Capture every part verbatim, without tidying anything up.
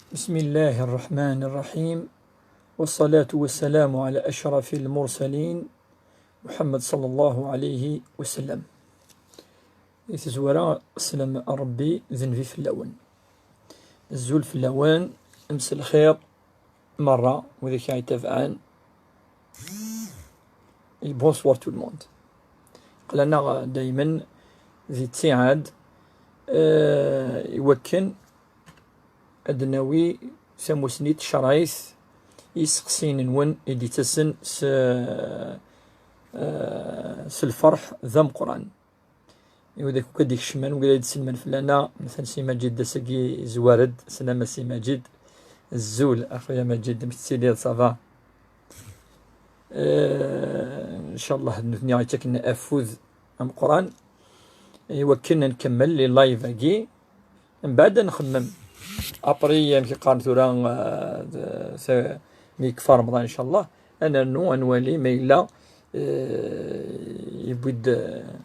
بسم الله الرحمن الرحيم. والصلاة والسلام على أشرف المرسلين محمد صلى الله عليه وسلم. Di tezwara, slam n Ṛebbi d nnbi fell-awen. Azul fell-awen, mselxir merra, wid i k-itabɛen. Et bonsoir tout le monde. Qlana daymen di ttiɛad, eh, iwakken ad nawi tamusni tcerɛit i iseqsiyen-nwen i d-ittasen s, eh, s lferḥ d ameqqran. I widak akk ad d-ikecmen, wid ad d-iselmen fell-aneɣ, matan Si Maǧid d ass-agi yezwar-d, slam a Si Maǧid. Azul, a xuya Maǧid, amek tettiliḍ, ça va? Eh, ncallah d nutni i yettaken afud ameqqran i wakken ad nkemmel les live-agi. Mbeɛd ad nxemmem. Après, amek i qqaren tura, eh, d-, se-, mi yekfa Remḍan, ncallah, ad nernu, ad nwali ma yella, eh, yewwi-d, eh,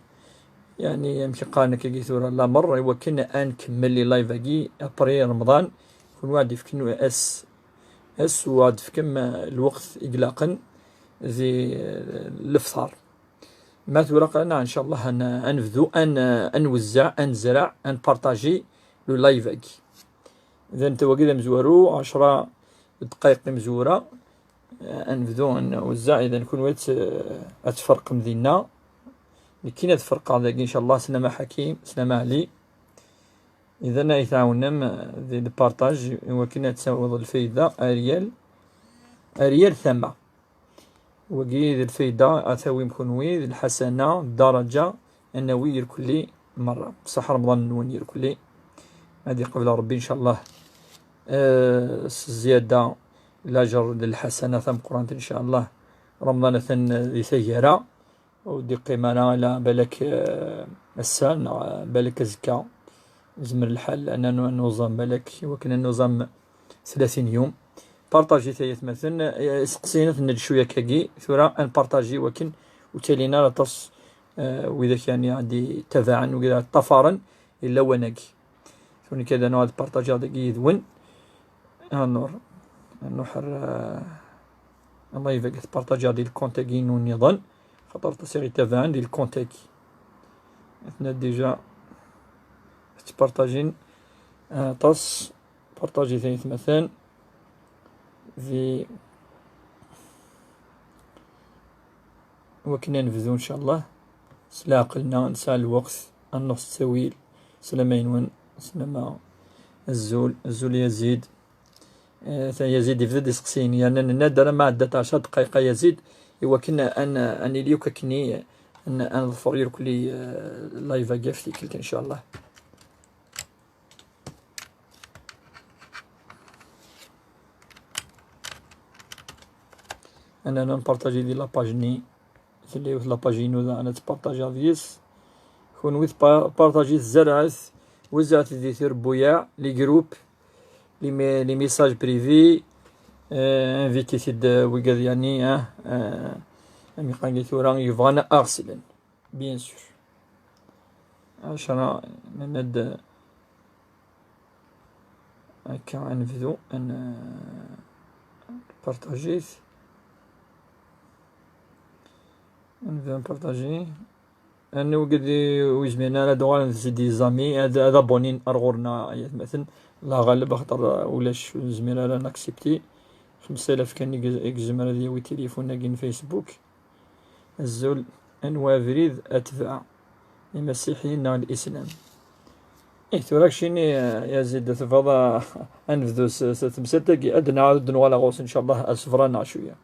yeɛni, amek i qqaren akkagi tura, lamer i wakken ad nkemmel les live-agi après Remḍan, kunwi ad d-ifken ass, ass u ad d-tefkem, eh, lweqt i ilaqen di, eh, lefṭar. Ma tura qlana, ncallah, ad n-, ad nebdu, ad n-, ad nwezzeɛ, ad nezreɛ, ad npartaji le live-agi. Idan, tawagi d amezwaru, ɛecra ddqayeq imezwura, eh, ad nebdu, ad nwezzeɛ, idan kunwi ad t-, ad tferqem dinna. Nekkini ad ferqeɣ dagi, ncallah, slam a Ḥakim, slam a Ɛli. Idan, ad yi-tɛawnem, eh, di lpartaj, i wakken ad tawiḍ lfayda ar yal, ar yal tama. Wagi d lfayda ad tawim kunwi, d lḥasana, d ddaraǧa, ad nawi irkelli merra. Ṣṣeḥ Remḍan-nwen irkelli. Ad iqbel Ṛebbi, ncallah. Eh, s zzyada, laǧer d lḥasana tameqqrant, ncallah. Remḍan atan di taggara, ur d-iqqim ara ala balak, eh, ass-a, neɣ, eh, balak azekka. Yezmer lḥal ad n-, nuẓam balak, i wakken ad nuẓam tlatin yum. Partajit ay atmaten, eh, iseqsiyen ad ten-neǧǧ cwiya akkagi, tura ad npartaji wakken ur ttalin ara aṭas, eh, widak yani ad d-itabaɛen, wid ara ṭṭafaren, i lawan-agi. Tura nekk ad nuɣal ad partajiɣ dagi yid-wen. Anur, nuḥer, eh, live-agi tpartajiɣ di lkont-agi-inu nniḍen, xaṭer aṭas i ɣ-itabaɛen di lkont-agi. Atna déjà tettpartajin, eh, aṭas. Partajit ay atmaten. Di wakken ad nebdu, ncallah, s leɛqel-nneɣ, nesɛa lweqt, ad nruḥ s ttawil. Sslama-nwen, sslama. Azul, azul Yazid. Eh, ta Yazid yebda-d iseqsiyen, yerna nenna-d ara ma ɛeddat ɛecra ddqayeq a Yazid, i wakken ad n-, ad nili akk akkenni, ad n-, ad neḍfer irkelli, eh, live-agi ɣef tikkelt, ncallah. Ad nernu npartaji di la page-nni. Tella yiwet la page-inu da, ad tpartajiɣ deg-s. Kunwi tpa-, partajit, zerɛet, wezzɛet di tirebbuyaɛ, les groupes, les me-, les messages privés, eh, invitit-id, eh, wigad yani, eh, eh, am iqqan tura, yebɣan ad aɣ-slen. Bien sûr. Ɛecra, nenna-d akka ad nebdu, ad n-, partajit. Ad nebdu npartaji. Anna wigad ur yezmiren ara ad uɣalen d les amis, ad, ad abonin ar ɣur-neɣ, ay atmaten. La ɣaleb, axaṭer ulac ur nezmir ara ad naksipti. Xemsa alaf kan i yez-, i yezmer ad yawi tilifun-agi n Facebook. Azul, anwa abrid atbeɛ, imasiḥiyen neɣ lislam? Ih, tura keččini, eh, Yazid, tebɣiḍ a-, ad nebdu s, s temsalt-agi, ad d-naɛad ad d-nuɣal ɣur-s, ncallah, asebr-aneɣ cwiya.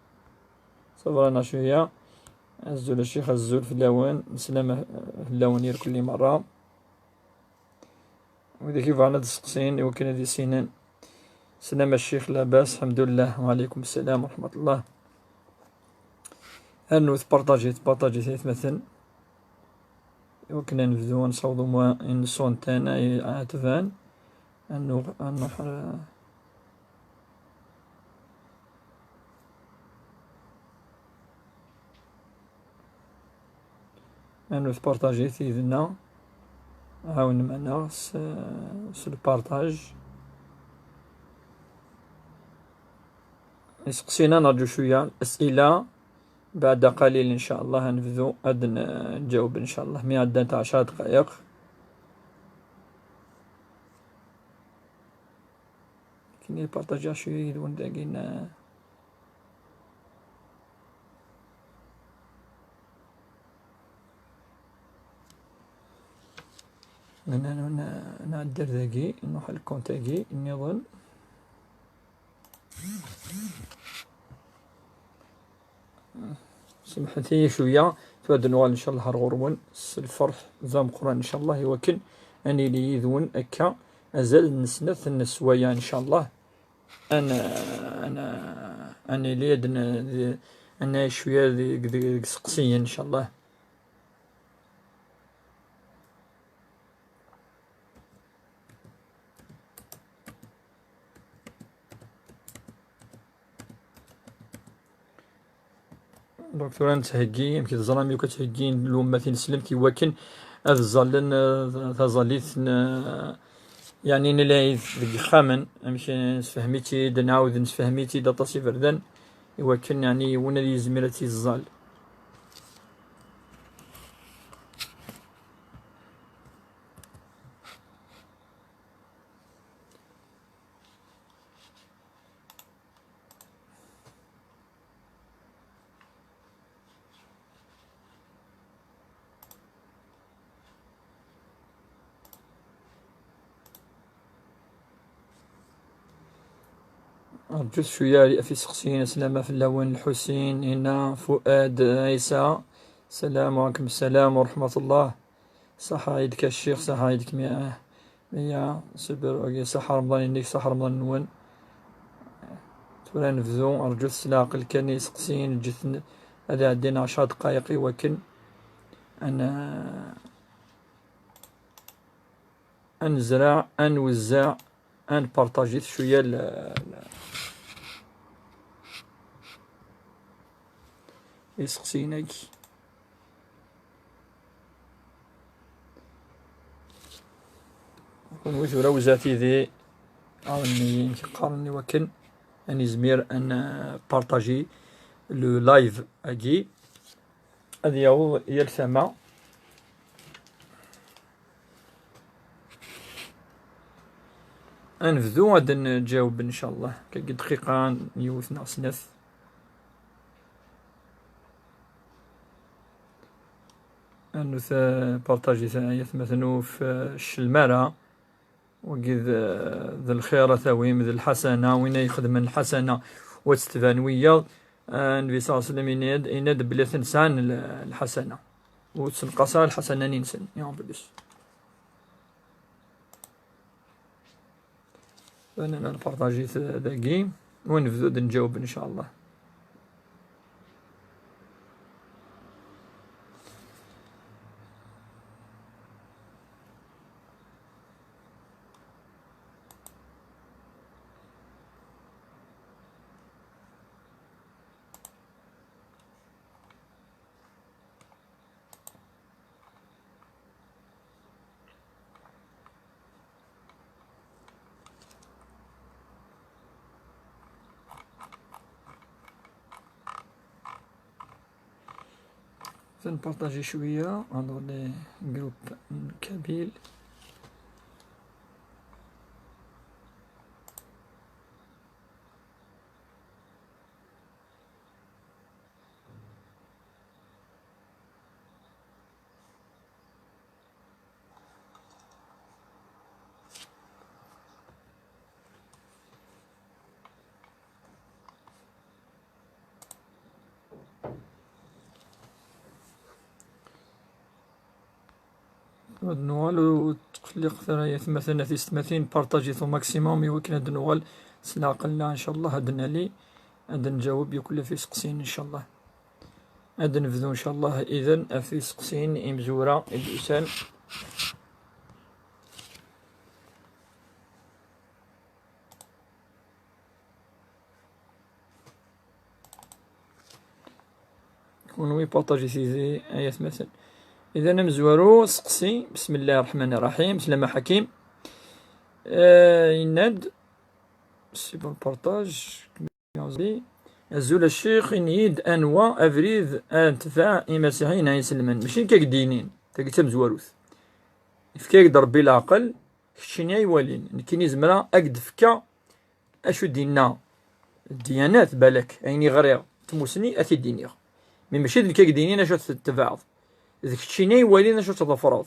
Asebr-aneɣ cwiya. Azul a ccix, azul fell-awen, neslam fell-awen irkelli merra. Wid i yebɣan ad d-steqsin, i wakken ad issinen. Slam a ccix, labas, lḥemdullah, wa ɛalaykum ssalam wa raḥmatullah. Rnut partajit, partajit ay atmaten. I wakken ad nebdu, ad nessaweḍ umwa-, une centaine ay iɛetben. Ad nuɣ-, ad nruḥ, eh, Anut partajit yid-neɣ, ɛawnem-aneɣ s, s lpartaj. Iseqsiyen ad nerǧu cwiya, الأسئلة بعد قليل إن شاء الله, ad nebdu ad n-, nǧaweb إن شاء الله, mi ɛeddant ɛecra dqayeq. Akken i partajiɣ cwiya yid-wen dagi n-, n-, n-, n-, nɛeddi ar dagi, nruḥ ar lkunt-agi nniḍen. Semḥet-iyi cwiya, tura ad nuɣal إن شاء الله ar ɣur-wen s lferḥ d ameqqran إن شاء الله, i wakken ad nili yid-wen akka azal n snat n sswayeɛ إن شاء الله. Ad n-, ad n-, ad nili ad n-, ad nɛic cwiya deg, deg, deg iseqsiyen إن شاء الله. Donc tura nettheggi, amek teẓram, yakk ad ttheggin lumma tineslemt i wakken ad ẓallen, eh, taẓallit n, eh, yeɛni n lɛid deg yixxamen, amek nessefhem-itt-id, nɛawed nessefhem-itt-id aṭas iberdan, i wakken yeɛni yiwen ad yizmir ad tt-iẓẓal. Rǧut cwiya ɣef iseqsiyen. Aslama fell-awen, Lḥusin, Ina, Fuad, Ɛisa. Salam, wa ɛlaykum salam wa raḥmat Llah. Ṣaḥa Ɛid-ik a ccix, ṣaḥa Ɛid-ik mi-, mi-, ṣaḥa Remḍan-inek, ṣaḥa Remḍan-nwen. Tura nebdu, rǧut s leɛqel kan iseqsiyen, ǧǧet-ten ad ɛeddin ɛecra dqayeq i wakken ad n-, ad nezreɛ, ad nwezzeɛ, ad npartajit cwiya l-, l-, iseqsiyen-agi. Kunwi tura wzat-iyi, ɛawnen-iyi, amek qqaren, i wakken ad nizmir ad npartaji le live-agi, ad yaweḍ yal tama. Ad nebdu ad nǧaweb, ncallah, deg dqiqa, yiwet neɣ snat. Anut, eh, partajit, ay atmaten, ur cclem ara. Wagi d, d lxir a tawim, d lḥasana, win ay ixedmen lḥasana u ad tt-tban wiyaḍ, eh, Nnbi ṣalla Llahu ɛalayhi wa sallam yenna-d, yenna-d belli aten sɛan l-, lḥasana. Ur tessenqas ara lḥasana-nni-nsen, en plus. Ad npartajit dagi, u nebdu ad nǧaweb, ncallah. Ad npartaji cwiya dans les groupes kabyles. Ad nuɣal u-, u tqelliq tara ya tmatin, a tiyessetmatin, partajit au maximum i wakken ad nuɣal s leɛqel-nneɣ, ncallah, ad nali, ad nǧaweb yakk ɣef iseqsiyen, ncallah. Ad nebdu, ncallah, idan, ɣef iseqsiyen imezwura i d-yusan. Kunwi partajit yid-i, ay atmaten. Idan amezwaru, seqsi, bismillahi rreḥmani rraḥim, slama Ḥakim. Eh, yenna-d, c'est bon, partage. Merci. Azul a ccix, ini-yi-d anwa abrid ara netbeɛ imasiḥiyen ay iselman. Mačči nekk ad k-d-yinin, tagi d tamezwarut. Yefka-ak-d Ṛebbi leɛqel, keččini ay walin. Nekkini zemreɣ ad k-d-fkeɣ acu d-yenna ddyanat, balak, ayen i ɣriɣ, tmusni, ad t-id-iniɣ. Mi mačči d nekk ad k-d-yinin acu ad tetbeɛeḍ. D keččini ay walin acu ad tḍefreḍ.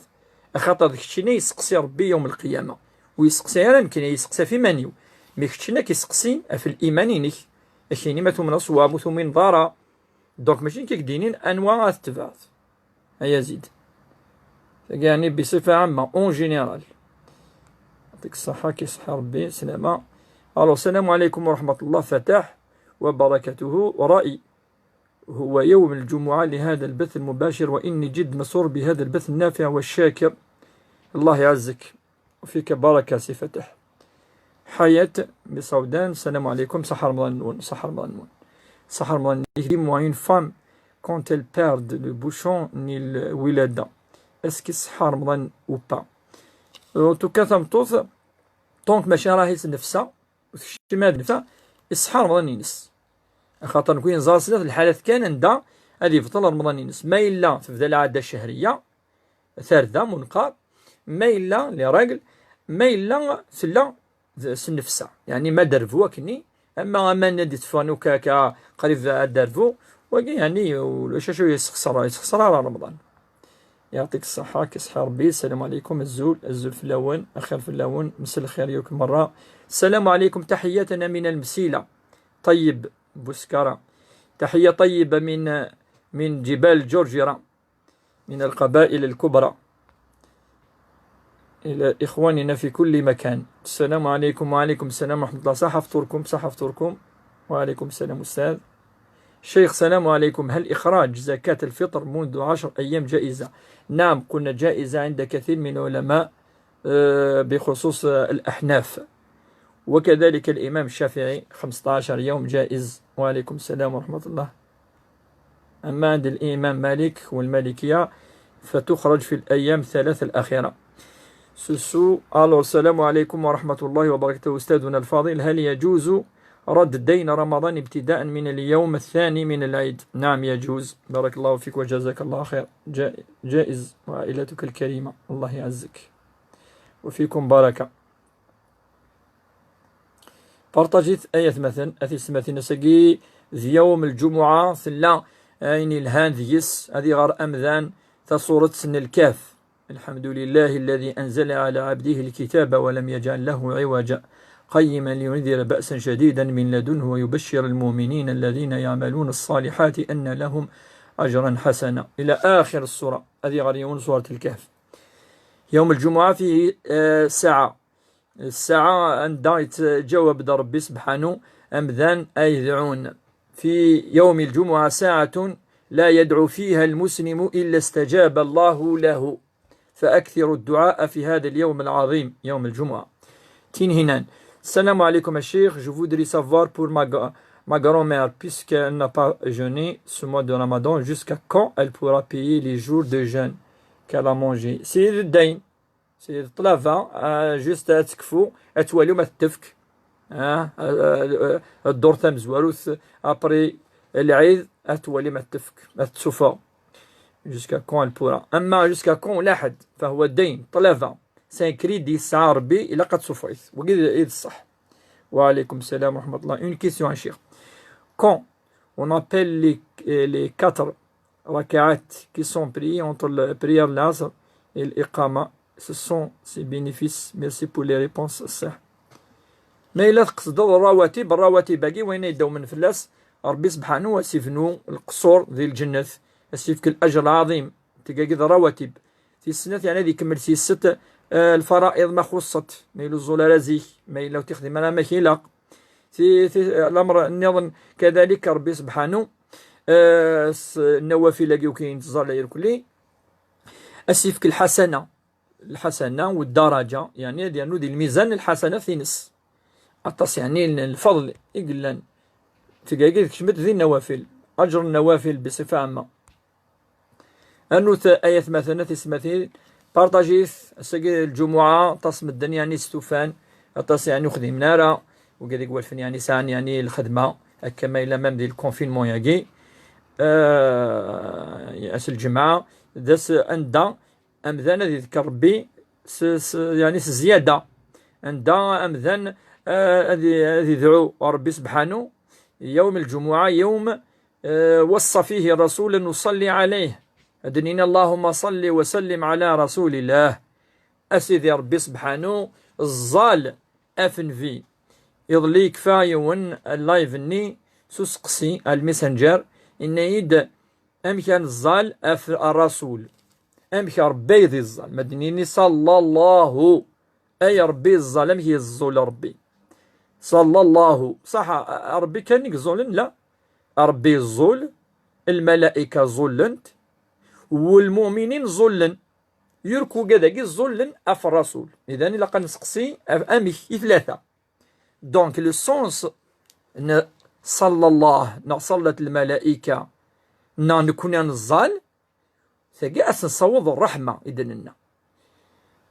Axaṭer d keččini ay yesteqsi Ṛebbi yawm lqiyama. Ur yesteqsi ara nekkini, yesteqsi ɣef iman-iw. Mi keččini ad k-yesteqsi ɣef liman-inek, ad k-yini ma tumneḍ ṣṣwab, ur tumineḍ ara. Donc mačči nekk ad k-d-yinin anwa ad tetbeɛeḍ. A Yazid. Tagi yeɛni بصفة عامة, en général. يعطيك الصحة, كيصحي ربي, سلامة. Alors, السلام عليكم ورحمة الله فتح وبركاته. رأي: هو يوم الجمعة لهذا البث المباشر، وإني جد مسرور بهذا البث النافع والشاكر. الله يعزك وفيك بركة سي فتح. حياة بصودان، السلام عليكم، صح رمضان نون، صح رمضان نون. صح رمضان نون. Dis-moi, une femme, quand elle perd le bouchon, ni le ولادة, est-ce que صح رمضان ou pas? En tout cas, tameṭṭut, donc, mačči راهي تنفسها, وتكشم هذه النفسة, يصح رمضان ينس. Axaṭer nekk yenẓar snat lḥalat kan anda ad yebṭel Remḍan-ines. Ma yella tebda lɛada cchriya, tarda, munqar, ma yella les règles, ma yella tella d-, s nnefsa. Yeɛni ma d rbu akkenni, ama aman ad d-itteffɣen akk akka qrib ad d-rbu, wagi yeɛni ulac acu yessexṣer, yessexṣer ara Remḍan. يعطيك الصحة, كيصحي ربي, السلام عليكم, azul, azul fell-awen, axir fell-awen, mselxir yakk merra. السلام عليكم, تحياتنا من المسيلة. طيب بوسكارة. تحية طيبة من، من جبال جورجيرا، من القبائل الكبرى، إلى إخواننا في كل مكان. السلام عليكم. وعليكم السلام ورحمة الله. صح فطوركم، صح فطوركم. وعليكم السلام أستاذ. شيخ، السلام عليكم. هل إخراج زكاة الفطر منذ عشر أيام جائزة؟ نعم، قلنا جائزة عند كثير من العلماء، آه، بخصوص، آه، الأحناف، وكذلك الإمام الشافعي خمسطاش يوم جائز. وعليكم السلام ورحمة الله. أما عند الإمام مالك والمالكية فتخرج في الأيام الثلاث الأخيرة. سوسو، ألو، السلام عليكم ورحمة الله وبركاته. أستاذنا الفاضل، هل يجوز رد دين رمضان ابتداء من اليوم الثاني من العيد؟ نعم، يجوز. بارك الله فيك وجزاك الله خير. جا-، جائز، وعائلتك الكريمة. الله يعزك. وفيكم بركة. Partajit ay atmaten, a tiyessetmatin, ass-agi d yawm lǧumuɛa, tella ayen yelhan deg-s, ad iɣer amdan tasuret n Lkaf. الحمد لله الذي أنزل على عبده الكتاب ولم يجعل له عوجا قيما لينذر بأسا شديدا من لدنه ويبشر المؤمنين الذين يعملون الصالحات أن لهم أجرا حسنا. إلى آخر السورة. Ad iɣer yiwen surat Lkaf. Yawm lǧumuɛa fihi, eh, ssaɛa. Ssaɛa anda yettǧawab-d Ṛebbi sebḥanu amdan ay yedɛun. في يوم الجمعة ساعة لا يدعو فيها المسلم إلا استجاب الله له. فأكثروا الدعاء في هذا اليوم العظيم، يوم الجمعة. Tinhinan. السلام عليكم الشيخ, je voudrais savoir pour ma, gra-, ma grand-mère, puisqu'elle n'a pas jeûné ce mois de Ramadan, jusqu'à quand elle pourra payer les jours de jeûne qu'elle a mangé? C'est le dayn. C'est ṭṭlaba, ah, juste ad tekfu, ad twali ma tettefk. Ah, ah, ah, ah, ddur tamezwarut, après lɛid, ad twali ma tettefk, ad tsuffeɣ. Jusqu'à quand elle pourra. Ama jusqu'à quand, ulaḥedd, فهو دين, ṭṭlaba. C'est un crédit, yesɛa Ṛebbi, ilaq ad tsuffeɣ-it. Wagi i d ṣṣeḥ. وعليكم السلام ورحمة الله. Une question, un cheikh. Quand on appelle les, les quatre raka'at qui sont priées entre la prière l'Asr et l'iqama, ce sont ses bénéfices. Merci pour les réponses, الشيخ. Ma yella tqesdeḍ rawatib, rawatib-agi, wayen ay d-awmen fell-as Ṛebbi sebḥanu, ad s-ibnu lqeṣṣur di lǧennet, ad s-yefk lajr lɛaḍim, tigagi d rawatib. Tis snat, yeɛni ad ikemmel tis sett, eh, lfara'iḍ ma xuṣṣet, ma yella ur ẓẓul ara zik, ma yella ur t-ixdim ara amek ilaq. Ti, ti, lamer nniḍen, kadalik Ṛebbi sebḥanu, eh, s nnawafil-agi ukin yettẓalla irkelli, ad s-yefk lḥasana, lḥasana u ddaraǧa, yeɛni ad yernu di lmizan n lḥasanat-ines. Aṭas, yeɛni, n lfeḍl i yellan. Tigagi tkecmet di nnawafil. Aǧr n nnawafil, bisifa ɛamma. Rnut ay atmaten, a tiyessetmatin, partajit, ass-agi d lǧumuɛa, aṭas medden, yeɛni, stufan, aṭas, yeɛni, ur xdimen ara, wigad i iwalfen, yeɛni, sɛan, yeɛni, lxedma, Akka ma yella même di le confinement-agi, euh, ass lǧemɛa, d ass anda amdan ad yedker Rebbi s, s, yani s zzyada. Anda amdan, euh, ad, ad yedɛu Rebbi sebḥanu, يوم الجمعة يوم، euh, وصى فيه الرسول أن نصلي عليه. Ad d-nini: اللهم صل وسلم على رسول الله. A Sidi Rebbi sebḥanu, ẓẓal ɣef Nnbi. Iḍelli yekfa yiwen live-nni s useqsi ar Messenger, yenna-yi-d: amek ad neẓẓal ɣef Rasul? Amek Rebbi ay d-iẓẓal? Ma d-nini: صلى الله. Ay Rebbi yeẓẓal, amek yeẓẓul Rebbi? صلى الله. Ṣaḥa, Rebbi kan i yeẓẓulen? La. Rebbi yeẓẓul, lmalayka ẓẓulen-t, lmuminin ẓẓulen. Yurk ugad-agi ẓẓulen ɣef Rasul. Idan, ilaq ad nseqsi amek i tlata. Donc, le sens n ṣalla Llah, neɣ ṣallat lmalayka, neɣ nekni ad neẓẓal, tagi ad s-nessaweḍ ṛṛeḥma i d-nenna.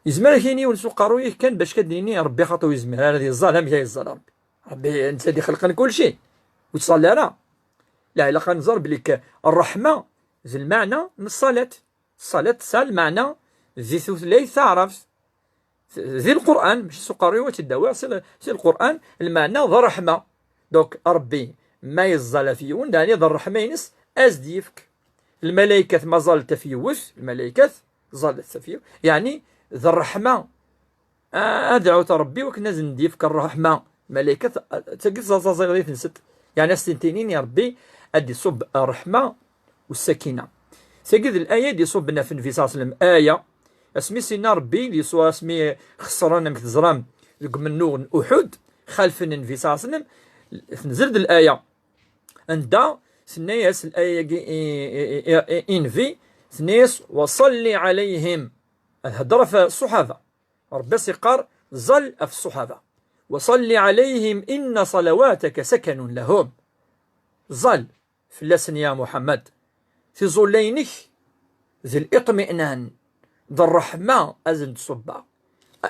Yezmer ad k-yini yiwen s uqerruy-ik kan bac ad d-yini Ṛebbi, xaṭi ur yezmir ara ad yeẓẓal, amek ay yeẓẓal Ṛebbi? Ṛebbi netta d ixelqen kulci, ur yettṣalli ara. La, ilaq ad nẓer belli k-, ṛṛeḥma d lmeɛna n ṣṣalat. Ṣṣalat tesɛa lmeɛna di tutlayt taɛrabt. Di Lqur'an, mačči s uqerruy-iw ad tt-id-awiɣ, si, si Lqur'an, lmeɛna d ṛṛeḥma. Donc, Ṛebbi ma yeẓẓal ɣef yiwen, daɛni d ṛṛeḥma-ines ad s-d-yefk. Lmalaykat ma ẓẓalent ɣef yiwet, lmalaykat ẓẓalent ɣef yiwet, yeɛni d ṛṛeḥma. A-, ad dɛut Ṛebbi wakken ad sen-d-yefk ṛṛeḥma. Lmalaykat, a-, tagi teẓẓaẓaẓiɣ di tensent. Yeɛni ad sen-tinin i Ṛebbi ad d-iṣubb ṛṛeḥma u ssakina. Tagi d laya i d-iṣubben ɣef Nnbi ṣalla Llahu ɛalayhi wa sallam. Aya, asmi s-inna Ṛebbi, di ṣṣura asmi xeṣren, amek teẓram, deg umennuɣ n Uḥud, xalfen Nnbi ṣalla Llahu ɛalayhi wa sallam, tenzel-d laya. Anda tenna-yas laya-agi i, i, i, i, i Nnbi, tenna-yas: وصل عليهم. Ad hedder ɣef ṣṣuḥaba. Ṛebbi as-iqqar: ẓẓal ɣef ṣṣuḥaba. وصل عليهم إن صلواتك سكن لهم. Ẓẓal fell-asen, ya Muḥemmed. Tiẓulla-inek d liṭminan, d ṛṛeḥma ad sen-d-ṣubbeɣ.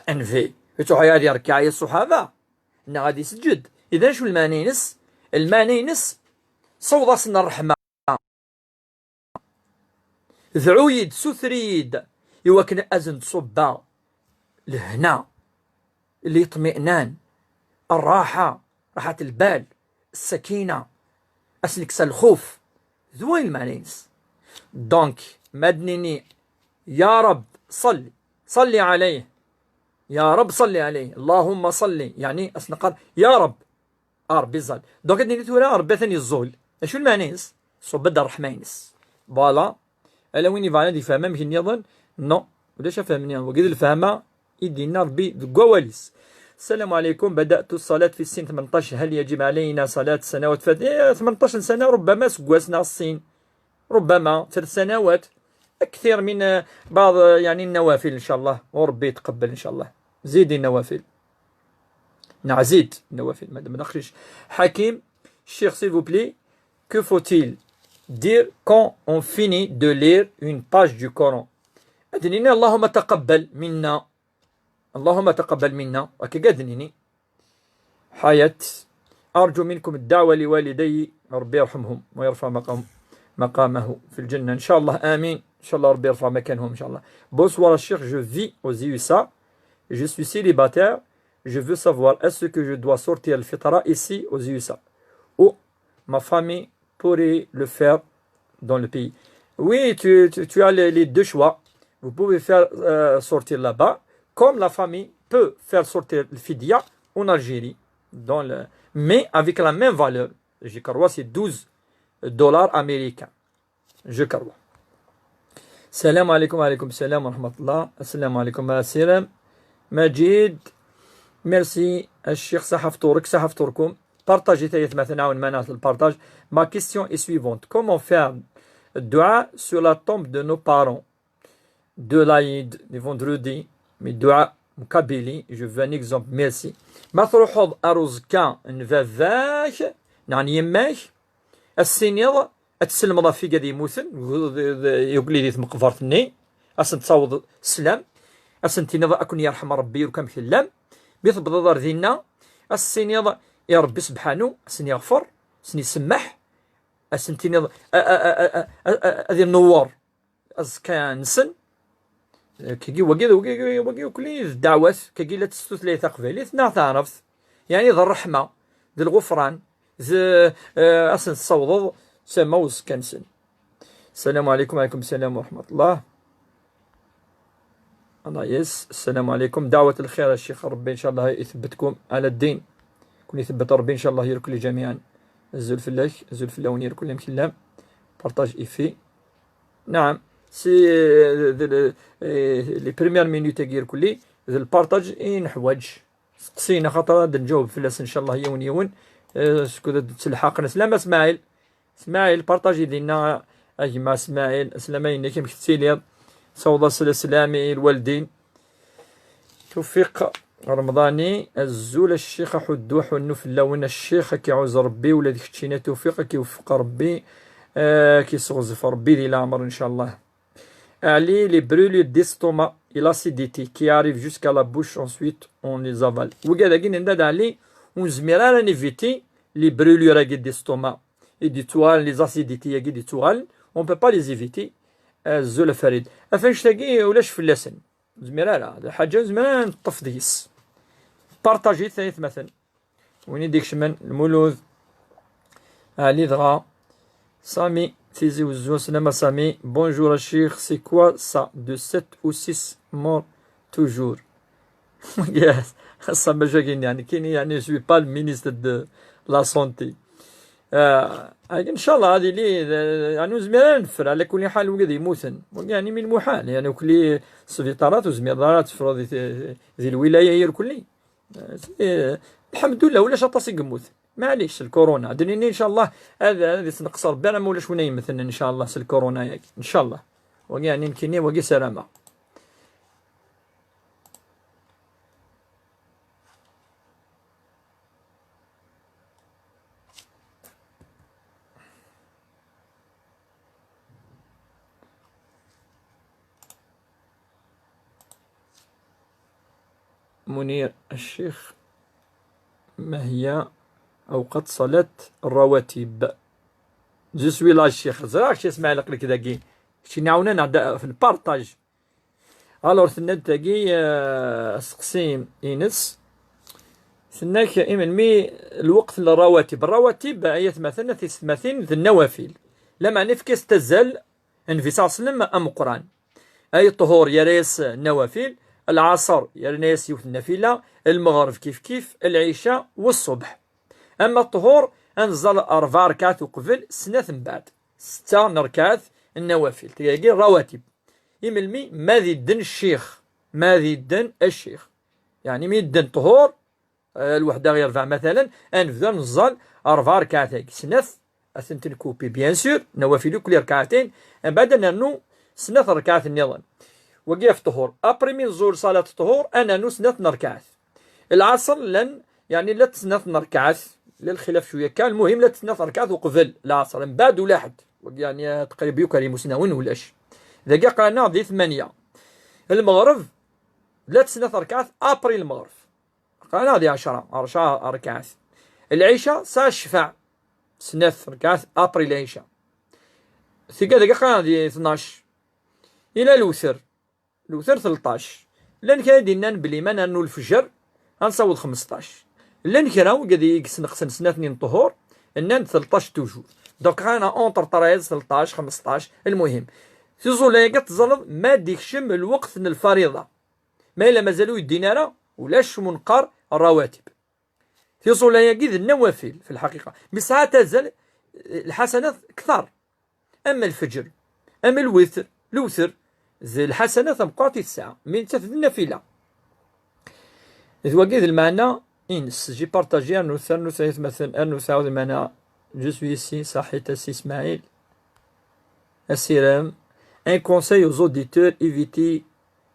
Nnbi, ur ittruḥu ara ad iṛekkeɛ i ṣṣuḥaba, neɣ ad iseǧǧed. Idan acu lmeɛna-ines? Lmeɛna-ines, ṣewweḍ-asen ṛṛeḥma. Dɛu-yi-d, suter-iyi-d, i wakken ad sen-d-ṣubbeɣ lehna, liṭminan, ṛṛaḥa, ṛaḥat lbal, ssakina, ad sen-kkseɣ lxuf. D wayen lmeɛna-ines. Donc, ma d-nini: يا رب صل، صل عليه، يا رب صل عليه، اللهم صل، yeɛni ad s-neqqar: يا رب، a Ṛebbi ẓẓal. Donc, ad nini tura Ṛebbi atan yeẓẓul. Acu lmeɛna-ines? Ṣubb-d ṛṛeḥma-ines. Voilà. Ala win yebɣan ad yefhem amek nniḍen, non, ulac afhem nniḍen. Wagi d lefhama i d-yenna Ṛebbi deg wawal-is. السلام عليكم، بدأت الصلاة في سن ثمنطاش، هل يجب علينا صلاة سنوات فاتت؟ إيه، ثمنطاش سنة، ربما aseggas neɣ sin. ربما ثلاث سنوات، أكثر من، آه، بعض، آه، يعني النوافل إن شاء الله، وربي يتقبل إن شاء الله. زيدي النوافل. نعم، زيد النوافل، مادام ما نقشيش. حكيم، الشيخ، s'il vous plaît, que faut-il dire quand on finit de lire une page du Coran? أدنيني: اللهم تقبل منا. اللهم تقبل منا. هكا قاعد نيني. حياة. أرجو منكم الدعوة لوالدي، ربي يرحمهم ويرفع مقام-، مقامه في الجنة. إن شاء الله، آمين. إن شاء الله ربي يرفع مكانهم إن شاء الله. Bonsoir الشيخ، je vis aux U S A. Je suis célibataire. Je veux savoir, est-ce que je dois sortir الفطرة ici aux U S A ou ma famille pourrait le faire dans le pays? Oui, tu, tu, tu as les, les deux choix. Vous pouvez faire, euh, sortir là-bas, comme la famille peut faire sortir الفدية en Algérie, dans le, mais avec la même valeur. Je crois c'est douze dollars américains. Je crois. السلام عليكم. وعليكم السلام ورحمة الله. السلام عليكم. السلام. مجيد. Merci. الشيخ، صحة فطورك، صحة فطوركم. Partagez تايت مثلا، نعاون معناها في البارطاج. Ma question est suivante. Comment faire الدعاء sur la tombe de nos parents de l'Aïd, le vendredi, mais الدعاء en kabylie, je veux un exemple, merci. Ma تروحض أروزكا نفافاك، نعني يماك، السينيض، أتسلم ضفيك ذي موثن، يقولي ذي مقبرتني، أسن تصوض سلام، أسن تينيض أكون يرحم ربي وكم كلام، بيث بضضر ذينا، السينيض يا ربي سبحانه، أسن يغفر، Sen-isemmeḥ, ad sen-tiniḍ, a, a, a, a, a, a, ad inewwer aẓekka-nsen. Kagi, wagi, wagi, wagi, wagi, ukli d ddeɛwat, kagi la testutlayt taqbaylit, neɣ taɛrabt. Yeɛni d ṛṛeḥma, d lɣufran, d, eh, ad sen-tessawḍeḍ tama uẓekka-nsen. السلام عليكم. وعليكم السلام ورحمة الله. الله يس. السلام عليكم. دعوة الخير الشيخ، ربي إن شاء الله يثبتكم على الدين. كون يثبت ربي إن شاء الله يركل جميعا. الزول فلاك، الزول فلاون يركل يمكن لام. بارطاج إيفي. نعم. سي، آه، ذ-، آه، لي بريمير مينوت يركلي، ذ البارطاج إي نحواج. سقسينا خاطر غادي نجاوب فلاس إن شاء الله يون يون. آه، سكو دا تلحقنا. سلامة إسماعيل. إسماعيل، بارطاجي دينا. أجمع إسماعيل، سلامة ينك يمك تسيليض. صوضة سلسلامي الوالدين. توفيق رمضاني، الزول الشيخ حدو حنو في اللون الشيخ كي عوز ربي ولا ديك تشينا توفيق كي يوفق ربي. آه، كي سغزف ربي ذي العمر إن شاء الله. Ali, les brûlures d'estomac et l'acidité qui arrive jusqu'à la bouche, ensuite on les avale. Wigad-agi nenda d Ali, ur nezmir ara ad niviti les brûlures-agi d'estomac et d-ittuɣalen, les acidités-agi d-ittuɣalen, on peut pas les éviter. Azul a Farid. Af annect-agi ulac fell-asen. Nezmir ara, d lḥaǧa nezmir ara neṭṭef deg-s. Partajit ay atmaten. Win i d-ikecmen Lmulud. Ali dɣa. Sami, Tizi Wezzu, slama Sami. Bonjour a Cheikh, c'est quoi ça de sept ou six morts toujours? Yes, ça m'a choqué, يعني كيني، يعني je suis pas le ministre de la santé. آه، إن شاء الله هذه لي، يعني نزمر نفر على كل حال وقد يموتن، يعني من المحال، يعني وكل سبيطارات وزمير دارات تفرض ذي الولاية هي الكل. آه، الحمد لله ولاش aṭas i yemmuten. معليش، الكورونا. عاد نيني إن شاء الله هذا، هذا يتنقص ربي، أنا ما ولاش وين يمثلنا إن شاء الله، سي الكورونا ياك. إن شاء الله. وقي يعني نكيني، وقي سلامة. منير الشيخ، ما هي أوقات صلاة الرواتب؟ Je suis là الشيخ، زراك شي اسمع لك لك داكي. شي نعاونا نعد في البارطاج. Alors تناد تاكي، آه، سقسي إنس. تناك إمن مي الوقت للرواتب. الرواتب هي ثمثنة في ثمثين ذي النوافل. لما نفكس تزل النبي صلى الله عليه وسلم أم قران. أي الطهور يريس النوافل، العصر يريس يوث النافلة، المغرب كيف كيف، العشاء والصبح. أما الطهور أنزل أربع ركعات وقبل سنة من بعد ستة ركعات النوافل، تلاقي الرواتب. إملمي ما ذي الدن الشيخ، ما ذي الدن الشيخ. يعني مي الدن طهور، آه، الوحدة غير ربع مثلا، أنبدا نزال أربع ركعات هاك. سنات، أثنت نكوبي، بيان سور، نوافل كل ركعتين، من بعد نرنو سنات ركعات النظام. وقيف طهور. أبري من زول صلاة الطهور، أنا نو سنات نركعات. العصر لن، يعني لا تسنات نركعات، لا الخلاف شوية كان، المهم لا تسنات ركعات وقبل العصر، من بعد ولا حد. يعني تقريبا يكري مسناون ولاش. إذا قلنا دي ثمانية. المغرب، لا تسنات ركعات أبري المغرب. قال هذه عشرة، عشرة ركعات. العشاء سا الشفع، سنات ركعات أبري العشاء. ثقة دقيقة هذه اثناش. إلى الوتر، الوتر ثلطاش. لان كان دينا بلي ما نانو الفجر، غنصوض خمسطاش. لان كرا وقد يقص نقص سنتين طهور، إنان ثلطاش توجور. Donc أنا أونتر تريز، ثلطاش، خمسطاش، المهم. تزول هي قد تزلط ما ديكشم الوقت من الفريضة. ما إلا مازالو يدينا راه، ولاش منقر الرواتب. تيصولاياكي ذ النوافل في الحقيقة. مي ساعات تزال الحسنات كثار. أما الفجر، أما الوتر، الوتر، ذ الحسنات مقاطي الساعة. من تفذ النافلة. ذ واقي ذ المعنى، إنس، جي بارطاجي، أرنو ث-، أرنو ث-، مثلا، أرنو ث-، عاود المعنى. Je suis ici، صحيت، سي إسماعيل. السلام. Un conseil aux auditeurs, évitez,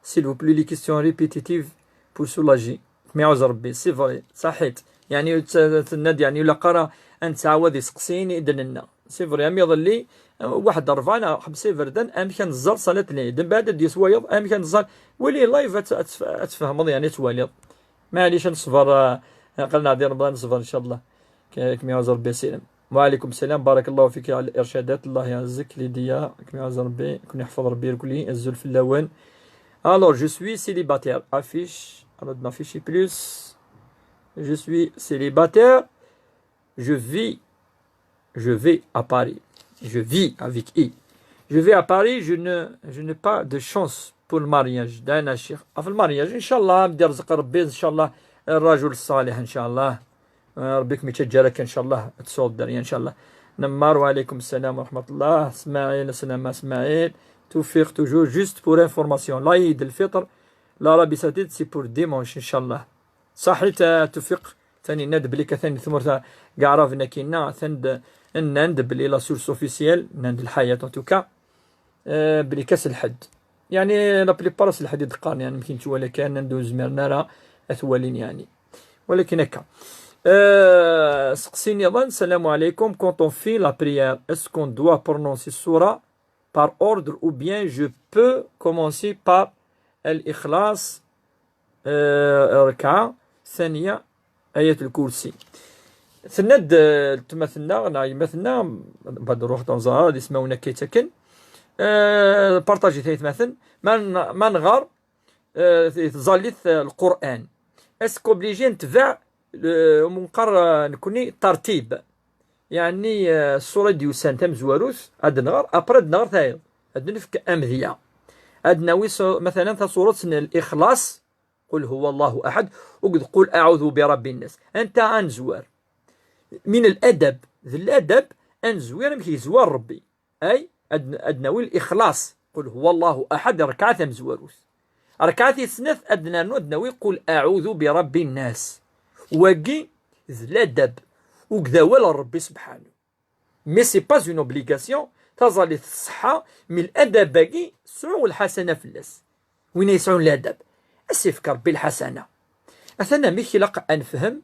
s'il vous plaît, les questions répétitives pour soulager. كما يعوز ربي، c'est vrai، صحيت. يعني ت-، تناد، يعني ولا قرا أن تعاود يسقسيني دننا. C'est vrai، أم يظل لي، آه، واحد أربعة أنا خمسة بردن، أم كان الزر صلاة العيد. من بعد ديس وايض، أم كان الزر. ولي لايف أت-، أتف-، أتفهمض، يعني تواليض. معليش نصبر، آه، قلنا عدي رمضان نصبر إن شاء الله. ك-، كما يعوز ربي السلام. وعليكم السلام، بارك الله فيك على الإرشادات، الله يعزك ليديا، كم يعز ربي، كن يحفظ ربي لكلي الزول في اللون. Alors, je suis célibataire. Affiche, alors, n'affiche plus. Je suis célibataire. Je vis, je vais à Paris. Je vis avec I. Je vais à Paris, je ne, je n'ai pas de chance pour le mariage. داينا الشيخ. في المارياج، إن شاء الله، بدي رزق ربي، إن شاء الله، الرجل الصالح، إن شاء الله. آه، ربي يكمل تجارك، إن شاء الله، تصور الدنيا، إن شاء الله. نمار، وعليكم السلام ورحمة الله. إسماعيل، السلام إسماعيل. توفيق toujours, juste pour information. العيد الفطر, l'Arabie Saoudite, c'est pour dimanche, إن شاء الله. صحيت, آه، توفيق. ثاني ناد بلي كثاني ثمرة كاع رافنا كينا, ثند, نند بلي la source officielle, نند الحياة, en tout cas. آه، بلي كاس الحد. يعني, la plupart الحد يدقان, يعني, يمكن تولى كان ندو زميرنا راه أثوالين, يعني. ولكن هكا. آه، سقسيني ظن, السلام عليكم. Quand on fait la prière, est-ce qu'on doit prononcer السورة par ordre ou bien je peux commencer par الإخلاص, آه، ركعة ثانية آية الكرسي؟ ثناد, آه، تما ثنا, نا يما ثنا, بعد نروح تنزار, دي اسمه هنا كيتكن. آه، بارطاجي ثلاث مثلا, ما ن-, ما نغار, آه، تزاليت القرآن. اسكو بليجي نتبع, آه، منقر, آه، نكوني ترتيب. يعني, آه، السورة ديوسان تمزواروث, هاد نغار, أبرد نغار ثايض. هاد نفك أمذية. هاد ناوي سو-, مثلا, ثا سورة الإخلاص, قل هو الله أحد, وقد قل أعوذ برب الناس. أنت أنزوار. من الأدب, ذي الأدب, أنزوير مكي زوار ربي. أي, أد-, أدناوي الإخلاص. قل هو الله أحد, ركعة ثمزواروث. ركعة ثلاث, أدنانو, أدناوي, قل أعوذ برب الناس. واقي, ذي الأدب, وقد ولا ربي سبحانه. Mais c'est pas une obligation, تظل الصحة من الأدب باقي سعو الحسنة في الناس. وين يسعون الأدب؟ السيف كربي الحسنة. أثنى ميكي لق أنفهم,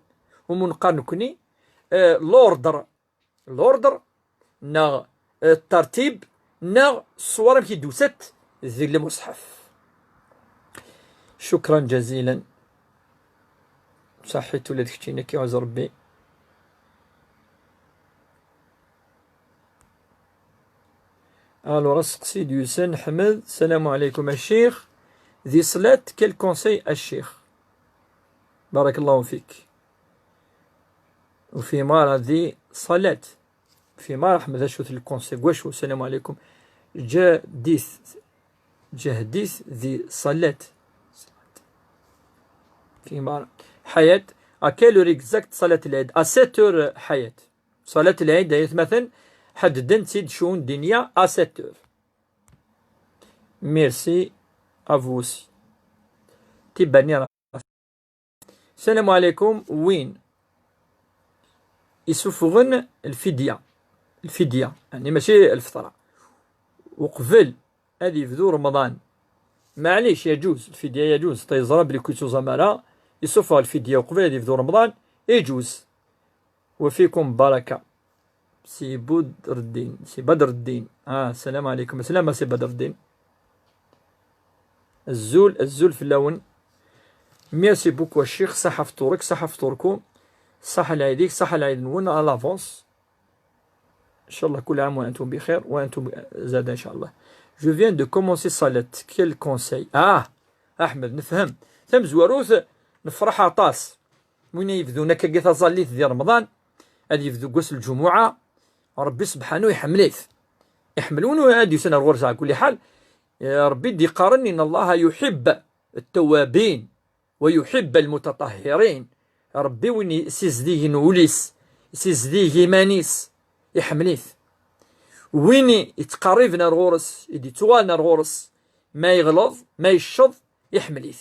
ومن قرنكني, آه, l'ordre, l'ordre, نا, آه, الترتيب, نا الصور مكي دوست ذي المصحف. شكرا جزيلا. صحيت ولاد كتشينا كي عز ربي. الو, راه سقسي ديوسان حمد. السلام عليكم الشيخ. ذي صلاة, quel conseil الشيخ؟ بارك الله فيك. وفي مرة ذي صلاة. في مرة حمد شو الكونسي, واش هو؟ السلام عليكم. جديث, جهديث ذي صلاة. في مرة. حياة, à quelle heure exacte صلاة العيد؟ À sept heures, حياة. صلاة العيد, هي مثلا, حددن سيد شون دنيا à sept heures. Merci à vous aussi. تبني راه. السلام عليكم. وين يسفغن الفدية؟ الفدية, يعني, ماشي الفطرة. وقبل هذه يبدو رمضان. معليش, يجوز الفدية, يجوز. تيزرى بلي كنتو زمارة, يسفغ الفدية وقبل هذه يبدو رمضان, يجوز. وفيكم بركة. سي بدر الدين, سي بدر الدين. آه, السلام عليكم. السلام سي بدر الدين. الزول, الزول في اللون. Merci beaucoup الشيخ, صحة فطورك, صحة فطوركم, صحة لعيدك, صحة لعيد نون à l'avance. إن شاء الله كل عام وأنتم بخير وأنتم زاد إن شاء الله. Je viens de commencer صلاة, quel conseil؟ آه, أحمد, نفهم. ثم زواروث, نفرح عطاس. وين يبدو هناك كي تظليت ديال رمضان, هذه يبدو قوس الجمعة. ربي سبحانه يحمليت. يحملون هذه سنة الغرزة على كل حال. يا ربي دي قارن إن الله يحب التوابين ويحب المتطهرين. ربي وين يسيزديغ نوليس, يسيزديغ إيمانيس, يحمليت. وين يتقرب نار غورس, يدي توال نار غورس, ما يغلظ, ما يشظ, يحمليت.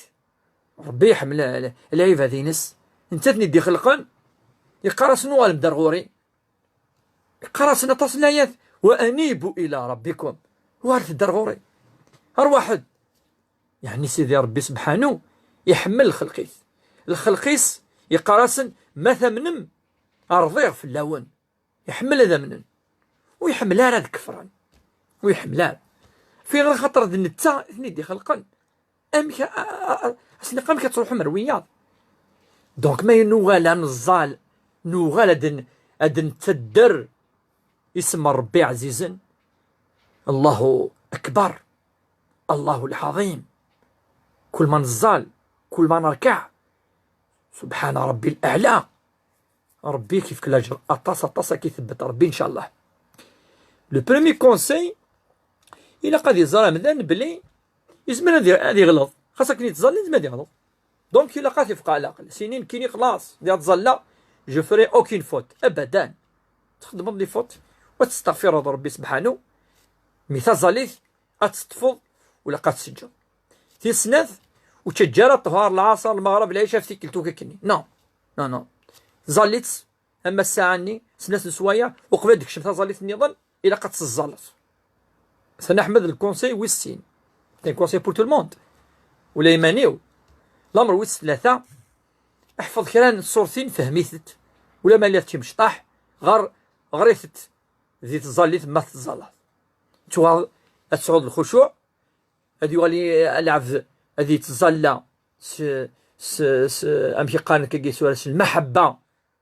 ربي يحمل ال-, العباد ينس. انت ثني دي خلقن, يقرا سنو غالب دار غوري. يقرا سنة تصنايات, وأنيبوا إلى ربكم. وارث دار غوري. هر واحد. يعني سيدي ربي سبحانه يحمل الخلقيس. الخلقيس يقراسن ما ثمنم أرضيغ في اللون. يحمل هذا منن. ويحمل هذا كفرا. ويحمل هذا. في غير خاطر ذ نتا ثني دي خلقن. أمك, أ-، أ-، أ-، أسنق أمك تروح مروية. دونك ما نوغال نزال. نوغال أدن, أدن تدر. Isem n Ṛebbi ɛzizen. Allahu akbar. Allahu lɛaḍim. Kul ma neẓẓal, kul ma nerkeɛ, subḥana Ṛebbi l-aɛla. Ṛebbi k-ifk laǧer aṭas, aṭas, ad k-itebbet Ṛebbi, ncallah. Le premier conseil, ilaq ad iẓer amdan belli yezmer ad i-, ad iɣleḍ. Xas akken yettẓalli, yezmer ad iɣleḍ. Donc, ilaq ad t-ifeq ɛlaqel. Sini nekkini xlaṣ, di ad ẓalleɣ, je ferai aucune faute. Abadan. Txeddmeḍ les fautes, wa testeɣfireḍ Ṛebbi sebḥanu, mi taẓallit ad teṭṭfeḍ, u ilaq ad tseǧǧeḍ. Tis snat, ur ttaǧǧa ara ṭṭhar, lɛaṣer, lmeɣreb, lɛica ɣef tikkelt ukakkenni. Non, non, non. Ẓallit, ama ssaɛa-nni, snat n sswayeɛ, uqbel ad d-tekcem taẓallit nniḍen, ilaq ad teẓẓalleḍ. Sani Ḥmed, le conseil wis sin. C'est un conseil pour tout le monde. Ula iman-iw. Lamer wis tlata, ḥfeḍ kra n tṣurtin, fhem-itent. Ula ma lliɣ d timecṭaḥ, ɣer, ɣer-itent di tẓallit ma tettẓallaḍ. Tuɣal ad tesɛuḍ lxucuɛ, ad yuɣal i-, lɛebd ad yettẓalla s, s, s, amek i qqaren akka deg isura, s lmaḥebba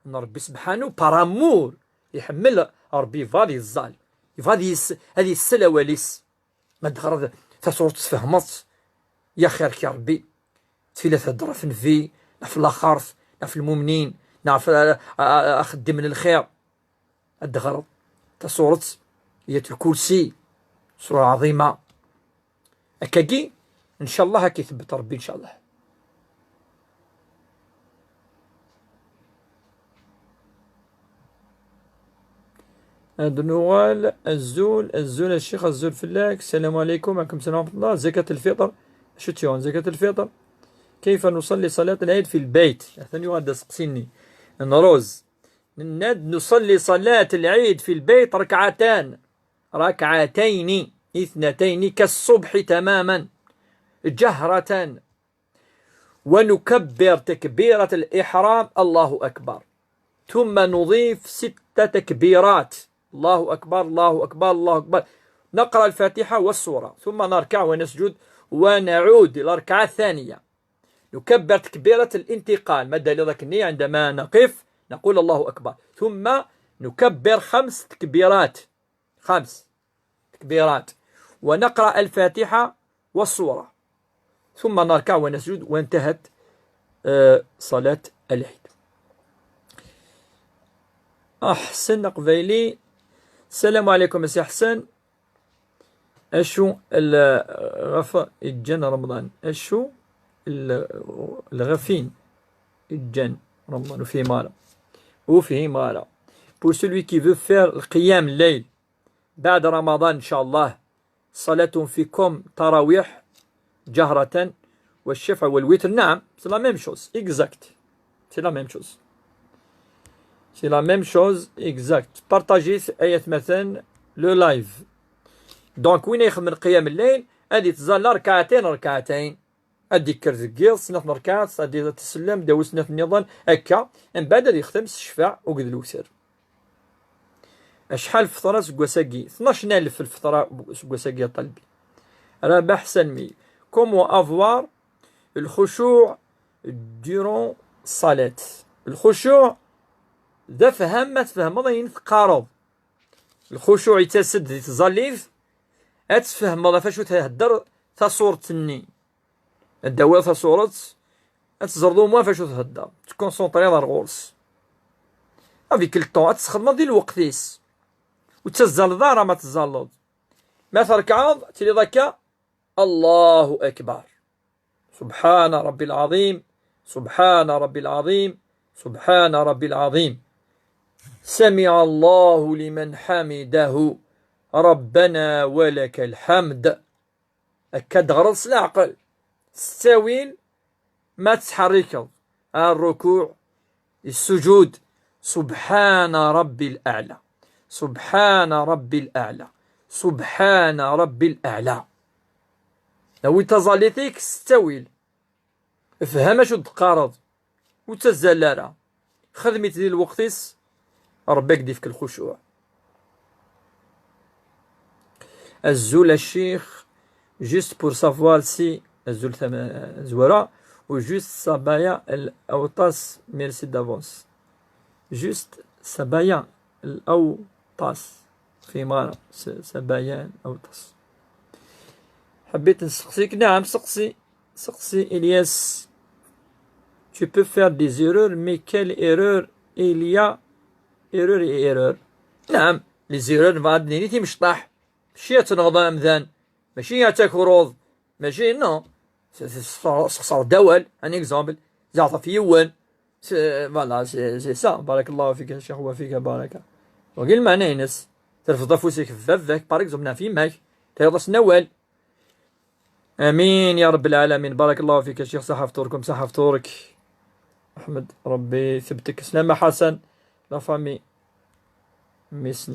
n Ṛebbi sebḥanu, par amour. Iḥemmel Ṛebbi, yebɣa ad yeẓẓal, yebɣa ad yes-, ad yessel awal-is. Ma d-teɣreḍ tasurt tfehmeḍ-tt, ya xir-k ya Ṛebbi. Tili thedder ɣef nnbi, neɣ ɣef laxert, neɣ ɣef lmumnin, neɣ ɣef a-, a-, a-, axeddim n lxir. Ad d-teɣreḍ tasurt, yat lkursi, sura ɛḍima. Akkagi, ncallah, ad k-itebbet Ṛebbi, ncallah. Ad nuɣal. Azul, azul a ccix, azul fell-ak. Salam aleykum, aleykum salam wa rahmatullah. Zakat lfiṭr, acu tt-yuɣen zakat lfiṭr? كيف نصلي صلاة العيد في البيت؟ Atan yuɣal-d aseqsi-nni n Rose. Nenna-d نصلي صلاة العيد في البيت ركعتان، ركعتين، اثنتين كالصبح تماما، جهرة، ونكبر تكبيرة الإحرام، الله أكبر، ثم نضيف ست تكبيرات، الله أكبر، الله أكبر، الله أكبر، نقرأ الفاتحة والسورة، ثم نركع ونسجد ونعود إلى الركعة الثانية. نكبر تكبيرة الانتقال، ما الدليل ذاك النية؟ عندما نقف نقول الله أكبر، ثم نكبر خمس تكبيرات، خمس تكبيرات، ونقرأ الفاتحة والسورة، ثم نركع ونسجد، وانتهت، آه، صلاة العيد. أحسن قبيلي. السلام عليكم سي حسن. Acu n lɣef i yeǧǧan Remḍan? Acu n lɣef i yeǧǧan Remḍan? Ur fhimeɣ ara. Ur fhimeɣ ara. Pour celui qui veut faire القيام الليل بعد رمضان إن شاء الله، صلاة فيكم تراويح جهرة والشفع والوتر. نعم، c'est la même chose. Exact. C'est la même chose. C'est la même chose. Exact. Partagez, ay atmaten, le live. Donc, win ixedmen qiyam lleyl, ad yettẓalla rkaɛtayn, rkaɛtayn. Ad d-yekker deg yiḍ, snat n rkaɛt, ad d-, ad tesellem, d-yawi snat nniḍen, akka. Mbeɛd ad yextem s ccfaɛ akked lewter. Acḥal lfeṭra seg wass-agi? Tnac n alef lfeṭra seg wass-agi, a ṭalbi. Rabaḥ Salmi. Comment avoir الخشوع durant الصلاة؟ Lxucuɛ d afham, ma tfehmeḍ ayen teqqareḍ. Lxucuɛ yettas-d di tẓallit, ad tfehmeḍ ɣef acu thedder tasurt-nni. Ad d-tawiḍ tasurt, ad teẓreḍ au moins ɣef acu thedder, tkunsunṭriḍ ar ɣur-s. Avec le temps, ad tesxedmeḍ di lweqt-is. Ur ttazzaleḍ ara ma teẓẓalleḍ. Ma trekɛeḍ, tiliḍ akka, الله أكبر، سبحان ربي العظيم، سبحان ربي العظيم، سبحان ربي العظيم، سمع الله لمن حمده، ربنا ولك الحمد. Akka d-teɣreḍ s leɛqel, s ttawil, ma tettḥerrikeḍ ar rrukuɛ, السجود، سبحان ربي الأعلى، سبحان ربي الأعلى، سبحان ربي الأعلى. Awi taẓallit-ik s ttawil. Fhem acu d-teqqareḍ. Ur ttazzal ara. Xdem-itt di lweqt-is, Ṛebbi ad k-d-ifk lxucuɛ. Azul a ccix, juste pour savoir si, azul tama-, zwara, u juste sabaya l-awṭas, merci d'avance. Juste sabaya l-awṭas. Fehmeɣ ara. C'est, c'est bien, aṭas. حبيت نسقسيك. نعم، سقسي. سقسي إلياس. Tu peux faire des erreurs, mais quelle erreur? Il y a erreur et erreur. نعم، les erreurs نبغى نيني تيمشطاح. ماشي تنغض أمذان. ماشي يا تاكروض. ماشي، non. سقسر داوال، un exemple. زعطف يون. C'est, voilà, c'est, c'est ça. بارك الله فيك يا شيخ، وفيك بارك. وقيل معنى ينس. ترفض فوسك في ففك، par exemple، نافي ماك. تيضس نوال. آمين يا رب العالمين. بارك الله فيك يا شيخ، صحة فطوركم، صحة فطورك. أحمد، ربي يثبتك. سلامة حسن، la famille. Miss.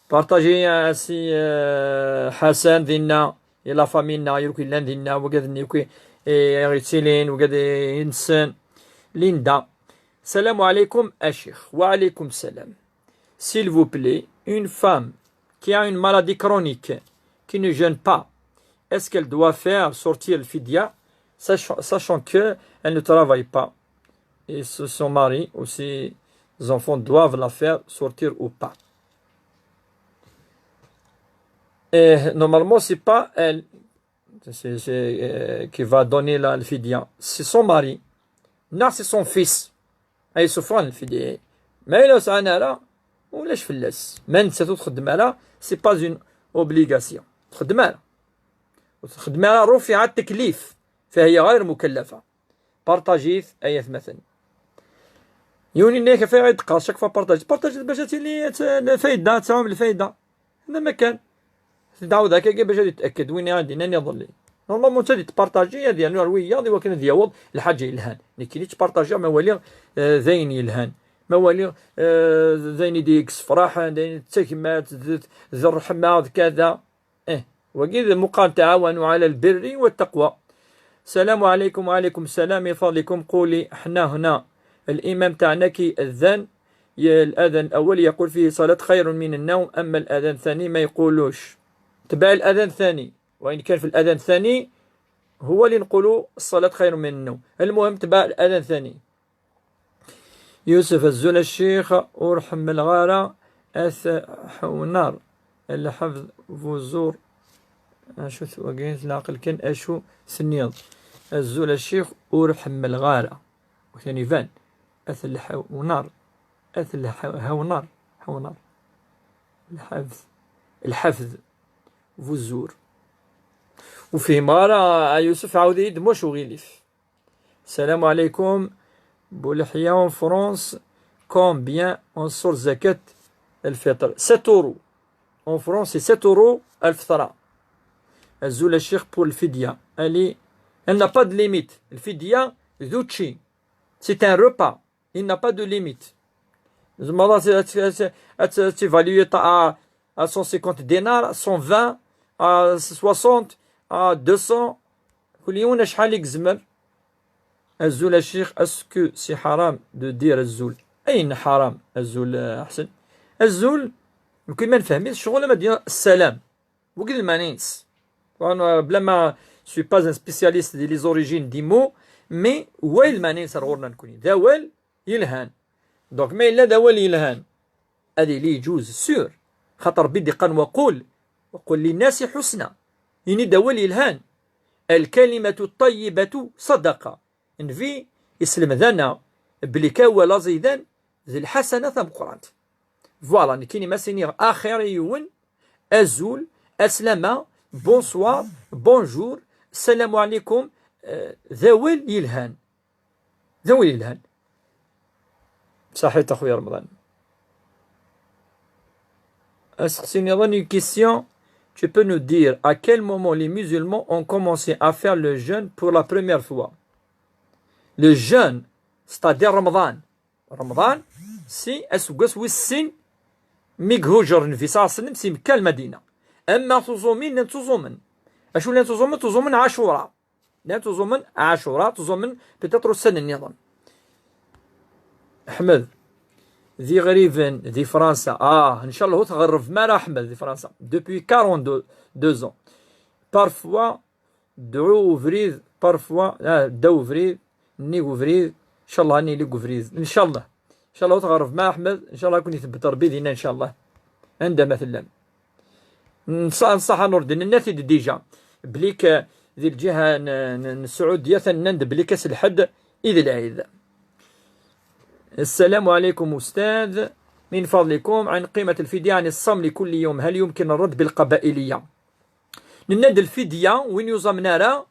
Partagez, euh, si, euh, حسن دينا، يا la famille نا، يروك يلان دينا، وقاد نيوكي، إيه، يغيتسيلين، وقاد ينسن. ليندا. السلام عليكم الشيخ. وعليكم السلام. S'il vous plaît, une femme qui a une maladie chronique, qui ne jeûne pas, est-ce qu'elle doit faire sortir الفدية, sachant, sachant que elle ne travaille pas? Et si son mari ou ses enfants doivent la faire sortir ou pas? Et normalement, c'est pas elle, c'est, c'est, euh, qui va donner la, الفدية. C'est son mari. Non, c'est son fils. أي سفران الفدية. ما إلا سعنا لا، ولاش فلاس. ما نسى تخدم على، c'est pas une obligation. تخدم على. وتخدم على رفع التكليف، فهي غير مكلفة. بارطاجيت آيات مثلا. يوني نيك في غير دقة، chaque fois بارطاجيت. بارطاجيت باش تيلي ت-، الفايدة، تعاون الفايدة. هذا ما كان. تعاود هكا باش غادي يتأكد وين غادي ناني يظلي. Normalement انت غادي تبارطاجي هذه النرويجية، غادي ولكن غادي يعوض الحاجة يلهان. لكن تبارطاجي ما والي، آه، زين يلهان. ما والي، آه، زين يديك سفراح، زين تسكمات، ذ-، ذي الرحمة، كذا. إيه، وقيل مقال تعاونوا على البر والتقوى. السلام عليكم. وعليكم السلام. من فضلكم قولي، حنا هنا الإمام تاعنا كي يأذن، ي-، الأذان الأول يقول فيه: "صلاة خير من النوم"، أما الأذان الثاني ما يقولوش. تبع الأذان الثاني، وإن كان في الأذان الثاني هو اللي نقولوا: "الصلاة خير من النوم". المهم، تبع الأذان الثاني. يوسف، أزول الشيخ، ورحم الغارة، أث حونار، الحفظ فوزور، أشو ث-، وقيت العقل كان أشو ثنيض. أزول الشيخ، ورحم الغارة. وثاني فان. أث الحونار. أث الح-، هونار. هونار. الحفظ. الحفظ. فوزور. وفي مرة يوسف عاود يد مش وغيلف. السلام عليكم. بولحية، en France, combien on sort زكاة الفطر؟ Sept euros. En France, c'est sept euros الفطرة. أزول الشيخ، pour الفدية. ألي، elle n'a pas de limite. الفدية ذو تشي. C'est un repas. Il n'a pas de limite. زعما راه ت-، ت-، ت-، ت-، تيفاليو à، à cent cinquante دينار، cent vingt، à soixante، à deux cents. كل يوم شحال يزمر. أزول الشيخ، est-ce que c'est حرام de dire أزول؟ أين حرام أزول، آه، أحسن؟ أزول، كيما نفهمي الشغل ما دير السلام. وقيل المانينس. وأنا بلا ما، je suis pas un spécialiste de les origines des mots, mais ويل المانينس غورنا نكوني. ذا ويل يلهان. Donc ما إلا ذا ويل يلهان. هذه اللي يجوز sûr. خاطر بدي قال: "وقل، وقل للناس حسنا". يعني ذا ويل يلهان. الكلمة الطيبة صدقة. نفي يسلم ذانا بلي كاوال أزيدان ذي الحسنة ثم قرانت. Voilà، نكيني ما سينيغ آخر يون. أزول، أسلمة، bonsoir، bonjour، السلام عليكم، آه، ذا ويل يلهان. ذا ويل يلهان. صحيت أخويا رمضان. أسقسي نظن une question. Tu peux nous dire à quel moment les musulmans ont commencé à faire le jeûne pour la première fois? Le jeûne, c'est-à-dire رمضان. رمضان، c'est aseggas wis sin mi ihujer Nnbi صلى الله عليه وسلم si Mekka ar Lmadina. Ama tuẓumin, llan tuẓumen. Acu llan tuẓumen? Tuẓumen Ɛacura. Llan tuẓumen Ɛacura, tuẓumen peut-être ussan nniḍen. Ḥmed, d iɣriben di Fransa. Ah, ncallah ur tɣerreb mara, Ḥmed, di Fransa. Depuis quarante-deux ans. Parfois, dɛu ubrid, parfois, ah, ddaw ubrid, nnig ubrid, ncallah ad nili deg ubrid. Ncallah. Ncallah ur tɣerreb mara, Ḥmed. Ncallah ad ken-itbeṭ Rebbi dinna, ncallah. Anda ma tellam. Nṣaḥ, nṣaḥ a Nurdin, nenna-t-id déjà. Blik, eh, di lǧiha n, n, n Sɛudya, nnan-d blik ass lḥedd i d lɛid. السلام عليكم أستاذ، من فضلكم عن قيمة الفدية عن الصوم لكل يوم، هل يمكن الرد بالقبائلية؟ Nenna-d lfidya, win yuẓamen ara,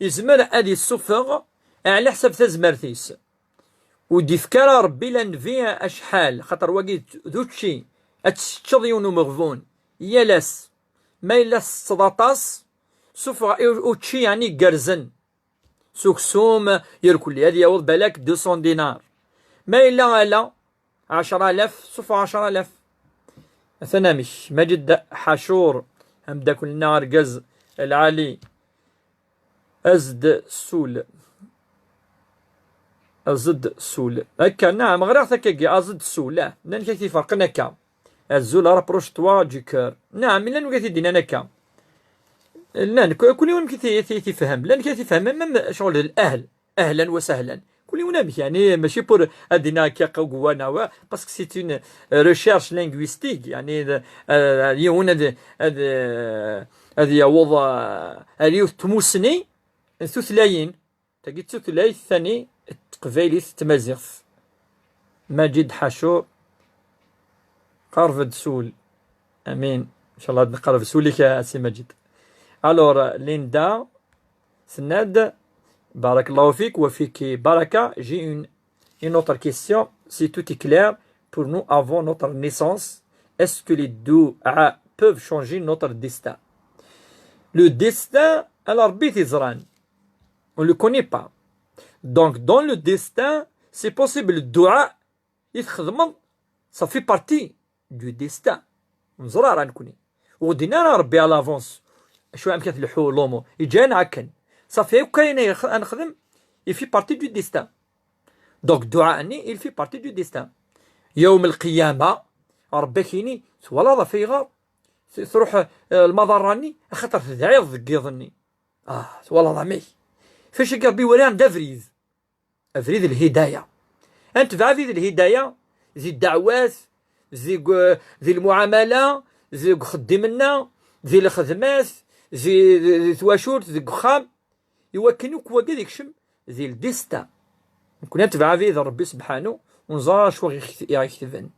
yezmer ad yessufeɣ ɛla ḥsab tazmert-is. Ur d-ifka ara Rebbi la nnbi acḥal, xaṭer wagi d učči, ad teččeḍ yiwen umeɣbun yal ass. Ma yella tsetteḍ aṭas, sufeɣ i učči yeɛni igerrzen. S uksum, irkelli ad yaweḍ balak deux cents dinars. Ma yella ala, ɛecra alaf, sufeɣ ɛecra alaf. Atan amek, Maǧid Ḥacur, ameddakel-nneɣ argaz lɛali, Azd Sul. Azd Sul. Akka, naɛam, ɣriɣ-t akkagi, Azd Sul. Ah, nnan-k ak-t-iferqen akka. Azul, rapproche-toi du cœur. Naɛam, llan wigad i d-yennan akka. Llan, ku-, kul yiwen amek i t-, i t-, i t-ifhem. Llan kra i t-ifhem, même ccɣel d l'ahl. Ahlan wa sahlan. Kul yiwen amek, yani, mačči pour ad d-iniɣ akka qawwa neɣ wa, parce que c'est une recherche linguistique, yani, euh, yiwen ad, ad, euh, ad yaweḍ, euh, ar yiwet tmussni n tutlayin. Tagi d tutlayt tani, d teqbaylit d tmaziɣt. Maǧid Ḥacur, qerreb-d s wul. Amin. Inchallah ad nqerreb s wul-ik a Si Maǧid. Alors, Linda, Snad, barakallahu fik wa fiki baraka. J'ai une, une autre question. Si tout est clair pour nous avant notre naissance, est-ce que les du'a peuvent changer notre destin? Le destin, ala Rebbi i t-yeẓran. On le connaît pas. Donc, dans le destin, c'est possible, du'a i txedmeḍ, ça fait partie du destin. Ur neẓri ara nekni. Ur d-yenni ara Rebbi à l'avance acu amek ad tleḥḥu l'umur. Yeǧǧa-aneɣ akken. Ṣafi, akk ayen ay nex-, ad nexdem, il fait partie du destin. Donc, dduɛa-nni, il fait partie du destin. Yawm lqiyama, Rebbi ak-yini, twalaḍ ɣef ayɣer t-, truḥ, eh, lmaḍarra-nni, axaṭer tedɛiḍ deg yiḍ-nni. Ah, twalaḍ amek. Fac-agi Rebbi iwala-aɣ-d abrid. Abrid lhidaya. Ad netbeɛ abrid lhidaya, di ddeɛwat, di, di lmuɛamala, deg uxeddim-nneɣ, di lxedmat, di, di, di twacult, deg uxxam, iwakken akk wagi ad ikcem di ldista. Nekni ad netbeɛ abrid n Rebbi sebḥanu, ur neẓri ara acu i ɣ-, i ɣ-iketben.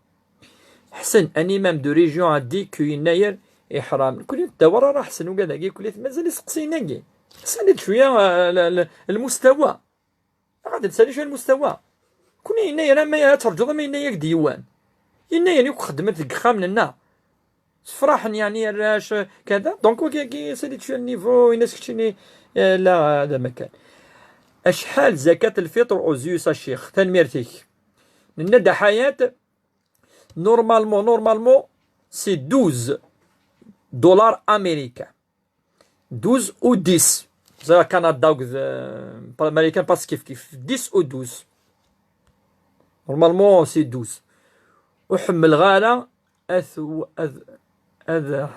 Ḥsen, un imam de région a dit que yennayer iḥram. Nekni ur d-ttawi ara Ḥsen ugad-agi, kul mazal iseqsiyen-agi. Sali-d cwiya, eh, l-, l-, lmustawa. Ad nsali cwiya lmustawa. Kuni yennayer ama ad terǧuḍ ama yennayer ak-d-yewwan. Yennayer akk xeddmen deg ixxamen-nneɣ. Sefraḥen, yeɛni, arrac, kada. Donc, wagi, wagi, sali-d cwiya niveau, ini-as keččini, eh, la, hada ma kan. Acḥal zakat lfitr aux U S A, ccix? Tanemmirt-ik. Nenna-d a Ḥayat, normalement, normalement, c'est douze dollars américains. Douze ou dix. Ẓriɣ Kanada akked, euh, Marikan pas kif kif. Dix ou douze. Normalement, c'est douze. Ur ḥemmleɣ ara ad, ad, ad,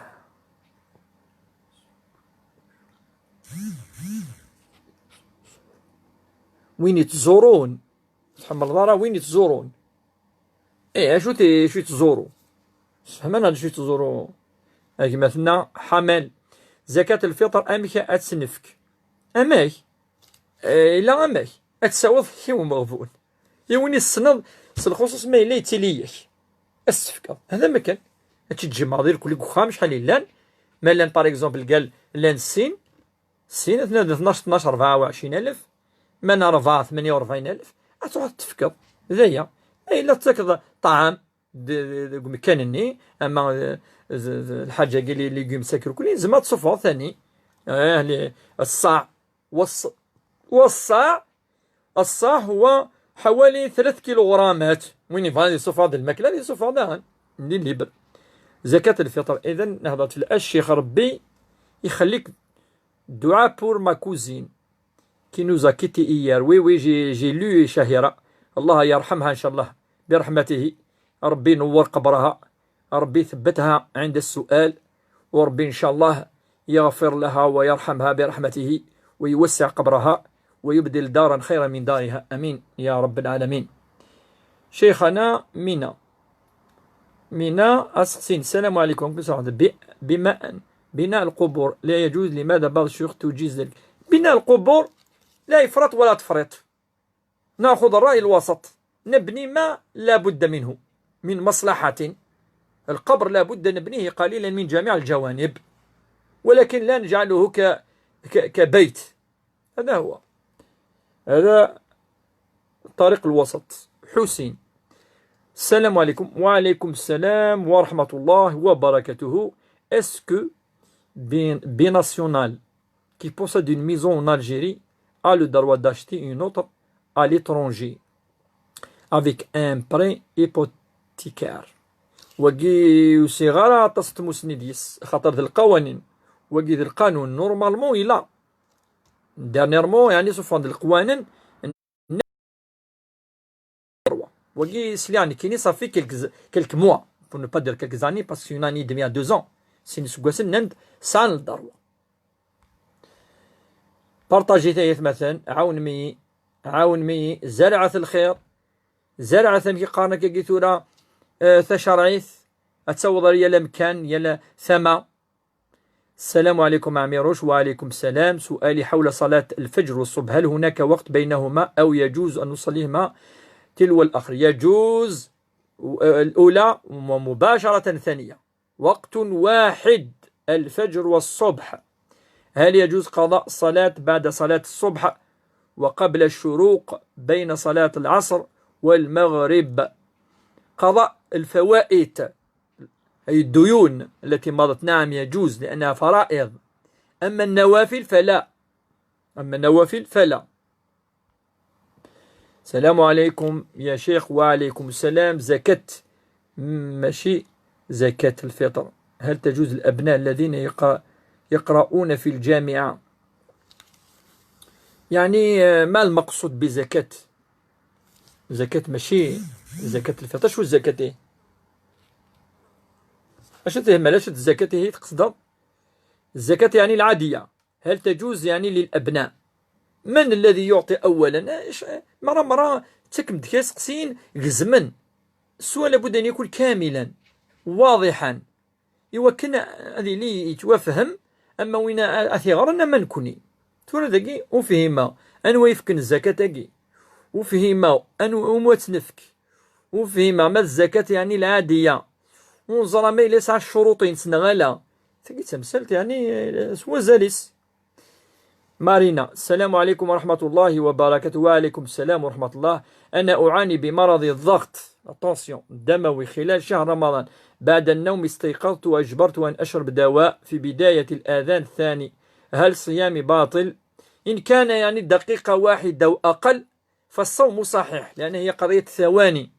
win yettẓurun. Ur tḥemmleḍ ara win yettẓurun. Eh, acu t-, acu yettẓuru? Sfehman-aɣ-d acu yettẓuru a gma-tneɣ Ḥamal. Zakat lfitr, amek ad tt-nefk? Amek? Eh, yella amek. Ad tsaweḍ i umeɣbun. I win i tessneḍ, s lxuṣuṣ ma yella yettili-yak. Ad s-tefkeḍ. Hada ma kan. Ad tt-tjemɛeḍ irkelli deg uxxam, acḥal i llan. Ma llan, par exemple, lgal, llan sin, sin, tnadeḍ tnac, tnac, rebɛa u ɛecrin alef, ma n rebɛa, tmenya u rebɛin alef, ad truḥeḍ tefkeḍ. D aya. Ma yella tettakeḍ ṭṭɛam d-, d-, deg umekkan-nni, ama d-, d-, d-, lḥaǧa-agi, li-, légumes, akrukli, tzemreḍ ad tṣufeḍ tani. Eh, li-, ṣṣaɛ, wa ṣ-, wa ṣṣaɛ, الصاع هو حوالي ثلاث كيلوغرامات. Win yebɣan ad yessufeɣ-d lmakla, ad yessufeɣ daɣen. Li libre. Zakat lfitr. Idan, nehḍer fell-as, Ccix, Rebbi ixelli-k. Dua pour ma cousine qui nous a quitté hier. Oui, oui, j'ai, j'ai lu, Shahira. Allah yerḥemha, inchallah, برحمته. Rebbi inewwer qebreha. Rebbi يثبتها عند السؤال. وربي إن شاء الله يغفر لها ويرحمها برحمته ويوسع قبرها ويبدل دارا خيرا من دارها. آمين يا رب العالمين. شيخنا مينا. مينا أسقسين، السلام عليكم. كل سنة وأنت ب-، بما أن بناء القبور لا يجوز، لماذا بعض الشيوخ تجيز ذلك؟ بناء القبور لا إفراط ولا تفريط، نأخذ الرأي الوسط، نبني ما لا بد منه من مصلحة. القبر لا بد نبنيه قليلا من جميع الجوانب، ولكن لا نجعله ك-، ك-، كبيت. هذا هو، هذا طريق الوسط. حسين، السلام عليكم. وعليكم السلام ورحمة الله وبركاته. Est-ce que bi-, binational qui possède une maison en Algérie a le droit d'acheter une autre à l'étranger avec un prêt hypothécaire? Wagi ur sɛiɣ ara aṭas n tmussni deg-s, xaṭer d lqawanin. Wagi d lqanun, normalement, il a. Dernièrement, يعني, sufɣen-d leqwanen. Wagi sliɣ nekkini, ça fait quelques, quelques mois, pour ne pas dire quelques années, parce que une année et demie à deux ans, sin iseggasen, nnan-d sɛan lderwa. Partagit ay atmaten, ɛawnem-iyi, ɛawnem-iyi, zerɛet lxir, zerɛet, amek i qqaren akkagi tura, eh, tacerɛit, ad taweḍ ar yal amkan, yal tama. السلام عليكم عميروش. وعليكم السلام. سؤالي حول صلاة الفجر والصبح، هل هناك وقت بينهما أو يجوز أن نصليهما تلو الآخر؟ يجوز، آه، الأولى ومباشرة الثانية، وقت واحد، الفجر والصبح. هل يجوز قضاء الصلاة بعد صلاة الصبح وقبل الشروق بين صلاة العصر والمغرب؟ قضاء الفوائت، أي الديون التي مضت، نعم يجوز لأنها فرائض، أما النوافل فلا، أما النوافل فلا. السلام عليكم يا شيخ. وعليكم السلام. زكاة، ماشي زكاة الفطر، هل تجوز الأبناء الذين يق-، يقرؤون في الجامعة؟ يعني، آه، ما المقصود بزكاة؟ زكاة ماشي زكاة الفطر. شو الزكاة إيه؟ أش تهم؟ علاش الزكاة هي تقصد؟ الزكاة يعني العادية. هل تجوز يعني للأبناء؟ من الذي يعطي أولا؟ إيش، مرة، مرة تكم دكي سقسين جزمن. السؤال لابد أن يكون كاملا واضحا. إوا كان هذه لي يتوافهم، أما وين أثي غرنا ما نكوني. تورا داكي وفهيمة. أنوا يفكن الزكاة تاكي؟ وفهيمة أنوا أموات نفك؟ وفهيمة ما الزكاة يعني العادية؟ ونزرى ما إلا يسعى الشروطين سنغالا. تاكي تمثلت يعني سوا زاليس. مارينا، السلام عليكم ورحمة الله وبركاته. وعليكم السلام ورحمة الله. أنا أعاني بمرض الضغط، la tension، الدموي خلال شهر رمضان. بعد النوم استيقظت وأجبرت أن أشرب دواء في بداية الأذان الثاني. هل صيامي باطل؟ إن كان يعني دقيقة واحدة وأقل فالصوم صحيح، لأن هي قضية ثواني.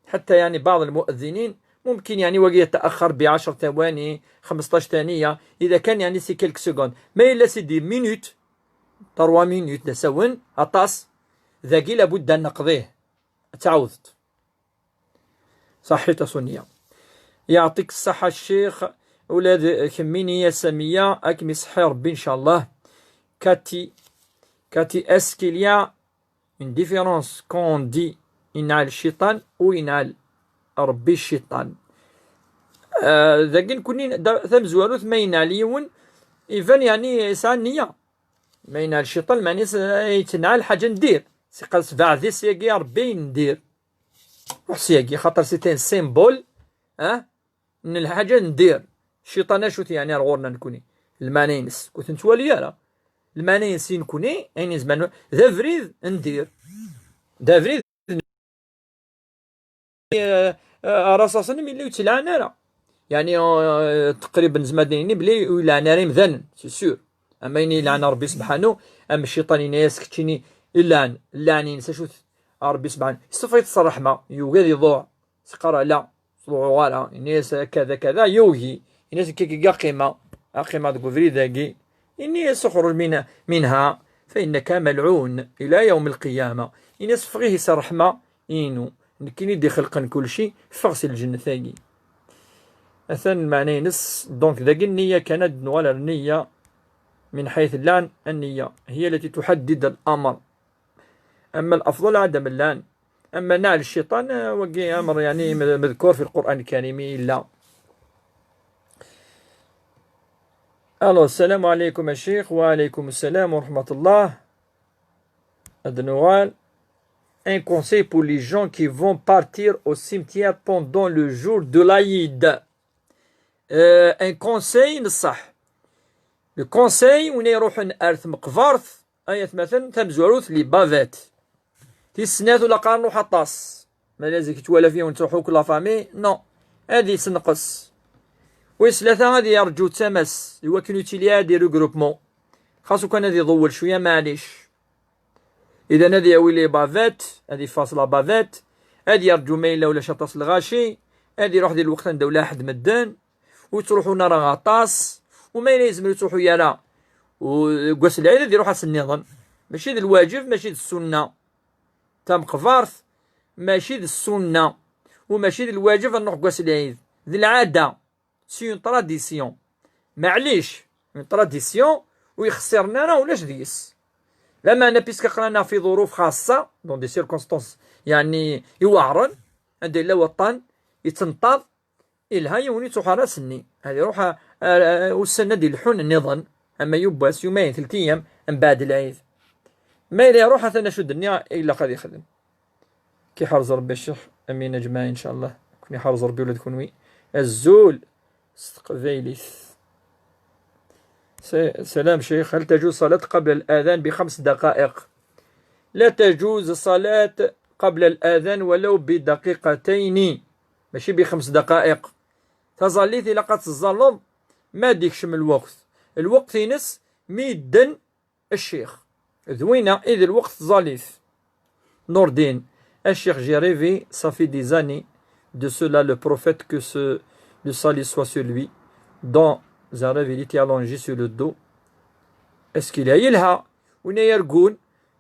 حتى يعني بعض المؤذنين ممكن يعني وقت يتأخر بعشر ثواني، خمسطاش ثانية، إذا كان يعني c'est quelques secondes. ما إلا c'est des minutes، trois minutes، دا سون أطاس، ذاكي لابد أن نقضيه. تعوذت. صحيت سنية. يعطيك الصحة الشيخ. أولاد كميني يا سمية، أكم يصحي ربي إن شاء الله. كاتي، كاتي، est-ce qu'il y a une différence quand on dit ينعل الشيطان و ينعل ربي الشيطان؟ آه، ذاكي نكوني دا-، تمزوروث ما ينعل يون، إيفان يعني يسعى النية. ما ينعل الشيطان، معني س-، يتنعل حاجة ندير. سي قال سبع ذي سياقي ربي ندير. روح سياقي، خاطر c'est un symbole، ها؟ من الحاجة ندير. الشيطان شو يعني غورنا نكوني؟ المعنى ينس. كنت نتوالي يارا. المعنى ينس نكوني، يعني زمان ذا فريد ندير. ذا فريد، آه، آه، رصاصا من اللي يتلعن أنا. يعني، آه، تقريبًا زمان ديني بلي يلعن أنا مذن، c'est sûr. أما إني يلعن ربي سبحانه، أما الشيطان إني يسكتشيني يلعن، اللعن ينسى شو ث-، ربي سبحانه. يصفي الرحمة، يوجد يضوع. سقرا لا، صلوغارا، إنيس كذا كذا، يوهي، إنيس كيكي قيمة، قيمة دقو فريداكي، إنيس اخرج من، منها، فإنك ملعون إلى يوم القيامة. إنيس فغيه سرحمة، إنو، نكيني دي خلقن كل شيء، فغسل الجنة ثاقي. أثن معنى نس، donc ذاك النية كانت نوال النية من حيث اللعن، النية هي التي تحدد الأمر. أما الأفضل عدم اللعن. أما نعل الشيطان، آه، وقي أمر يعني مذ-، مذكور في القرآن الكريم إلا. ألو، السلام عليكم الشيخ. وعليكم السلام ورحمة الله. Ad nuɣal. Un conseil pour les gens qui vont partir au cimetière pendant le jour de l'Aïd. Euh, un conseil نصح. Le conseil, win iruḥen ar tmeqbert, ay atmaten, tamezwarut, les bavettes. Tis snat ula qqaren ruḥ aṭas. Ma la zik twala fiwen ttruḥu kul la famille, non. Ad yessenqes. Wis tlata ad yerǧu d tama-s, iwakken ur yettili ara des regroupements. Xas ukan ad iḍewwel cwiya, maɛlic. Idan ad yawi les bavettes, ad ifaṣ la bavette, ad yerǧu ma yella ulac aṭas lɣaci, ad iruḥ di lweqt anda ula ḥedd medden, ur ttruḥun ara aṭas, u ma yella yezmer ur ttruḥu ara, u deg wass n lɛid ad iruḥ ass nniḍen. Mačči d lwaǧeb, mačči d ssunna. Tameqbart, mačči d ssunna, u mačči d lwaǧeb ad nruḥ deg wass n lɛid. D lɛada. C'est une tradition. Maɛlic, une tradition ur ixessiren ara ulac deg-s. Lameɛna puisque aql-aneɣ fi ḍuruf xaṣṣa, dans des circonstances, yeɛni, iweɛren, anda yella waṭṭan, yettenṭaḍ, ilha yiwen ur yettruḥ ara ass-nni. Ad iruḥ a, a, a, ussan ad d-ileḥḥun nniḍen, ama yiwwas, yumayen, telt ayyam, mbeɛd lɛid. Ma yella iruḥ, atan acu d-nniɣ, ilaq ad ixdem. Ki ḥerz Rebbi a Ccix, amin aǧmaɛ, ncallah. Kun iḥerz Rebbi ula d kunwi. Azul s teqbaylit. س-، سلام شيخ، هل تجوز صلاة قبل الأذان بخمس دقائق؟ لا تجوز صلاة قبل الأذان ولو بدقيقتين، ماشي بخمس دقائق. Taẓallit ilaq ad teẓẓalleḍ ma d-ikcem lweqt. Lweqt-ines mi yedden Ccix. D winna i d lweqt tẓallit. Nourdine, a Ccix, j'ai rêvé, ça fait des années de cela, le prophète, que ce, le salut soit sur lui, dans un rêve, il était allongé sur le dos. Est-ce qu'il y a, yelha, winna yergun,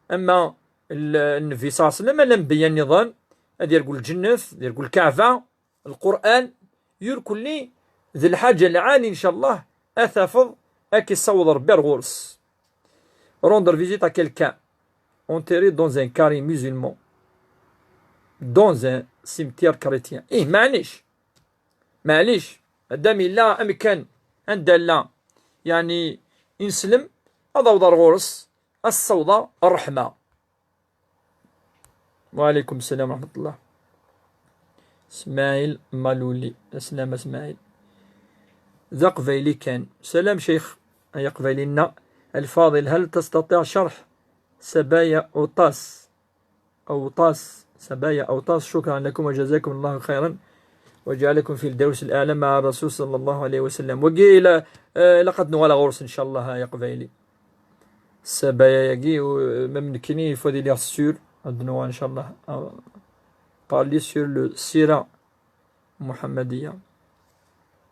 ama l-, Nnbi صلى الله عليه وسلم, ala anbiya nniḍen, ad yergu lǧennet, ad yergu lkaɛba, Lqur'an, yur kulli d lḥaǧa lɛali, ncallah, ad tafeḍ ad k-issaweḍ Rebbi ar ɣur-s. Rendre visite à quelqu'un enterré dans un carré musulman, dans un cimetière chrétien. Ih, maɛlic. Maɛlic. Adam yella amkan anda llan, yeɛni, ineslem, ad awḍeɣ ar ɣur-s, ad s-ssawḍeɣ ṛṛeḥma. وعليكم السلام ورحمة الله. Smaɛil Maluli. Aslama Smaɛil. D aqbayli kan. Salam Ccix, ay aqbayli-nneɣ الفاضل، هل تستطيع شرح سبايا أوطاس؟ أوطاس، سبايا أوطاس. شكرا لكم وجزاكم الله خيرا وجعلكم في الفردوس الأعلى مع الرسول صلى الله عليه وسلم. Wagi la, eh, ilaq ad nuɣal ɣur-s, ncallah, ay aqbayli. Ssabaaya-agi, u-, même nekkini, il faut ad iliɣ sûr, ad nuɣal, ncallah, à parler sur le sira muhammadiya.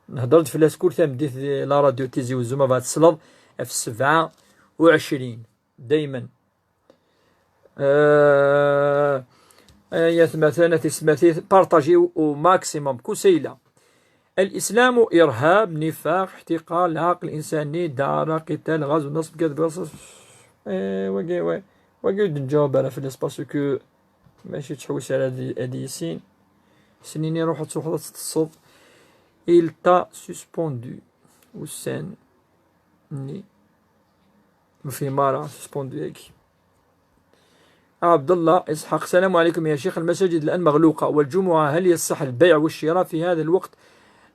Nehder-d fell-as kul tameddit di la radio Tizi Uzzu, ma bɣa tesleḍ, ɣef sebɛa u ɛecrin, daymen. Euh, ay atmaten, a tisetmatin, partagiw au maximum, kusayla. الإسلام إرهاب، نفاق، احتقار لحق الإنساني، دعارة، قتال، غزو، نصب، كذب، قصف. Eh, wagi, wa-, wagi ur d-nǧawab ara fell-as, parce que mačči ttḥewwis ara ad, ad yissin. Snini ruḥ ad truḥeḍ ad teṭṭseḍ. Il t'a suspendu. Ussan-nni. Ur fhim ara, suspendu-agi. عبد الله إسحاق، السلام عليكم يا شيخ، المساجد الآن مغلوقة والجمعة، هل يصح البيع والشراء في هذا الوقت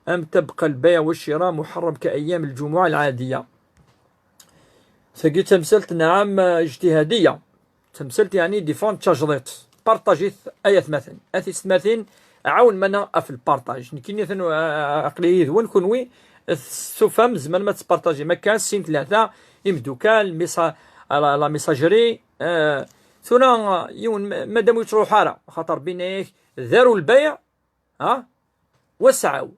أم تبقى البيع والشراء محرم كأيام الجمعة العادية؟ Tagi d tamsalt, نعم، اجتهادية. Tamsalt, yeɛni, difan d tajdiṭ. Partajit, ay atmaten. A tisetmatin, ɛawen-aneɣ ɣef lpartaj. Nekkini atan, a-, a-, aql-i yid-wen, kunwi testufam, tzemrem ad tespartajim akka, sin, tlata, imdukal, misa-, la, la messagerie, eh, tura, yiwen, ma-, madam ur yettruḥ ara, xaṭer binna-yak, daru lbayɛ, ha? Wasɛaw,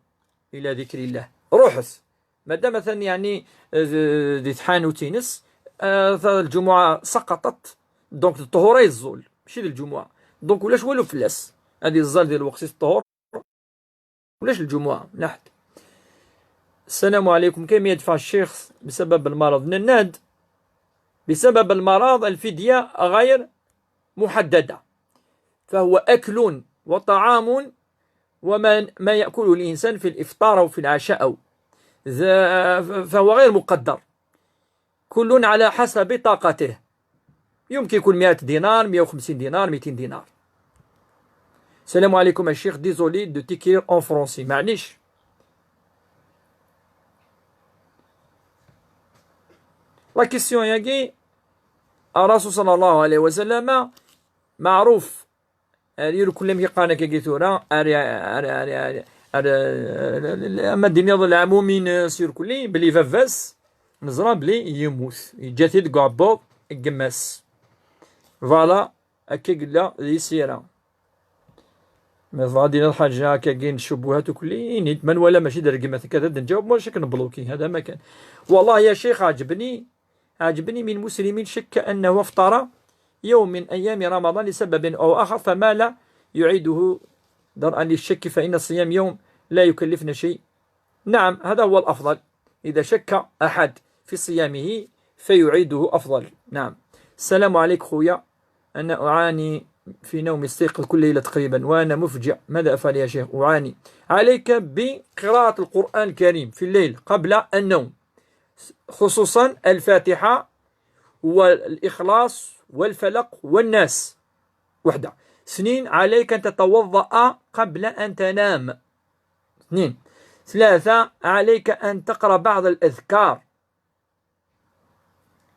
ila dikri llah. Ruḥet. Madam atan, yeɛni, eh, di tḥanut-ines, eh, ta-, lǧumuɛa saqaṭet, donc d ṭṭhur ay yeẓẓul, mačči d lǧumuɛa. Donc ulac walu fell-as. Ad yeẓẓal di lweqt-is ṭṭhur, ulac lǧumuɛa, n aḥed. السلام عليكم، كيف يدفع الشيخ بسبب المرض؟ Nenna-d, بسبب المرض الفدية غير محددة. فهو أكل وطعام، وما ما يأكله الإنسان في الإفطار أو في العشاء أو ذا، فهو غير مقدر، كل على حسب طاقته. يمكن يكون مائة دينار، مائة وخمسين دينار، مائتين دينار. السلام عليكم الشيخ، désolé de t'écrire en français، معليش. La question ياكي، الرسول صلى الله عليه وسلم معروف، ar irkelli amek i qqaren akka-agi tura, ar, ar, ar, ar, ar, ama d-tiniḍ lɛamumin, eh, s irkelli, belli baba-s neẓra belli yemmut, yeǧǧa-t-id deg uɛebbuḍ n yemma-s. Voilà, akka i yella di sira. Ma tebɣa ad d-tiniḍ ḥaǧa akka-agi n tcubuhat ukli, ini-d, ma nwala mačči d rregmat akka, ad d-nǧaweb, mačči ad k-nbluki, hada ma kan. والله يا شيخ عجبني، عجبني من مسلم شك أنه أفطر يوم من أيام رمضان لسبب أو آخر فمال يعيده درءا للشك، فإن الصيام يوم لا يكلفنا شيء. نعم، هذا هو الأفضل، إذا شك أحد في صيامه فيعيده أفضل. نعم. السلام عليك خويا، أنا أعاني في نومي، استيقظ كل ليلة تقريبا وأنا مفجع، ماذا أفعل يا شيخ؟ أعاني. عليك بقراءة القرآن الكريم في الليل قبل النوم، خصوصا الفاتحة والإخلاص والفلق والناس. وحدة. اثنين، عليك أن تتوضأ قبل أن تنام. اثنين. ثلاثة، عليك أن تقرأ بعض الأذكار.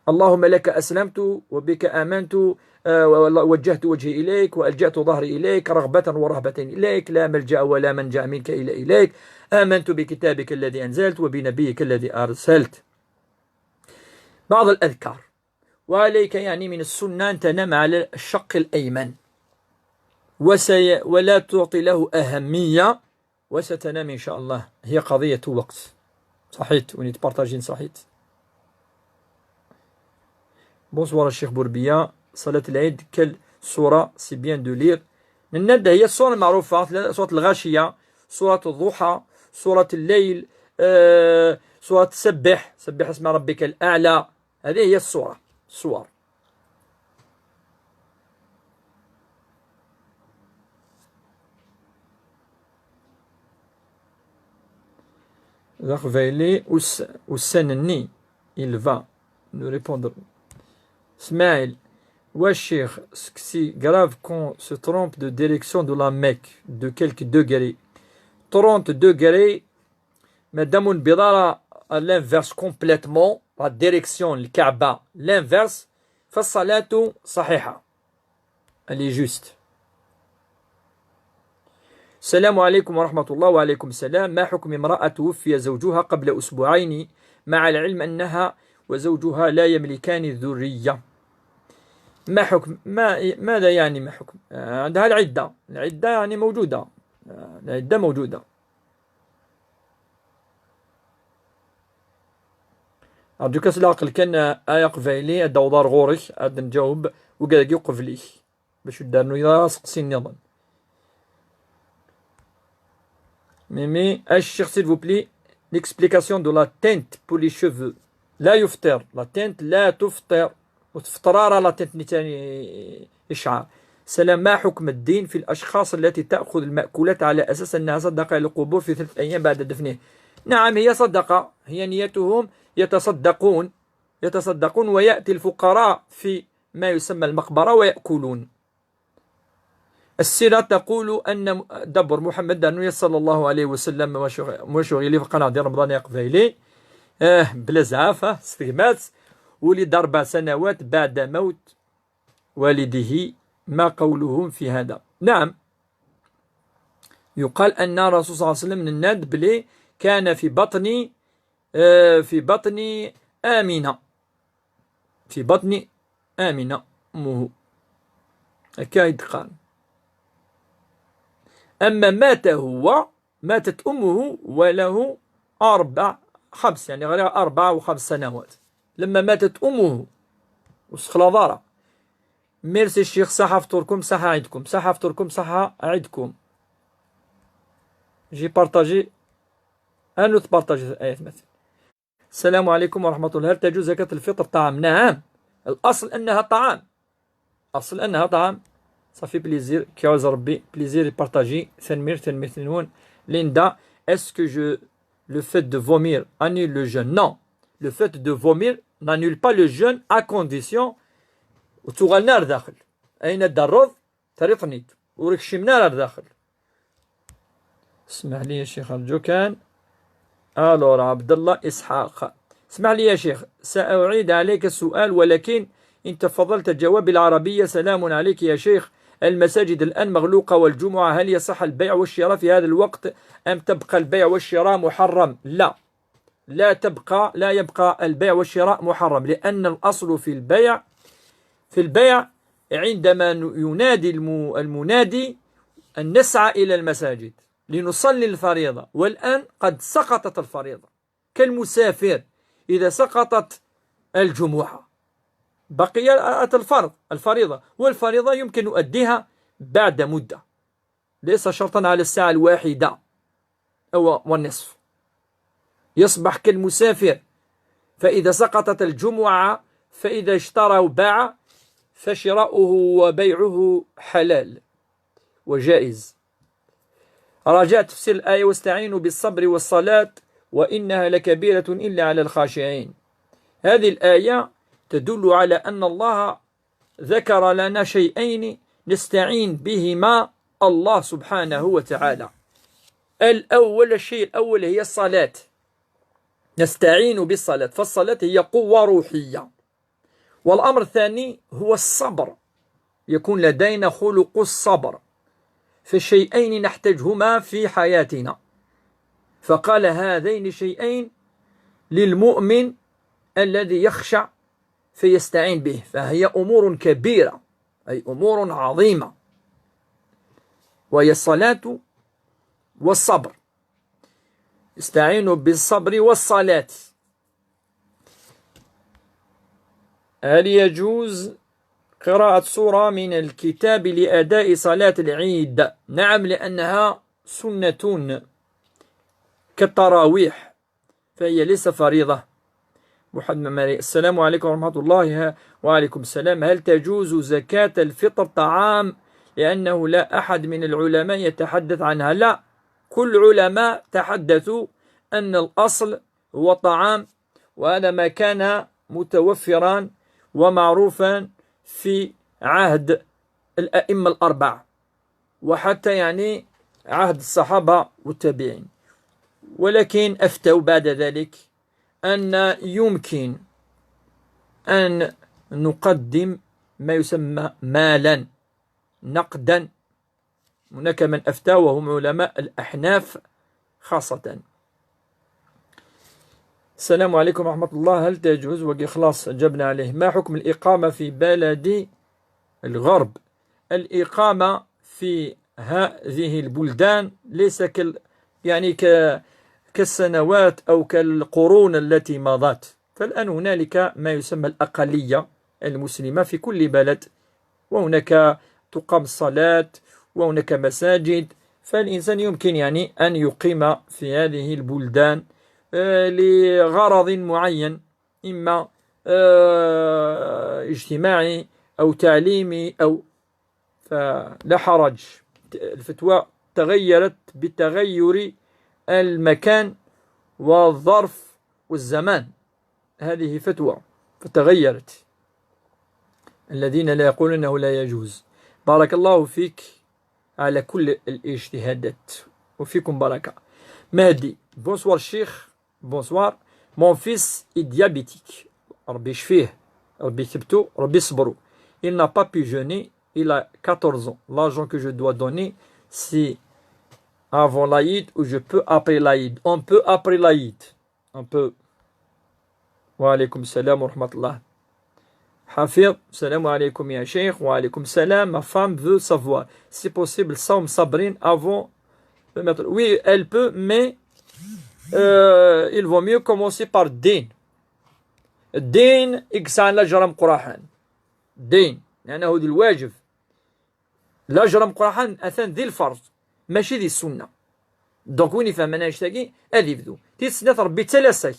اللهم لك أسلمت وبك آمنت، آه، وجهت وجهي إليك وألجأت ظهري إليك رغبة ورهبة إليك، لا ملجأ ولا منجا منك إلا إليك، آمنت بكتابك الذي أنزلت وبنبيك الذي أرسلت. بعض الأذكار. وعليك، يعني، من السنة أن تنام على الشق الأيمن، وسي-، ولا تعطي له أهمية، وستنام إن شاء الله، هي قضية وقت. صحيت، وني تبارطاجين صحيت. Bonsoir الشيخ بوربية، صلاة العيد quelle سورة c'est bien de lire؟ نناد هي السورة المعروفة، ثلا-، سورة الغاشية، سورة الضحى، سورة الليل، آه، سورة سبح، سبح اسم ربك الأعلى. هذه هي السورة، السور. D aqbayli us-, ussan-nni, il va nous répondre. Smaïl, wa ccix, c'est grave qu'on se trompe de direction de la Mecque, de quelques degrés. Trente degrés, madame, on à l'inverse complètement, la direction, le Kaaba, l'inverse, فالصلاة صحيحة. Elle est juste. السلام عليكم ورحمة الله. وعليكم السلام. ما حكم امرأة توفي زوجها قبل أسبوعين مع العلم أنها وزوجها لا يملكان ذرية؟ ما حكم، ما، ماذا يعني ما حكم؟ آه، عندها العدة، العدة يعني موجودة. آه، العدة موجودة. Arǧu-k s leɛqel kan, a aqbayli, ad d-awḍeɣ ɣur-k, ad d-nǧaweb wigad-agi uqbel-ik, bac ur d-rnu ara aseqsi nniḍen. Mimi, a ccix, s'il vous plaît, l'explication de la teinte pour les cheveux. لا يفطر، la teinte لا تفطر. وتفطر على la teinte نتاني إشعار. سلام، ما حكم الدين في الأشخاص التي تأخذ المأكولات على أساس أنها صدقة للقبور في ثلاثة أيام بعد دفنه؟ نعم، هي صدقة، هي نيتهم يتصدقون، يتصدقون ويأتي الفقراء في ما يسمى المقبرة ويأكلون. السيرة تقول أن دبر محمد دانوية صلى الله عليه وسلم مشغ-، مشغل في قناة ديال رمضان يا قبايلي. آه، بلا زعافة، استقمات، ولد أربع سنوات بعد موت والده. ما قولهم في هذا؟ نعم، يقال أن الرسول صلى الله عليه وسلم نناد بلي كان في بطن، آه، في بطن آمنة، في بطن آمنة أمه. هكا يتقال. أما مات هو، ماتت أمه وله أربع، خمس، يعني غير أربع وخمس سنوات لما ماتت أمه. وسخ la dara. Merci الشيخ، صحة فطوركم، صحة عيدكم، صحة فطوركم، صحة عيدكم. J'ai partagé. أنو تبارطاجي الآيات مثلا. السلام عليكم ورحمة الله. هل تجوز زكاة الفطر طعام؟ نعم، الأصل أنها طعام، أصل أنها طعام. Ça fait plaisir. K Y A Rebbi, plaisir est partagé. Tanemmirt, tanemmirt-nwen. Linda, est-ce que je, le fait de vomir annule le jeûne? Non. Le fait de vomir n'annule pas le jeûne à condition ur tuɣalen ara ar daxel. Ayen ad d-terreḍ, terriḍ-ten-id. Ur kcimen ara ar daxel. اسمح لي يا شيخ أرجوك. Alors عبد الله إسحاق، اسمح لي يا شيخ، سأعيد عليك السؤال، ولكن إن تفضلت جواب بالعربية. سلام عليك يا شيخ، المساجد الآن مغلوقة والجمعة، هل يصح البيع والشراء في هذا الوقت أم تبقى البيع والشراء محرم؟ لا، لا تبقى، لا يبقى البيع والشراء محرم، لأن الأصل في البيع، في البيع عندما ن-، ينادي الم-، المنادي أن نسعى إلى المساجد لنصلي الفريضة، والآن قد سقطت الفريضة، كالمسافر إذا سقطت الجمعة بقي الفرض، الفريضة، والفريضة يمكن أديها بعد مدة، ليس شرطا على الساعة الواحدة أو والنصف. يصبح كالمسافر، فإذا سقطت الجمعة فإذا اشترى وباع فشراؤه وبيعه حلال وجائز. رجاء تفسير الآية: "واستعينوا بالصبر والصلاة وإنها لكبيرة إلا على الخاشعين". هذه الآية تدل على أن الله ذكر لنا شيئين نستعين بهما الله سبحانه وتعالى. الأول، الشيء الأول هي الصلاة، نستعين بالصلاة، فالصلاة هي قوة روحية. والأمر الثاني هو الصبر، يكون لدينا خلق الصبر، فشيئين نحتاجهما في حياتنا. فقال: "هذين شيئين للمؤمن الذي يخشع فيستعين به"، فهي أمور كبيرة، أي أمور عظيمة، وهي الصلاة والصبر. استعينوا بالصبر والصلاة. هل يجوز قراءة سورة من الكتاب لأداء صلاة العيد؟ نعم، لأنها سنة كالتراويح، فهي ليس فريضة. محمد مري، السلام عليكم ورحمة الله. ه-، وعليكم السلام. هل تجوز زكاة الفطر طعام؟ لأنه لا أحد من العلماء يتحدث عنها. لا، كل العلماء تحدثوا أن الأصل هو طعام، وهذا ما كان متوفرا ومعروفا في عهد الأئمة الأربعة، وحتى يعني عهد الصحابة والتابعين. ولكن أفتوا بعد ذلك أن يمكن أن نقدم ما يسمى مالا نقدا. هناك من أفتى وهم علماء الأحناف خاصة. السلام عليكم ورحمة الله. هل تجوز؟ وقي خلاص جبنا عليه. ما حكم الإقامة في بلد الغرب؟ الإقامة في هذه البلدان ليس كال-، يعني ك-، كالسنوات أو كالقرون التي مضت. فالآن هنالك ما يسمى الأقلية المسلمة في كل بلد، وهناك تقام الصلاة، وهناك مساجد، فالإنسان يمكن يعني أن يقيم في هذه البلدان، آه، لغرض معين، إما، آه، اجتماعي أو تعليمي أو، فلا حرج. الفتوى تغيرت بتغير المكان والظرف والزمان. هذه فتوى فتغيرت. الذين لا يقولون أنه لا يجوز. بارك الله فيك على كل الاجتهادات، وفيكم بركة. مهدي، bonsoir الشيخ. Bonsoir. Mon fils est diabétique. ربي يشفيه، ربي يثبتو، ربي يصبرو. Il n'a pas pu jeûner, il a quatorze ans. L'argent que je dois donner, c'est avant l'Aïd ou je peux après l'Aïd. On peut après l'Aïd. On peut. وعليكم السلام ورحمة الله. حفيظ، السلام عليكم يا شيخ. وعليكم السلام. Ma femme veut savoir si c'est possible صوم صابرين avant le maître. Oui, elle peut, mais, euh, il vaut mieux commencer par الدين. الدين i yesɛan lajer ameqqran. الدين، لأنه ذي الواجب. Lajer ameqqran atan di lferḍ, mačči di ssunna. Donc win ifehmen annect-agi, ad ibdu. Tis snat, Rebbi yettalas-ak.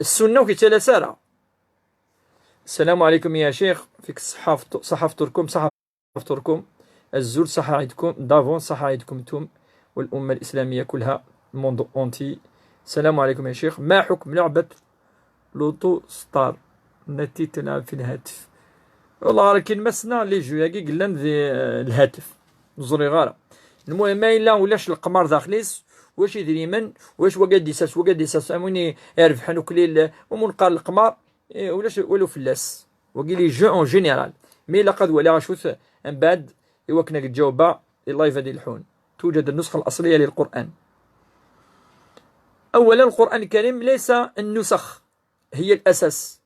Ssunna ur k-yettalas ara. السلام عليكم يا شيخ، فيك الصحة فط-، صحة فطوركم، صحة. فطوركم. الزول صح عيدكم، دافون صح عيدكم انتم والأمة الإسلامية كلها، الموندو اونتي. السلام عليكم يا شيخ، ما حكم لعبة لوتو ستار التي تلعب في الهاتف؟ والله راه كاين ما سنا لي جو ياكي قلان ذي، آه، الهاتف، زري غارة. المهم، ما إلا ولاش القمر داخليس، واش يدري من، واش وقاد يساس، وقاد يساس، أموني يربحن وكليل، ومن قال القمر، إيه، ولاش ولو فلاس. وقيلي جو اون جينيرال. مي إلا قد ولا غشوث، من بعد، إوا كنا تجاوبها، اللايف هذه الحون. توجد النسخة الأصلية للقرآن. أولا، القرآن الكريم ليس النسخ هي الأساس،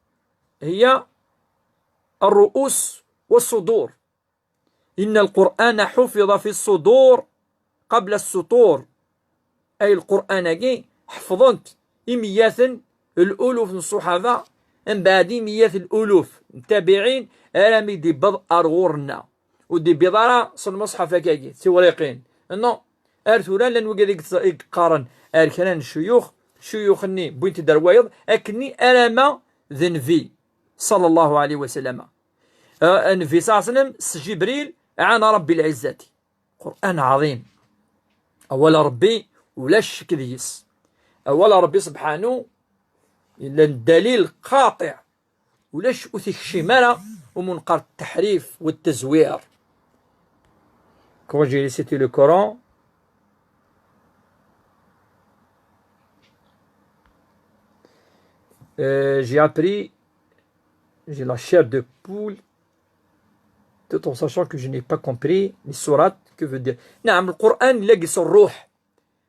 هي الرؤوس والصدور. إن القرآن حفظ في الصدور قبل السطور. أي القرآن أكي حفظنت إمياث الألوف من الصحابة، من بعد إمياث الألوف التابعين، أرامي دي بض أرغورنا ودي بضارة صن مصحف أكاكي توريقين. نو، أرثورا لن وقد يقارن أركان الشيوخ، شيوخ الني بوينت دروايض أكني أراما ذنفي صلى الله عليه وسلم. آه، النبي صلى الله عليه وسلم، س جبريل عن رب العزة. قرآن عظيم. أول ربي ولا شك ذيس. أول ربي سبحانه إلا الدليل قاطع، ولاش أثيك شمارة ومنقر التحريف والتزوير. Quand j'ai récité le Coran, euh, j'ai appris, j'ai la chair de poule, tout en sachant que je n'ai pas compris les sourates, que veut dire. نعم، القرآن لاقي الروح.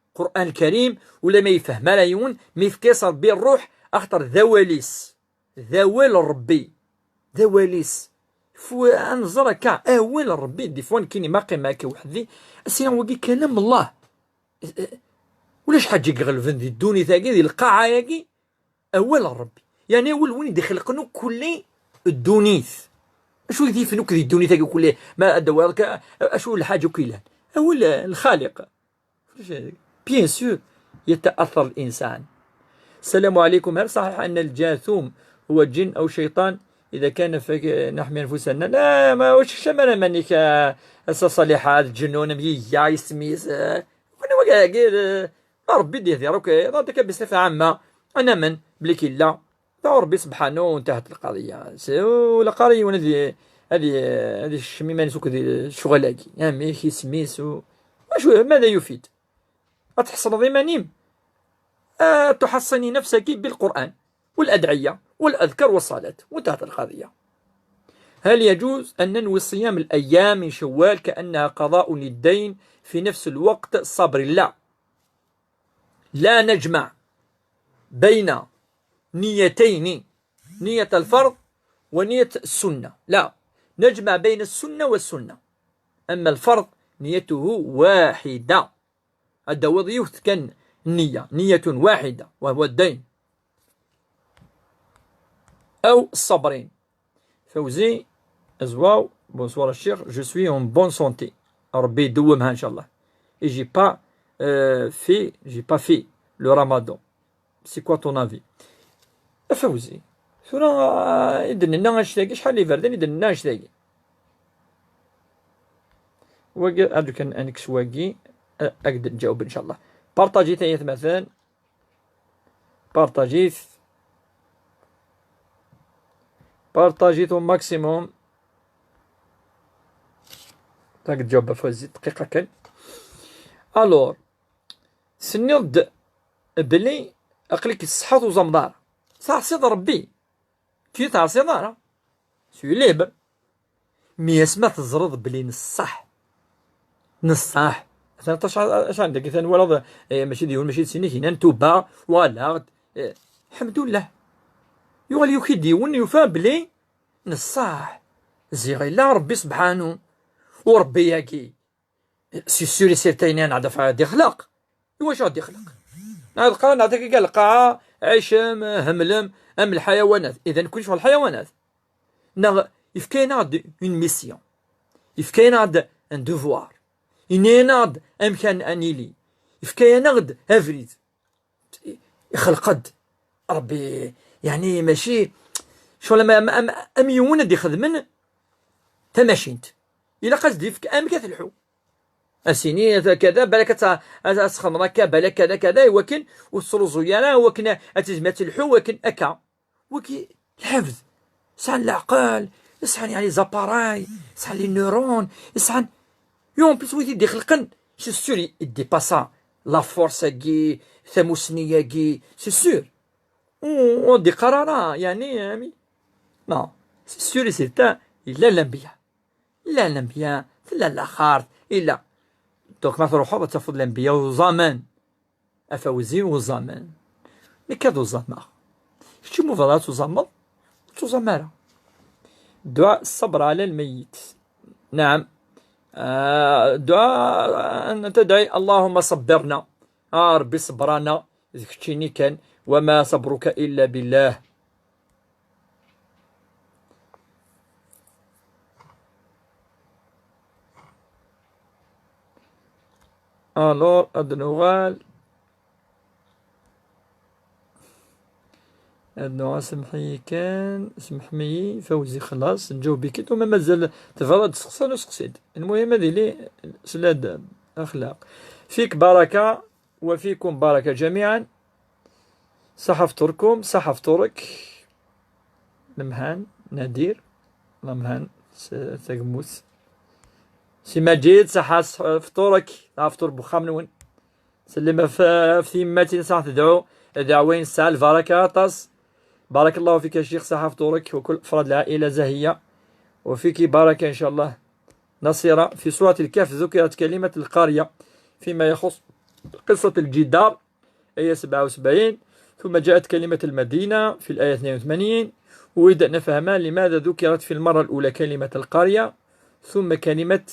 القرآن الكريم ولا ما يفهم على يون، ما يفكيس ربي الروح، أخطر ذواليس. ذوال ربي. ذواليس. فو أنظر كا أول ربي، دي فوان كيني ما قيمة كي وحدي. أسيا وقي كلام الله. ولاش حاجة يغلبن ذي الدوني ثاقي، ذي القاعة ياقي. أول ربي. يعني أول وين يدخل قنو كل الدونيث. أشو ذي فنوك ذي الدوني ثاقي كل ما أدوارك، أشو الحاجة كلها. أول الخالق. Bien sûr يتأثر الإنسان. السلام عليكم، هل صحيح أن الجاثوم هو جن أو شيطان؟ إذا كان فنحمي أنفسنا. لا، ما واش شمال منك، آه، أسا صالحة، الجنون، مية، يسميس، آه، كنا وقع، آه، ربي ديه دير، أوكي، هذا كان بصفة عامة. أنا من بلي كلا. دعوا ربي سبحانه وانتهت القضية. سي-، ولا قاري ولا هذه، هذه، هذه الشميمة نسوك ذي الشغل هاكي. يا ميك يسميس و-، واش، ماذا يفيد؟ أتحصن ضمانيم؟ أه، تحصني نفسك بالقرآن والأدعية والأذكار والصلاة وانتهت القضية. هل يجوز أن ننوي صيام الأيام من شوال كأنها قضاء للدين في نفس الوقت صبر؟ لا، لا نجمع بين نيتين، نية الفرض ونية السنة، لا، نجمع بين السنة والسنة. أما الفرض نيته واحدة، هذا هو ضيوف كان النية، نية واحدة وهو الدين أو الصبرين. فوزي أزواو، bonsoir الشيخ، je suis en bonne santé. ربي يدومها إن شاء الله. Et j'ai pas, euh, fait, j'ai pas fait le ramadan. C'est quoi ton avis؟ فوزي، ثورة، آه، إذن لنا أشتاقي، شحال يبردن إذن لنا أشتاقي. واقي، هادو كان أنكس واقي، آه، أقدر نجاوب إن شاء الله. بارطاجي ثاني مثلا. بارطاجيث. بارطاجيث au maximum. تاك تجاوب فوزي دقيقة كان. ألور، سنيض بلي أقلك الصحة وزمضار. صح سيد ربي. كي تعصي ضارة. سي ليبر. مي اسمع تزرد بلي نصح. نصح. أثناء تش-، اش عندك؟ إذا ولا، إيه، ماشي ديون، ماشي سيني، هنا نتوبة، ولا، إيه، الحمد لله. يوغل يوكي ديون، يوفى بلي نصح. زيغ إلا ربي سبحانه. وربي ياكي. سي سور سيرتين أنا عاد فا دي خلق. واش غادي يخلق؟ هاد القرن عطيك كاع القاعة، عيش أم، هملم، أم الحيوانات. إذا كلش هو الحيوانات. نغ-، يفكينا غد اون ميسيون. يفكينا غد ان دوفوار. ينينا غد أمكان أنيلي. يفكينا غد أفريد. يخلقد. ربي، يعني، ماشي شغل ما، ما، ما، أم يون دي خدمن تماشينت. Ilaq ad s-d-yefk amek ad telḥu. Asini, ata kada, balak ad tt-, ad, ad txedmeḍ akka, balak kada, kada, iwakken ur tettruẓu ara, iwakken ad tizmi ad telḥu, iwakken akka. Waki, lḥebd, sɛan leɛqel, sɛan, yeɛni, les appareils, sɛan les neurones, sɛan, et en plus, wid i d-ixelqen, c'est sûr, i d-ipasa la force-agi, tamusni-agi, c'est sûr. Ur, ur d-iqqar ara, yeɛni, ami. Non, c'est sûr et certain, yella lanbiya. Llan lanbiya, tella laxert, illa. Donc, ma truḥeḍ, ad tafeḍ lanbiya uẓamen. A Fawzi, uẓamen. Nekk ad uẓameɣ. Kečč, ma bɣiḍ ad tuẓameḍ, ur tuẓam ara. Dua ṣṣabr ɛla lmeyyit. Naɛam. Ah, dua, ah, tadɛi, Allahumma ṣabbirna. A Ṛebbi, ṣebber-aneɣ d keččini kan. Wa ma ṣabruka illa billah. Alors, ad nuɣal. Ad nuɣal, semḥ-iyi kan, semḥem-iyi, Fawzi, xlaṣ, nǧaweb-ik-id, uma mazal tebɣiḍ ad d-testeqsiḍ, ur steqsi-d. Lmuhim, ad yili s ladab, axlaq. Fik baraka, wa fikum baraka jamiɛan. Ṣaḥa fṭurkum, ṣaḥa fṭurek. Lemhan, Nadir, Lemhan, s-, tagmut. Si Maǧid, ṣaḥa s-, fṭurek, ṣaḥa fṭur n wexxam-nwen. Sellem ɣef, ɣef tyemmatin, ṣaḥa tedɛu, dɛwa-ines tesɛa lbaraka aṭas. بارك الله فيك يا شيخ، صحة فطورك وكل أفراد العائلة زاهية، وفيك بركة إن شاء الله. نصيرة، في سورة الكهف ذكرت كلمة القرية فيما يخص قصة الجدار، آية سبعة وسبعين، ثم جاءت كلمة المدينة في الآية اثنين وثمانين، ويبدأ نفهم لماذا ذكرت في المرة الأولى كلمة القرية ثم كلمة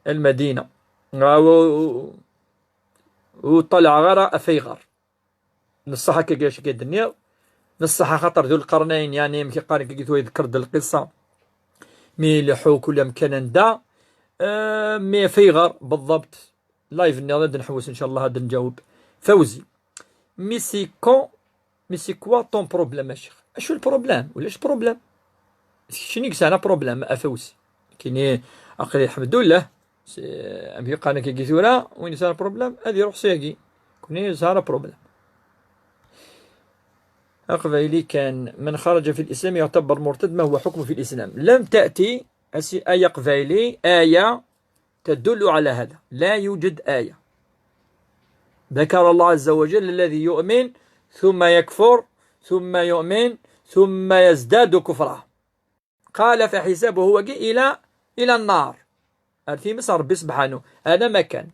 المدينة. و-، و-، وطلع غير أفيغر. Neṣṣaḥ akka, akka d-nniɣ. Neṣṣaḥ axaṭer Dul Qarnayn, yeɛni, amek i qqaren, akka tura yeḍker-d lqissa. Mi ileḥḥu kul amkan anda, eh, mi fayɣer, بالضبط. Live-nniḍen ad nḥewwes, إن شاء الله, ad nǧaweb. Fawzi. Mais c'est quand, mais c'est quoi ton problème, a ccix? Acu lproblème? Ulac problème. D keččini i yesɛan aproblème, a Fawzi. Kini, aql-i, lḥemdullah. Si-, amek i qqaren akka tura, win yesɛan problème, ad iruḥ s ayagi. Kuni yesɛa problème. Aqbayli kan, من خرج في الإسلام يعتبر مرتد، ما هو حكمه في الإسلام؟ لم تأتي أس-، آية قبايلي، آية تدل على هذا. لا يوجد آية. ذكر الله عز وجل الذي يؤمن ثم يكفر ثم يؤمن ثم يزداد كفرا. قال فحسابه, wagi, إلى، إلى النار. Ar times n Ṛebbi subḥanu. Hada ma kan.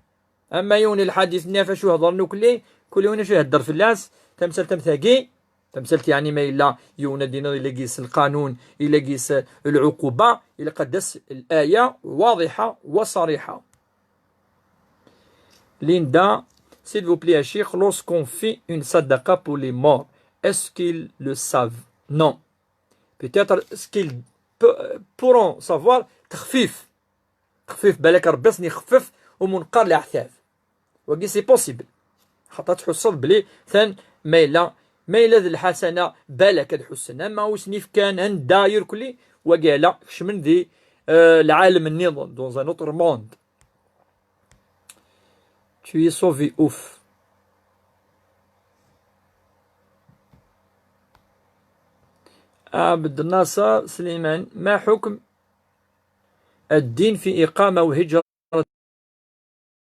Ama yiwen lḥadit-nni ɣef acu hedṛen ukli, kul yiwen acu ihedder fell-as, tamsalt am tagi, tamsalt, yeɛni, ma yella yiwen ad d-iniḍ illa gis lqanun, illa gis lɛuquba, ilaq ad d-tas l'aya واضحة وصريحة. Linda, s'il vous plaît, a ccix, lorsqu'on fait une sadaqa pour les morts, est-ce qu'ils le savent? Non. Peut-être ce qu'ils pe-, pourront savoir, texfif. Texfif, balak Ṛebbi ad sen-ixfef umunqar leɛtab. Wagi c'est possible. Xaṭer tḥusseḍ bli tan ma yella, ma yella d lḥasana, balak ad ḥussen. Ama ur sen-ifkan anda irkelli, wagi ala, kecmen di, euh, lɛalem nniḍen, dans un autre monde. Tu es sauvé, ouf. عبد الناصر سليمان، ما حكم الدين في إقامة وهجرة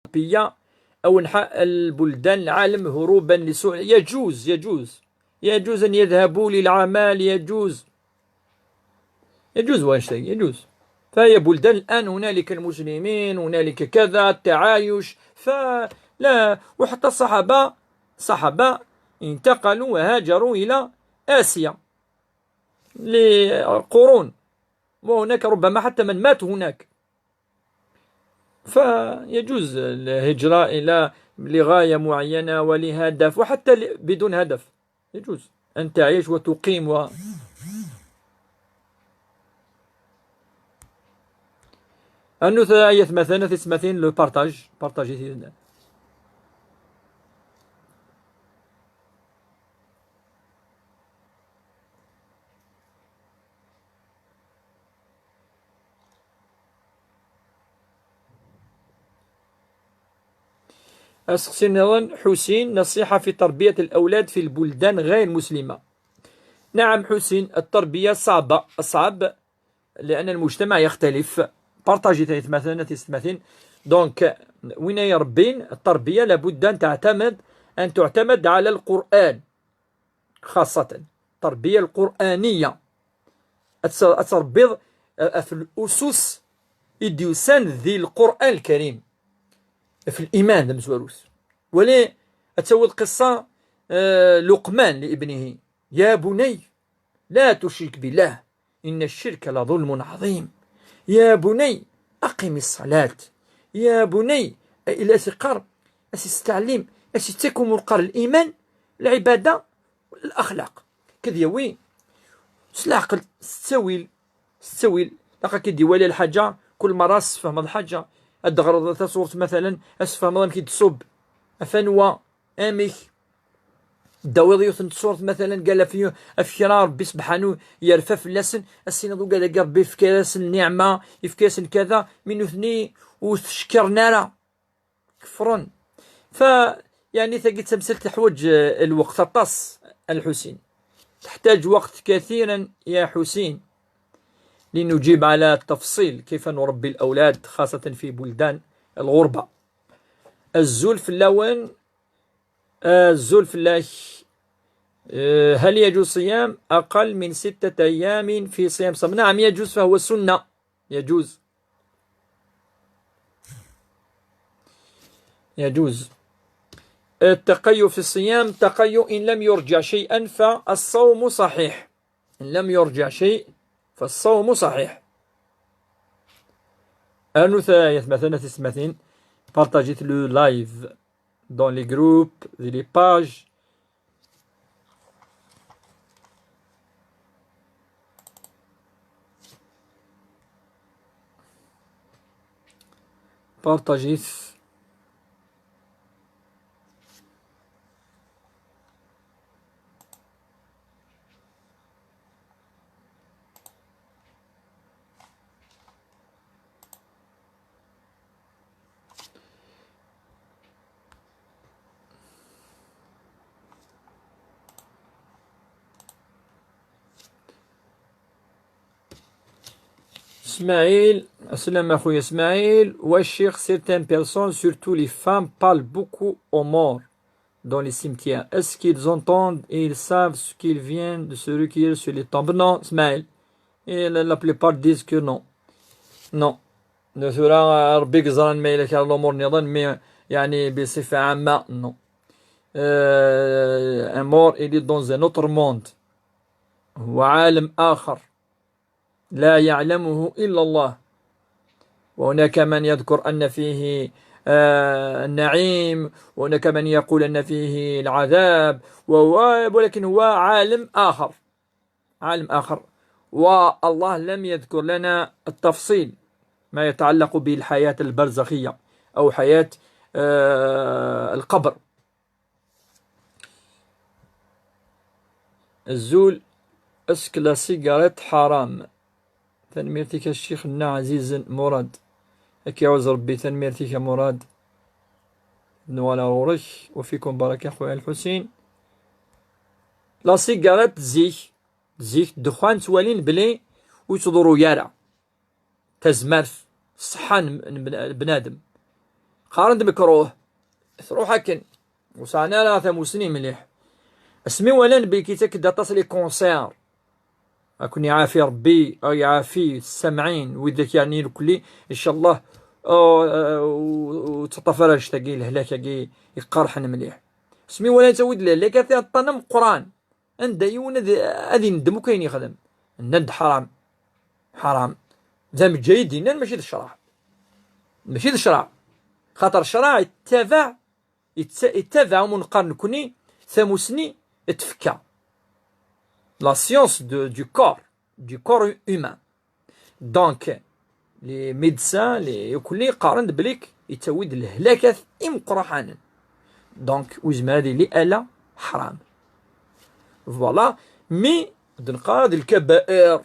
أوروبية أو أنحاء البلدان العالم هروبا لسوء؟ يجوز، يجوز، يجوز أن يذهبوا للعمل، يجوز. يجوز وانشتاين، يجوز. فهي بلدان الآن هنالك المسلمين، هنالك كذا، التعايش، فلا، وحتى الصحابة، الصحابة انتقلوا وهاجروا إلى آسيا لقرون، وهناك ربما حتى من مات هناك. فيجوز الهجرة إلى، لغاية معينة ولهدف، وحتى ل-، بدون هدف. يجوز أن تعيش وتقيم و-، أنو ث-، أية مثلا، ثلاث مثلا، le partage، partage. Aseqsi nniḍen, حسين، نصيحة في تربية الأولاد في البلدان غير مسلمة. نعم حسين، التربية صعبة، صعب، لأن المجتمع يختلف. Partagit ay atmaten, a tiyessetmatin. Donc, win ay irebbin, التربية لابد أن تعتمد، أن تعتمد على القرآن. خاصة التربية القرآنية. Ad tt-, ad tṛebbiḍ, eh, ɣef l'usus i d-yusan di Lqur'an Lkarim. Ɣef liman d amezwarut. Wali ad tawiḍ qissa, eh, Luqman li ibnihi. يا بني لا تشرك بالله إن الشرك لظلم عظيم. يا بني أقم الصلاة. يا بني، ila as-iqqar, as-isteɛlim, as-ittak umurqar liman, lɛibada, laxlaq. Ad yawi s leɛqel, s ttawil, s ttawil. Laqaq ad iwali lḥaǧa, kul merra ad s-tfehmeḍ lḥaǧa. Ad d-teɣreḍ tasurt, matalan, ad s-tfehmeḍ amek i d-tṣubb. Ɣef anwa, amek. Dawiḍ yiwet n tsurt, matalan, qal ɣef yu-, ɣef kra, Rebbi sebḥanu yerfa fell-asen, ad s-tiniḍ ugadagi Rebbi yefka-yasen nniɛma, yefka-yasen kada, mi nutni ur t-cekkren ara. Kefren. Fa, يعني, tagi d tamsalt teḥwaǧ, eh, lweqt aṭas, a Lḥusin. تحتاج وقت كثيرا يا حسين لنجيب على التفصيل كيف نربي الأولاد خاصة في بلدان الغربة. Azul fell-awen, azul fell-ak. Eh, هل يجوز صيام أقل من ستة أيام في صيام صام؟ نعم يجوز، فهو سنة. يجوز. يجوز. التقيؤ في الصيام تقيؤ إن لم يرجع شيئا فالصوم صحيح. إن لم يرجع شيء فالصوم صحيح. Rnut ay atmaten, a tiyessetmatin, partagit le live dans les groupes, les pages. Partagit. Smaïl, السلام أخويا سماعيل. Wa ccix, certaines personnes, surtout les femmes, parlent beaucoup aux morts dans les cimetières. Est-ce qu'ils entendent et ils savent ce qu'ils viennent de se recueillir sur les tombes? Non, Smaïl. Et la, la plupart disent que non. Non. Tura, Rebbi yeẓran ma yella kra lumuṛ nniḍen, mais, يعني, بصفة عامة, non. Euh, un mort, il est dans un autre monde. هو عالم آخر لا يعلمه إلا الله. وهناك من يذكر أن فيه, آه، النعيم، وهناك من يقول أن فيه العذاب، وهو، ولكن هو عالم آخر، عالم آخر. والله لم يذكر لنا التفصيل ما يتعلق بالحياة البرزخية أو حياة, آه، القبر. Azul, est-ce que la cigarette حرام? Tanemmirt-ik a ccix-nneɣ ɛzizen Murad. Ad k-iɛuz Rebbi, tanemmirt-ik a Murad. Nuɣal ɣur-k, وفيكم بركة خويا الحسين. La cigarette zik, zik ddexxan ttwalin belli ur yettḍurru ara. Tazmert, ṣṣeḥḥa n, n bn-, bnadem. Qqaren-d mekruh, truḥ akken. Ur sɛan ara tamusni mliḥ. Asmi walan belli ittak-d aṭas les cancers. Ad ken-iɛafi Rebbi, ad iɛafi ssamɛin, widak yeɛni irkelli, ncallah, ur, ur, ur teṭṭaf ara annect-agi, lehlak-agi iqerḥen mliḥ. Asmi walan ttawi-d lehlak, ata aṭṭan ameqqran. Anda yiwen ad, ad indem akk ayen yexdem. Nnan-d ḥaram. Ḥaram. D ameǧǧay i d-yennan, mačči d ccṛeɛ. Mačči d ccṛeɛ. Xaṭer ccṛeɛ ittabaɛ, itta-, ittabaɛ, am neqqar nekkni, tamusni d tfekka. La science de, du corps, du corps humain. Donc, les médecins, les, kulli qqaren-d belli yettawi-d lehlakat imeqqraḥanen. Donc, ur yezmir ad yili ala ḥram. Voilà. Mi d-neqqar d lkabair,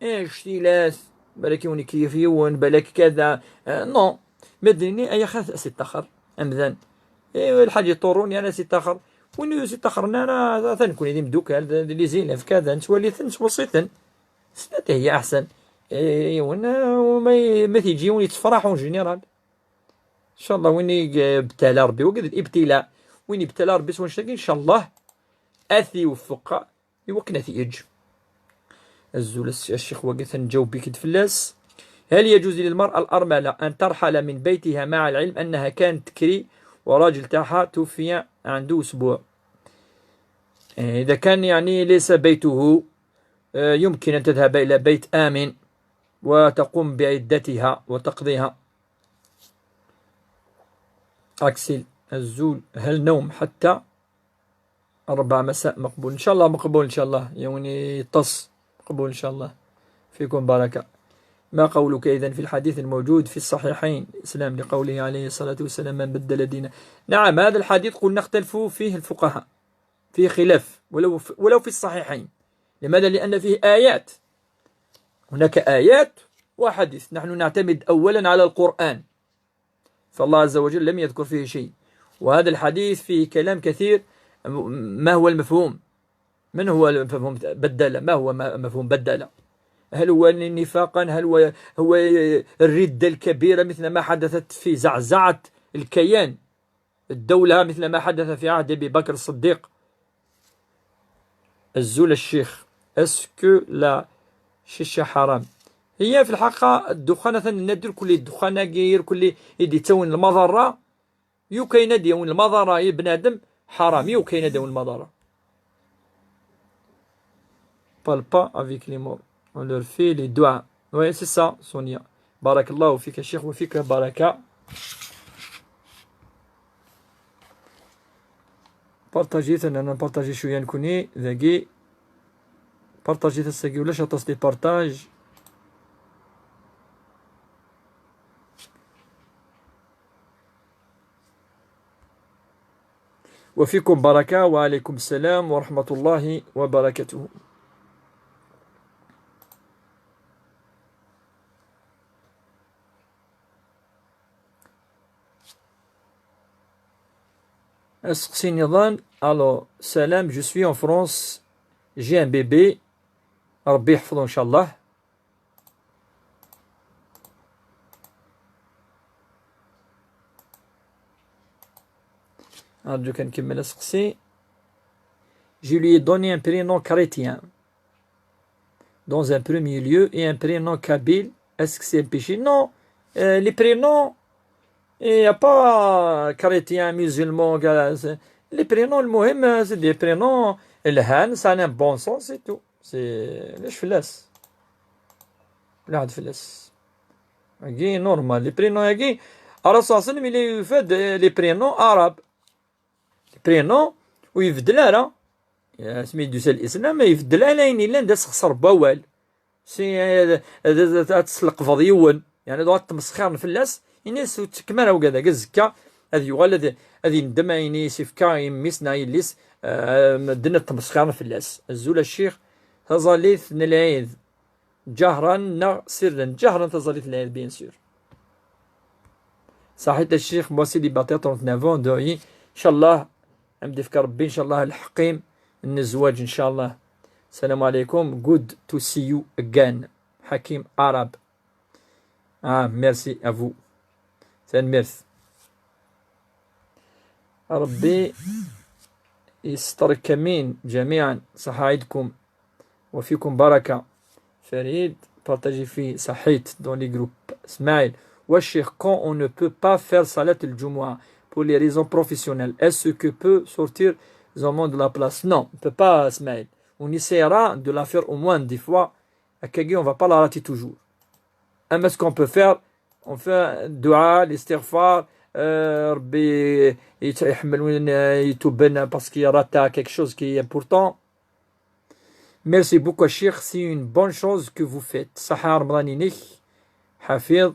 eh, cctilat, balak yiwen ikeyyef yiwen, balak kada, eh, non. Ma d-nini, ay axat, a si ṭṭaxer, amdan. إيه، الحاج يطورون، أنا سي تاخر. وين سي تاخر؟ أنا ثاني كوني دي مدوك، هذا اللي زين، في كذا، نتولي ثن، نتوصي ثن. سنة هي أحسن. إيه، ونا، وما ي-، ما تيجي وين يتفرح اون جينيرال. إن شاء الله وين يبتلى ربي، وقد الابتلاء. وين يبتلى ربي سوى نشتكي، إن شاء الله. أثي وفق. إيوا كنا تيج. الزول الس-، الشيخ وقت نجاوب بك فلاس. هل يجوز للمرأة الأرملة أن ترحل من بيتها مع العلم أنها كانت تكري وراجل تاعها توفي عنده أسبوع؟ إيه، إذا كان يعني ليس بيته، آه، يمكن أن تذهب إلى بيت آمن وتقوم بعدتها وتقضيها. أكسل الزول، هل نوم حتى أربع مساء مقبول؟ إن شاء الله مقبول، إن شاء الله، يوني يطس مقبول، إن شاء الله. فيكم بركة. ما قولك إذن في الحديث الموجود في الصحيحين، إسلام، لقوله عليه الصلاة والسلام: "من بدل دينه". نعم، هذا الحديث قلنا اختلفوا فيه الفقهاء، فيه خلاف، ولو في، ولو في الصحيحين. لماذا؟ لأن فيه آيات، هناك آيات وحديث. نحن نعتمد أولا على القرآن، فالله عز وجل لم يذكر فيه شيء، وهذا الحديث فيه كلام كثير. ما هو المفهوم؟ من هو المفهوم بدل؟ ما هو ما-، مفهوم بدل؟ هل هو نفاقا؟ هل هو، هو الردة الكبيرة مثل ما حدثت في زعزعة الكيان، الدولة، مثل ما حدث في عهد أبي بكر الصديق؟ الزول الشيخ، اسكو لا شيشة حرام؟ هي في الحقيقة الدخان، أثنى النادر كل الدخان غير كل يدي تاون المضرة، يو كاين ديون المضرة يا بنادم، حرام، يو كاين ديون المضرة. Parle pas avec les morts. On leur fait les du'a. Oui, c'est ça, Sonia. بارك الله فيك يا شيخ، وفيك بركة. بارطاجيت، أنا نبارطاجي شوية نكوني ذاكي. بارطاجيت الساقي ولا شطس لي بارطاج. وفيكم بركة، وعليكم السلام ورحمة الله وبركاته. Aseqsi niḍen. Alors, salam, je suis en France, j'ai un bébé, Rabbi yeḥfeḍ-u إن شاء الله. أرجوك نكمل أسقسي. Je lui ai donné un prénom chrétien dans un premier lieu et un prénom kabyle. Est-ce que c'est un péché? Non. Euh, les prénoms, il n'y a pas chrétien, musulman, gars, c'est- les prénoms, المهم, c'est des prénoms, الهان, ça a un bon sens, c'est tout. C'est, ليش فلاس؟ لا عاد فلاس. هاكي نورمال. لي برينون هاكي، الرسول صلى الله عليه وسلم إلا يفاد، آه، لي برينون عرب. لي برينون ويبدل على، آه، سميت دوسا الإسلام، يبدل على عين إلا نداس خسر بوال. سي، آه، آه، آه، تسلقفض يون. يعني، دوغا تمسخرن فلاس، يناس وتكمل وكذا، كزكا، هذا يغال، هذا، هذا يندم، عيني سيفكا، يميس، نا يليس، آه، مدن التمسخرن فلاس. الزول الشيخ، تظليث نلعيد. جهرا نغ سرا؟ جهرا تظليث نلعيد، bien sûr. صحيت الشيخ، moi célibataire, trente-neuf ans, دعي. إن شاء الله، عندي فكر ربي، إن شاء الله الحقيم، الزواج إن شاء الله. السلام عليكم. Good to see you again. حكيم عرب. آه، merci à vous. تنميرث. ربي يستر كمين جميعا. صح عيدكم وفيكم بركة. فريد، بارطاجي فيه صحيت dans les groupes. اسماعيل، والشيخ، quand on ne peut pas faire صلاة الجمعة pour les raisons professionnelles, est-ce que peut sortir زومون de la place? Non, on peut pas, اسماعيل. On essaiera de la faire au moins dix fois. هكاكي، on va pas la rater toujours. أما ce qu'on peut faire, on fait الدعاء، الاستغفار، آه، ربي يت-، يحمل وين، آه، يتوب لنا، parce qu'il y aura quelque chose qui est important. Merci beaucoup الشيخ، c'est une bonne chose que vous faites. صحة رمضان ينيك حفيظ،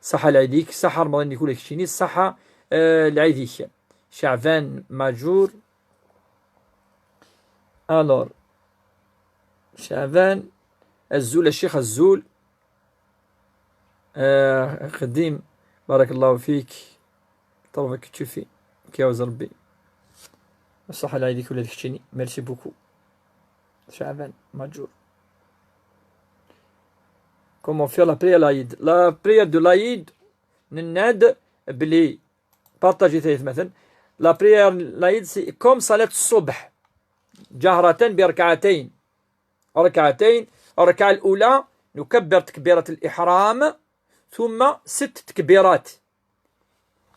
صحة العيديك، صحة رمضان ينيك ولا كشيني، صحة، آه، العيديك. شعبان ماجور. Alors، شعبان، الزول الشيخ الزول. آه، قديم، بارك الله فيك. طلبك تشوفي. Kiawez Rebbi. Ṣaḥa lɛid-ik ula d keččini. Merci beaucoup. Chaban Majour. Comment faire la prière l'Aïd? La prière de l'Aïd, nenna-d belli, partager-it ay atmaten. La prière l'Aïd, c'est comme صلاة الصبح. جهرة بركعتين. ركعتين. الركعة الأولى نكبر تكبيرة الإحرام، ثم ست تكبيرات.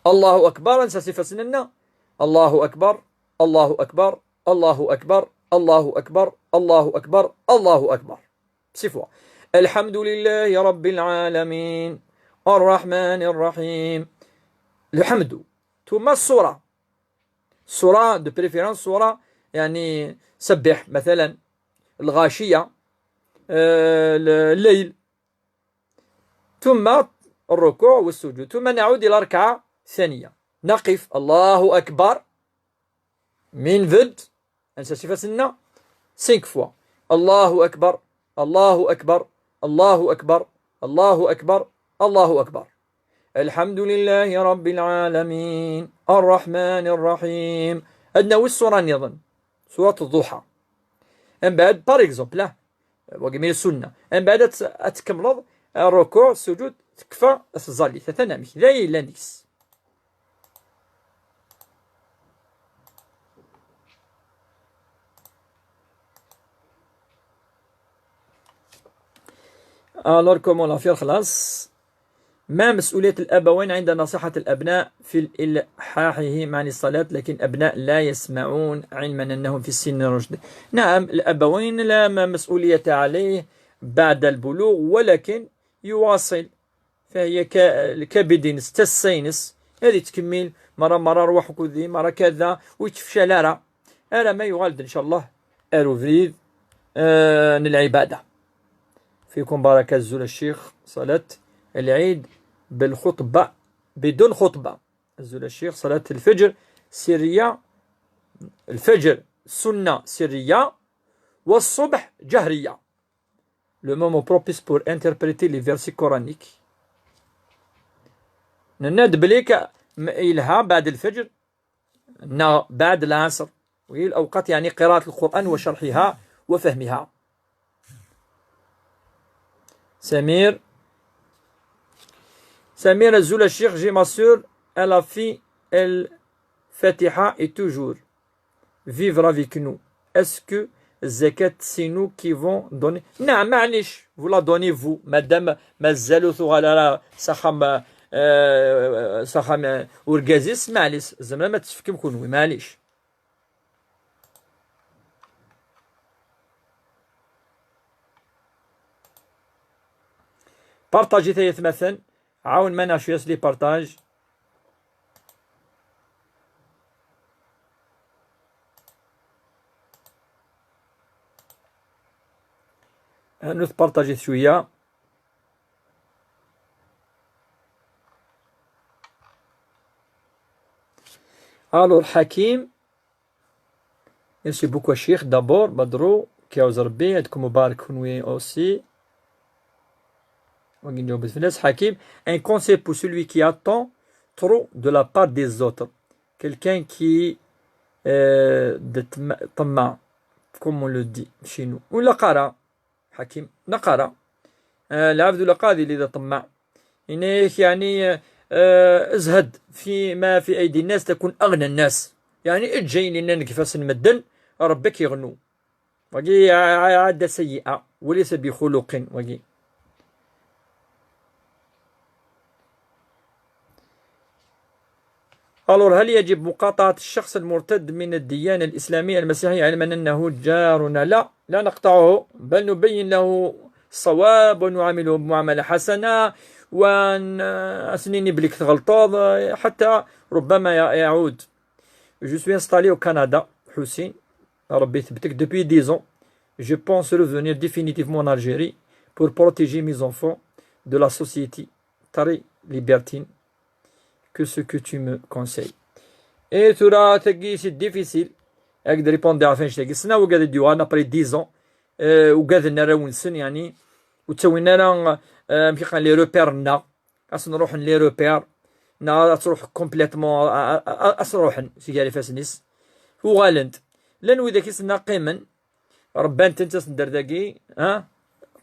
الله أكبر، نسى صفة سننا. الله أكبر، الله أكبر، الله أكبر، الله أكبر، الله أكبر، الله أكبر. Six fois. الحمد لله رب العالمين. الرحمن الرحيم. الحمد. ثم السورة. السورة de préférence، سورة يعني سبح مثلًا، الغاشية، آه، الليل. ثم الركوع والسجود، ثم نعود إلى ركعة ثانية، نقف، الله أكبر، من فد، أنسى صفة سنة، cinq fois، الله أكبر، الله أكبر، الله أكبر، الله أكبر، الله أكبر. الحمد لله رب العالمين، الرحمن الرحيم. أدنى والسورة نظن، سورة الضحى. أم بعد، par exemple، لا، وقميل السنة. أم بعد أت-، أتكملض الركوع، السجود، تكفى، تزالي ثلاثة نامك. لا إلا نكس. Alors, comment la faire, خلاص؟ ما مسؤولية الأبوين عند نصيحة الأبناء في الإلحاحهم عن الصلاة، لكن الأبناء لا يسمعون، علما أنهم في سن الرشد؟ نعم، الأبوين لا م-، مسؤولية عليه بعد البلوغ، ولكن يواصل. فهي ك-، الكبدينس، تسينس، هذه تكمل، مرة، مرة روح كذي، مرة كذا، ويتفشل راه. أرى ما يغالد إن شاء الله. أروفريد، آه، للعبادة. فيكم بركة الزول الشيخ، صلاة العيد بالخطبة، بدون خطبة. الزول الشيخ، صلاة الفجر سرية، الفجر سنة سرية، والصبح جهرية. Le moment propice pour interpréter les versets coraniques. نناد بليك م-، إلها بعد الفجر، نا بعد العصر، وهي الأوقات يعني قراءة القرآن وشرحها وفهمها. سمير، سمير الزول الشيخ، j'ai ma sœur, elle a fait الفاتحة et toujours vivre avec nous. Est-ce que الزكاة c'est nous qui vont donner؟ نعم، معليش، vous la donnez vous. مادام مازالو ثغال راه سخم، آه، سخم، آه، ورقازيس، معليش، زعما ما تسفكم كونوي، معليش. بارطاجي ثلاث مثلا، عاون ما نعشو ياس لي بارطاج. نث بارطاجي شوية. الو الحكيم. Merci beaucoup الشيخ. D'abord بدرو، كيعوز ربي، عيدكم مبارك كونوي aussi. وكي نجاوب في الناس حكيم. Un conseil pour celui qui attend trop de la part des autres. Quelqu'un qui, euh, de tma-, طماع, comme on le dit chez nous. ولا قرا حكيم نقرا. آه، العبد القاضي اللي ذا طماع. إنك يعني، آه، ازهد فيما في أيدي الناس تكون أغنى الناس. يعني اجي لنا نقفاس المدن، ربك يغنو. وقي ع-، عادة سيئة وليس بخلق وقي. Alors، هل يجب مقاطعة الشخص المرتد من الديانة الإسلامية المسيحية علما أنه جارنا؟ لا، لا نقطعه، بل نبين له الصواب ونعامله معاملة حسنة، ونسنيني بليك تغلطوض حتى ربما ي-، يعود. Je suis installé au Canada, حسين، ربي يثبتك, depuis dix ans. Je pense revenir définitivement en Algérie pour protéger mes enfants de la société très libertine. Que ce que tu me conseilles. Et tura tagi c'est difficile. Ak d répondre ɣef annect-agi. Ssna wigad i d-yuɣalen après dix ans, euh, ugaden arraw-nsen, يعني, ur ttawin ara, euh, amek i qqaren, les repères-nneɣ. Asen ruḥen les repères. neɣ ad truḥ complètement, a, a, a, ad s-ruḥen si gar ifassen-is. Uɣalent. Llan widak i s-nna qqimen, rebban-tent asen-d ar dagi, ha?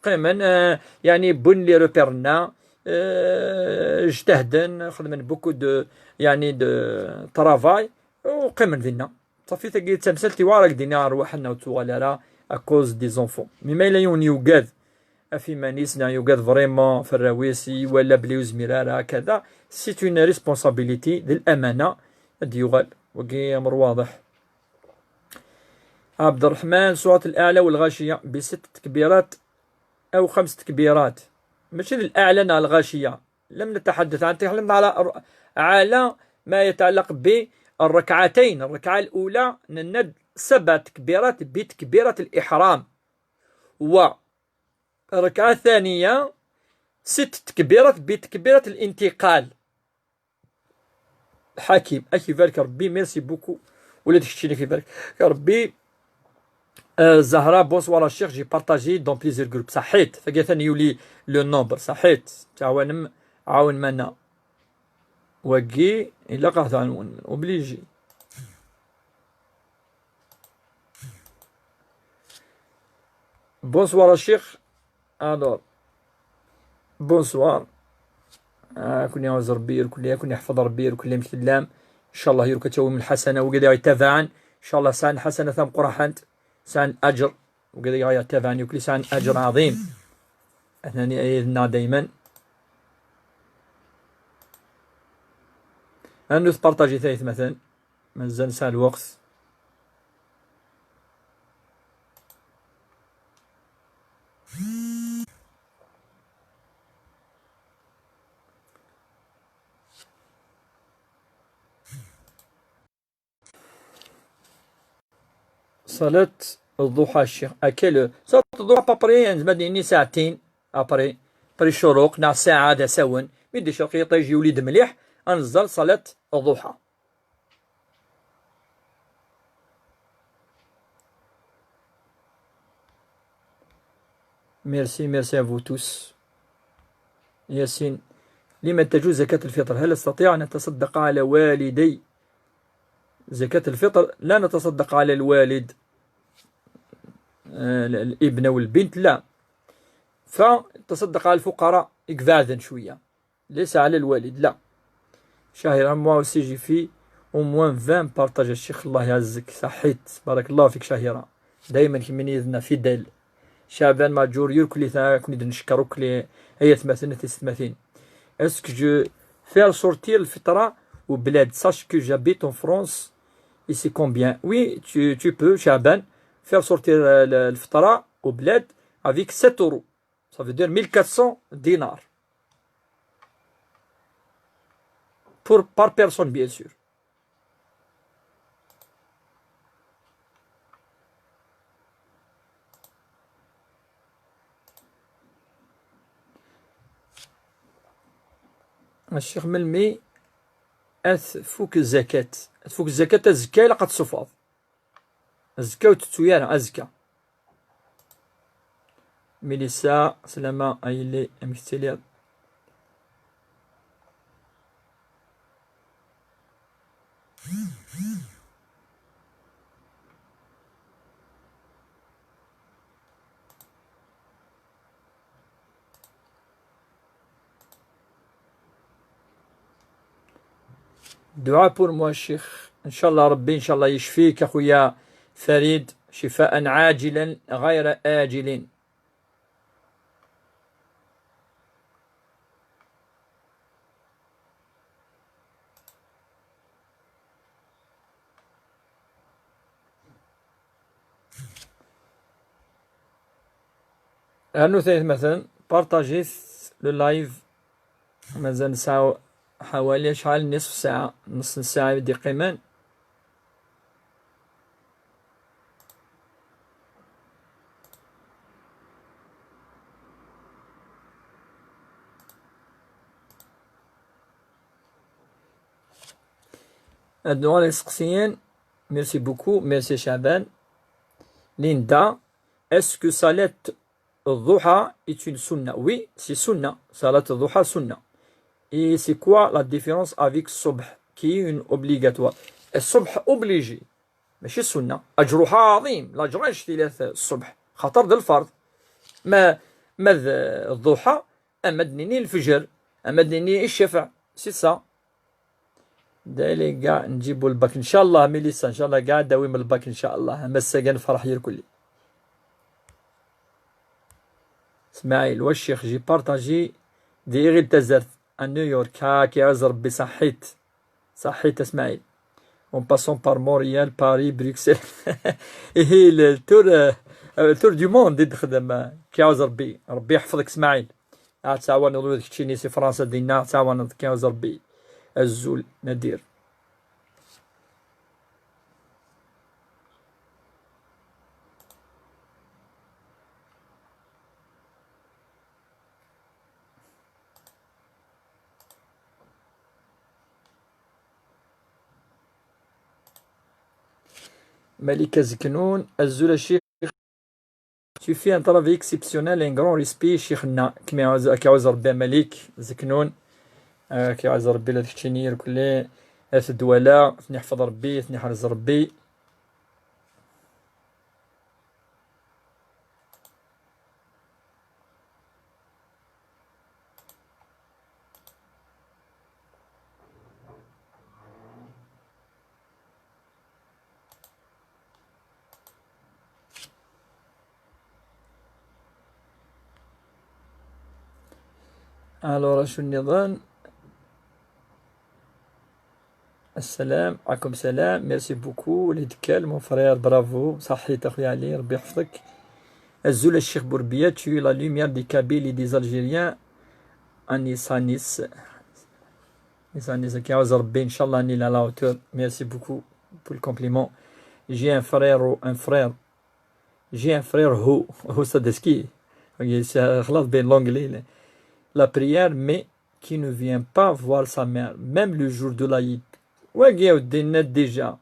Qqimen, eh, yeɛni, wwin les repères-nneɣ, eh, ijtahden, xedmen beaucoup de, yeɛni, de travail, u qqimen dinna. Ṣafi, tagi d tamsalt i wara k-d-iniɣ, rrwaḥ-nneɣ ur tuɣal ara à cause des enfants. Mi ma yella yiwen yugad ɣef iman-is, neɣ yugad vraiment ɣef arraw-is, iwala belli ur yezmir ara, kada, c'est une responsabilité, d lamana, ad d-yuɣal. Wagi amr waḍeḥ. عبد الرحمن, سورة الأعلى والغاشية بست تكبيرات أو خمس تكبيرات. ماشي الأعلى نتاع الغاشية. لم نتحدث عن، تكلمنا على الر-، على ما يتعلق بالركعتين. الركعة الأولى نند سبع تكبيرات بتكبيرة الإحرام. والركعة الثانية ست تكبيرات بتكبيرة الانتقال. حكيم، أك يبارك ربي، merci beaucoup. ولاد كشتي، أك يبارك ربي. آه، زهرة, bonsoir الشيخ, j'ai partagé dans plusieurs groupes. صحيت, فقالت أن يولي le nombre. صحيت, تعاونم, عاون منا. وقي إلا قاعد تعاون, obligé. Bonsoir الشيخ. Alors, bonsoir. آه، كون يعوز ربي يركل، كون يحفظ ربي يركل، يمشي اللام. إن شاء الله يركل توم الحسنة، وقد يتابعن. إن شاء الله سان حسنة ثم قرحنت، سان أجر. وقد يتابعن يركل سان أجر عظيم. أثناني أيدنا دايما. أنو تبارطاجي ثالث مثلا. مازال نسعى الوقت. صلاة الضحى الشيخ. أكل صلاة الضحى بابري، يعني زعما ديني ساعتين أبري، بري الشروق ناع ساعة هذا ساون. ميدي شرقي طيجي وليد مليح، أنزل صلاة الضحى. Merci, merci à vous tous. ياسين، لمن تجوز زكاة الفطر؟ هل أستطيع أن أتصدق على والدي؟ زكاة الفطر لا نتصدق على الوالد، آه، الابن والبنت لا، فتصدق على الفقراء يقبعدن شوية. ليس على الوالد، لا. شهيرة, moi aussi j'ai fait au moins vingt partages الشيخ, الله يعزك, صحيت, بارك الله فيك شهيرة. دايما كمين يدنا fidèle. شعبان ماجور يركلي ثا كوني دنشكر وكلي أي ثماثين تيستماثين. Est-ce que je faire sortir الفطرة وبلاد؟ Sache que j'habite en France. Et c'est combien? Oui, tu, tu peux, شعبان, faire sortir, euh, le, الفطرة وبلاد avec sept euros. Ça veut dire mille quatre cents dinars. Pour, par personne, bien sûr. الشيخ, melmi ad tfuk الزكاة؟ Ad tfuk الزكاة azekka, ilaq ad tessufɣeḍ. Azekka ur tettu ara, azekka. Milisa, slama a yelli, amek tettiliḍ? دعاء pour moi الشيخ. إن شاء الله ربي، إن شاء الله يشفيك أخويا فريد، شفاء عاجلا غير آجل. Rnut ay atmaten, partagit le live. Mazal nesɛa ḥawali acḥal, nisf ssaɛa, nus n ssaɛa i d-iqqimen. Ad nuɣal iseqsiyen. Merci beaucoup, merci Chaban. Linda, est-ce que salat الضحى est une sunna? Oui, c'est sunna. Salat الضحى sunna. Et c'est quoi la différence avec الصبح qui est une obligatoire؟ الصبح obligé, ماشي السنة. أجرها عظيم, الأجر أنشتي لا الصبح خاطر ذا الفرض. ما ما ذا الضحى، أما دنيني الفجر، أما دنيني الشفع. C'est ça. دايلي كاع نجيبو الباك إن شاء الله. ميليسا، إن شاء الله كاع داوي من الباك إن شاء الله. مسا كاع نفرح يا الكل. اسماعيل، واش شيخ؟ J'ai partagé ديغي التزرت à New York. ها كي عز ربي، صحيت. صحيت اسماعيل. En passant par Montréal, Paris, Bruxelles. إيه، le tour, euh, le tour du monde اللي تخدم. كي عز ربي، ربي يحفظك اسماعيل. عاد تعاونوا ولد كتشيني سي فرنسا دينا، عاد تعاونوا كي عز ربي. أزول نادر. مليكة زكنون، أزول الشيخ. Tu fais un travail exceptionnel, un grand respect, شيخنا. كيما يعوز، كيعوز ربي مليك زكنون. آه، كيعوز ربي لا تكتشيني كلي. آه، الدوالة، ثني يحفظ ربي، ثني يحرز ربي. Alors, شو نظن؟ السلام عليكم. سلام. Merci beaucoup لدكال mon frère, bravo. صحيت أخويا علي، ربي يحفظك. أزول الشيخ بوربية, tu es la lumière des Kabyles et des Algériens. أنيس، أنيس. أنيس، أنيس، كي عاوز ربي إن شاء الله نيل à la hauteur. Merci beaucoup pour le compliment. J'ai un frère, un frère. J'ai un frère هو، هو سادسكي. خلاص بين l'anglais. La prière, mais qui ne vient pas voir sa mère, même le jour de l'Aïd. واقي ودينا déjà.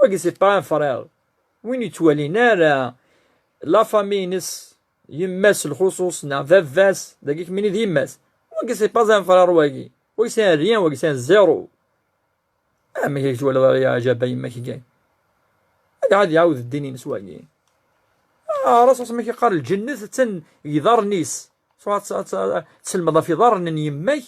واقي c'est pas un frère. وين يتوالينا راه la famille نس يماس الخصوص نا فافاس دقيق مني دي يماس. واقي c'est pas un frère واقي. واقي c'est un rien, واقي c'est un zéro. آه، ما كيجي ولا يا جابا يما كي جاي. هذا عاد يعاود الدين ينسواقي. آه، راسو ما كيقار الجنة تن يضار نيس. سواء تس-، تس-، تسلم في ضار يمك.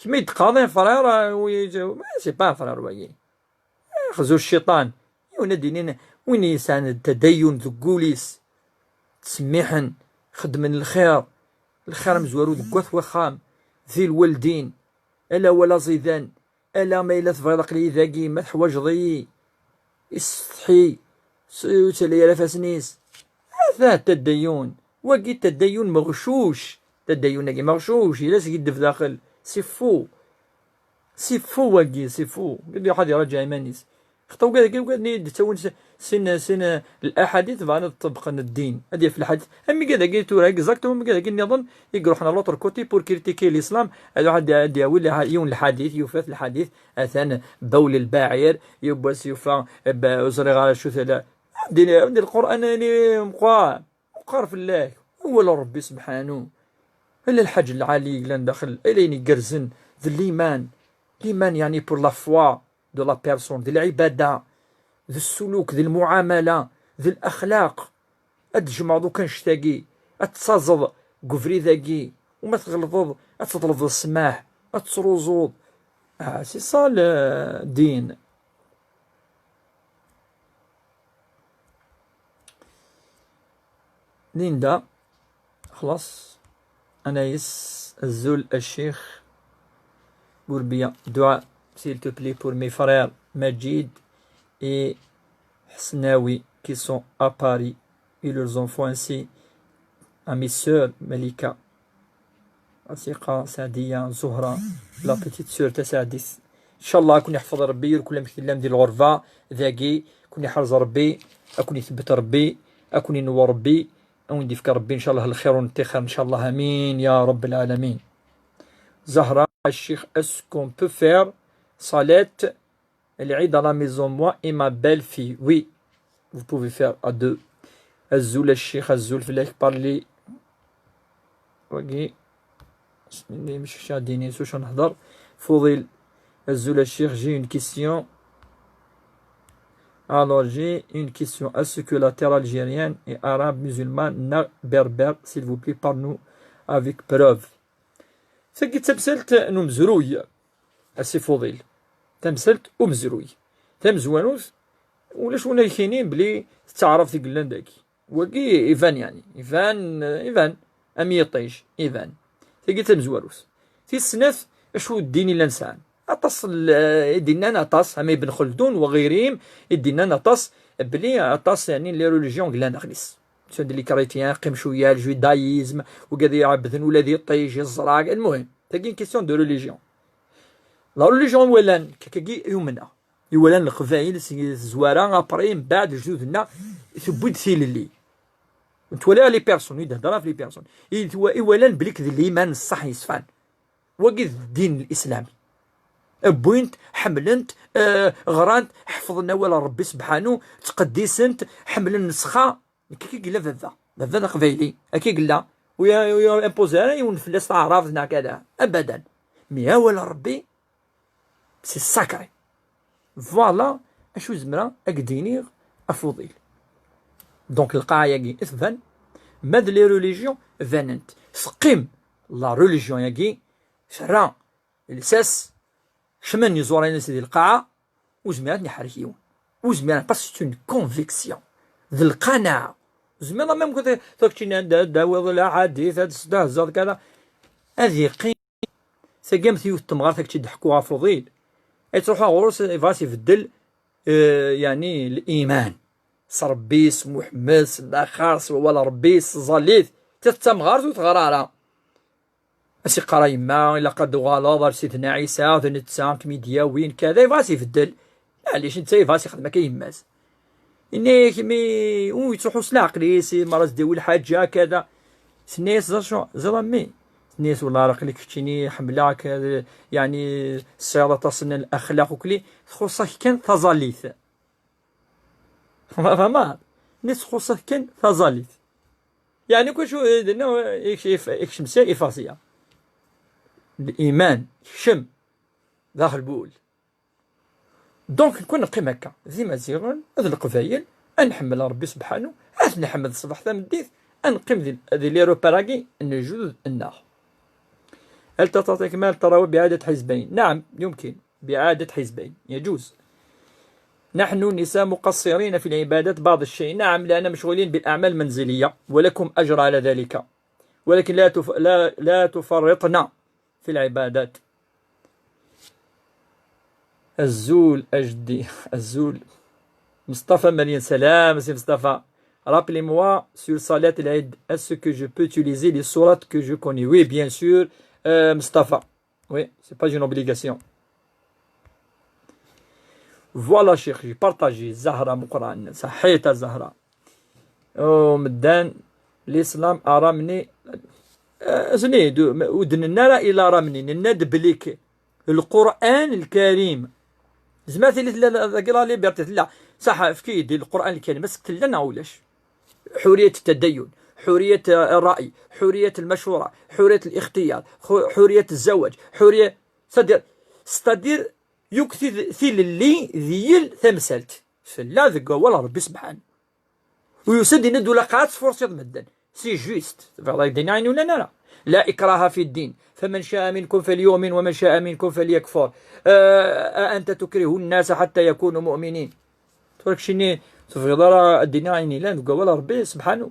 كما يتقاضي فرير، آه، ويجي، ما c'est pas un frère واقي. آه، خزو الشيطان. يونا دينين، وين يسان التدين ذقوليس. تسميحن، خدمن الخير. الخير مزوارو ذقوث وخام. ذي الوالدين. ألا ولا زيدان. ألا ما إلا تبغيض أقلي ذاقي ما تحواجضي. يستحي. س-، وتلي على فاسنيس. هذا التدين. واقي التدين مغشوش. التدين واقي مغشوش. إلا سقيد في داخل. C'est faux. C'est faux واقي، c'est faux. قد واحد يراجع إيمانيس. خطا وكذا كي وكذا ني تسوي س-، سن، سن الأحاديث بعد تطبق الدين. هذه في الحديث. أمي كذا كي تورا exactement، أمي كذا كي نظن يقولوا حنا l'autre côté pour critiquer l'islam. هذا واحد يدي يولي ح-، يون الحديث، يوفى في الحديث. أثان بول البعير، يبوس يوفى ب-، وزري غير شو ثلا. عندي، عندي القرآن اللي مقرأ، مقرأ في الله. هو ربي سبحانه. إلا الحاج العالي لان داخل، إلا يقرزن ذا الإيمان. الإيمان يعني pour la foi de la personne، ذي العبادة، ذي السلوك، ذي المعاملة، ذي الأخلاق. أتجمع دوكا نشتاقي، أتصازض قفري ذاقي، وما تغلطض، أتطلب السماح، أتصروزوض. آه، c'est ça الدين. ليندا، خلاص. أنايس، أزول الشيخ بوربيا. دعاء, s'il te plaît, pour mes frères Majid et Hsnawi qui sont à Paris et leurs enfants ainsi à mes sœurs Malika, Asiqa, Sadia, Zohra, la petite sœur تاع سعديس. إن شاء الله أكون يحفظ ربي، يركل لهم كي لهم دي الغربة ذاقي، أكون يحرز ربي، أكون يثبت ربي، أكون ينور ربي، أو نديفك ربي إن شاء الله الخير والانتخار إن شاء الله، آمين يا رب العالمين. زهرة الشيخ, est-ce qu'on peut faire صلاة العيد à la maison, moi et ma belle-fille? Oui, vous pouvez faire à deux. أزول الشيخ, أزول فلاك, parler. واقي. Mec-, mec-, ad d-iniɣ s wacu nehder. Fudil, azul a ccix, j'ai une question. Alors, j'ai une question. Est-ce que la terre algérienne est arabe, musulmane, neɣ berbère? S'il vous plaît, parle-nous avec preuve. Tagi d tamsalt n umezruy, a Si Fudil. Tamsalt umezruy. Tamezwarut, ulac win ara k-yinin belli d taɛrabt i yellan dagi. Wagi iban, yeɛni, iban, iban am yiṭij, iban. Tagi d tamezwarut. Tis snat, acu n ddin i llan sɛan? Aṭas n, i d-innan aṭas, am Ibn Khaldun wa ɣirim, i d-innan aṭas, belli aṭas, yeɛni, n les religions i yellan daxel-is. Sont les chrétiens, qqim cwiya, le judaïsme, wigad iɛebbden ula d iṭij, iẓrag, lmuhim. Tagi une question de religion. La religion i walan, kaki i umneɣ. I walan leqbayel si tezwara, après, mbeɛd lejdud-nneɣ, tewwi-d tilelli. Nettwali les personnes, i d-hedreɣ ɣef les personnes. I twa-, i walan belli d liman ṣṣeḥ yeṣfan. Wagi d ddin n Lislam. Wwin-t, ḥemmlen-t, eh, ɣran-t, ḥefḍen awal n Rebbi sebḥanu, ttqeddisen-t, ḥemmlen nnṣexa. Nekk akka i yella baba. Baba d aqbayli. Akka i yella. Ur y-, ur y-imposer ara yiwen fell-as taɛrabt neɣ kada. Abadan. Mi awal n Rebbi, c'est sacré. Voilà acu zemreɣ ad k-d-iniɣ a Fudil. Donc, lqaɛa-agi i tban, ma d les religions banent. Teqqim la religion-agi, terra lsas, kecmen iẓuran-is di lqaɛa, ur zmiren ad ten-iḥerrek yiwen. Ur zmiren, parce que c'est une conviction. D lqanaɛa. Ur zmiren même que takčin ad d-tawiḍ laḥadit, ad tesdehzeḍ kada. Ad iqqim. Tagi am yiwet temɣart ad k-tt-id-ḥkuɣ ɣef Fudil. Ad truḥ ɣur-s, ibɣa ad s-ibeddel, eh, yeɛni, liman. S Rebbi, s Muḥemmed, s llaxer, s wawal n Rebbi, s tẓallit. Ta d tamɣart ur teɣra ara. As-iqqar a yemma, ilaq ad d-uɣaleḍ ar Sidna Ɛisa, d netta kem-id-yawin, kada, ibɣa ad s-ibeddel. Maɛlic, netta ibɣa ad s-ixdem akka yemma-s. Yenna-yak mi ur yettruḥu s leɛqel-is, mi ara s-d-yawi lḥaǧa, kada. Tenna-yas: "Ẓer acu, ẓer a mmi." Tenna-yas: "Wellah, aql-i keččini ḥemmleɣ-k, yeɛni tesɛiḍ aṭas n laxlaq ukli, txuṣṣ-ak kan taẓallit." Fahmeḍ? Nni txuṣṣ-ak kan taẓallit. Yeɛni kul acu, eh, dinna, eh, ikcem sya, iffeɣ sya. Liman, kcem daxel n wul. Donc, nekk neqqim akka, d Imaziɣen, d Leqbayel, ad nḥemmel Rebbi Sebḥanu, ad t-nḥemmel ṣṣbeḥ tameddit, ad neqqim di, di les repères-agi n lejdud-nneɣ. هل تستطيع إكمال التراويح بإعادة حزبين؟ نعم، يمكن بإعادة حزبين، يجوز. نحن النساء مقصرين في العبادات بعض الشيء، نعم، لأن مشغولين بالأعمال المنزلية، ولكم أجر على ذلك، ولكن لا تف-، لا، لا تفرطن في العبادات. Azul a jeddi, azul. Mustafa Marian, salam, c'est Mustafa. Rappelez-moi sur Salat al-Eid, est-ce que je peux utiliser les sourates que je connais? Oui, bien sûr, euh, Mustafa. Oui, c'est pas une obligation. Voilà, Cheikh, j'ai partagé. Zahra Mukran, صحيت Zahra. Oh, medden, l'islam a ramené, euh, zini, du-, ur d-nenna ara il a ramené, nenna-d belli k-, Lqur'an Lkarim. Zma tili tella dagi la liberté, tella. Saḥ, efk-iyi-d Lqur'an Lkarim, est-ce que tella neɣ ulac? حرية التدين، حرية الرأي، حرية المشورة، حرية الاختيار، خو-، حرية الزواج، حرية، c'est-à-dire, c'est-à-dire, yuki tilelli di yal tamsalt. Tella deg wawal Rebbi Sebḥan. U yusa-d yenna-d ula qɛad tfurṣiḍ medden. C'est juste. Tebɣiḍ ad d-iniɣ ayen ur nelli ara. لا إكراه في الدين، فمن شاء منكم فليؤمن ومن شاء منكم فليكفر. آه، أأنت تكره الناس حتى يكونوا مؤمنين؟ Tura keččini tebɣiḍ ara ad d-iniɣ ayen yellan deg wawal Rebbi Sebḥanu.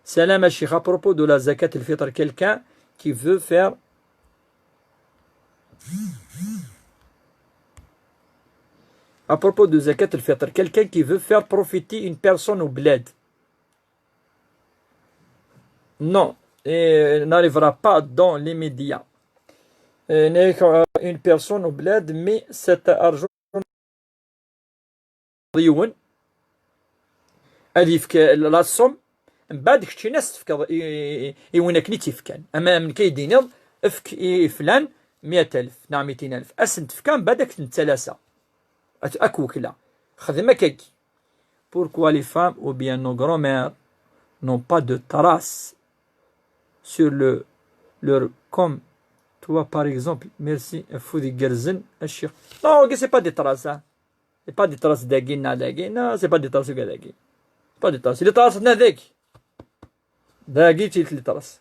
Salam a Cheikh, à propos de la zakat al-fitr, quelqu'un qui veut faire, à propos de zakat al-fitr, quelqu'un qui veut faire profiter une personne au bled. Non, il n'arrivera pas dans les médias. Euh, une personne au bled, mais cet argent yiwen ad yefk la somme, mbeɛd keččini ad s-tefkeḍ i, i, i win akken i tt-ifkan. Ama am nekk ay d-tiniḍ, efk i flan miat alef neɣ mitin alef, ad sen-tefka, mbeɛd ad k-ten-ttalasa. Ad, ad k-wekleɣ. Xdem akkagi. Pourquoi les femmes ou bien nos grands-mères n'ont pas de traces sur le, leur comme toi, par exemple. Merci, afud igerrzen, a ccix. Non, ok, c'est pas des traces, hein. C'est pas des traces dagi, non, dagi. Non, c'est pas des traces dagi. C'est pas des traces. Les traces, non, dagi. Dagi, c'est les traces.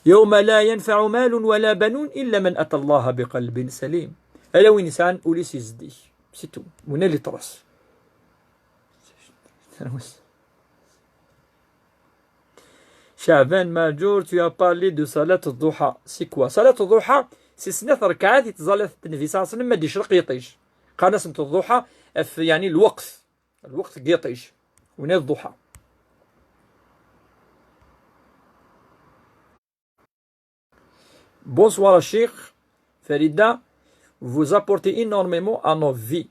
يوم لا ينفع مال ولا بنون إلا من أتى الله بقلب سليم. Ala win yesɛan ul-is yezdi. C'est tout. Wina les traces. Chaban Majour, tu as parlé de Salat al-Duha. C'est quoi? Salat al-Duha, c'est snat rakaɛat i tẓallat n Nnbi صلى الله عليه وسلم ma d-icreq yiṭij. Qqaren-asent ḍḍuḥa, ɣef, yeɛni, lweqt. Lweqt n yiṭij. Wina d ḍḍuḥa. Bonsoir, Cheikh Farida. Vous apportez énormément à nos vies.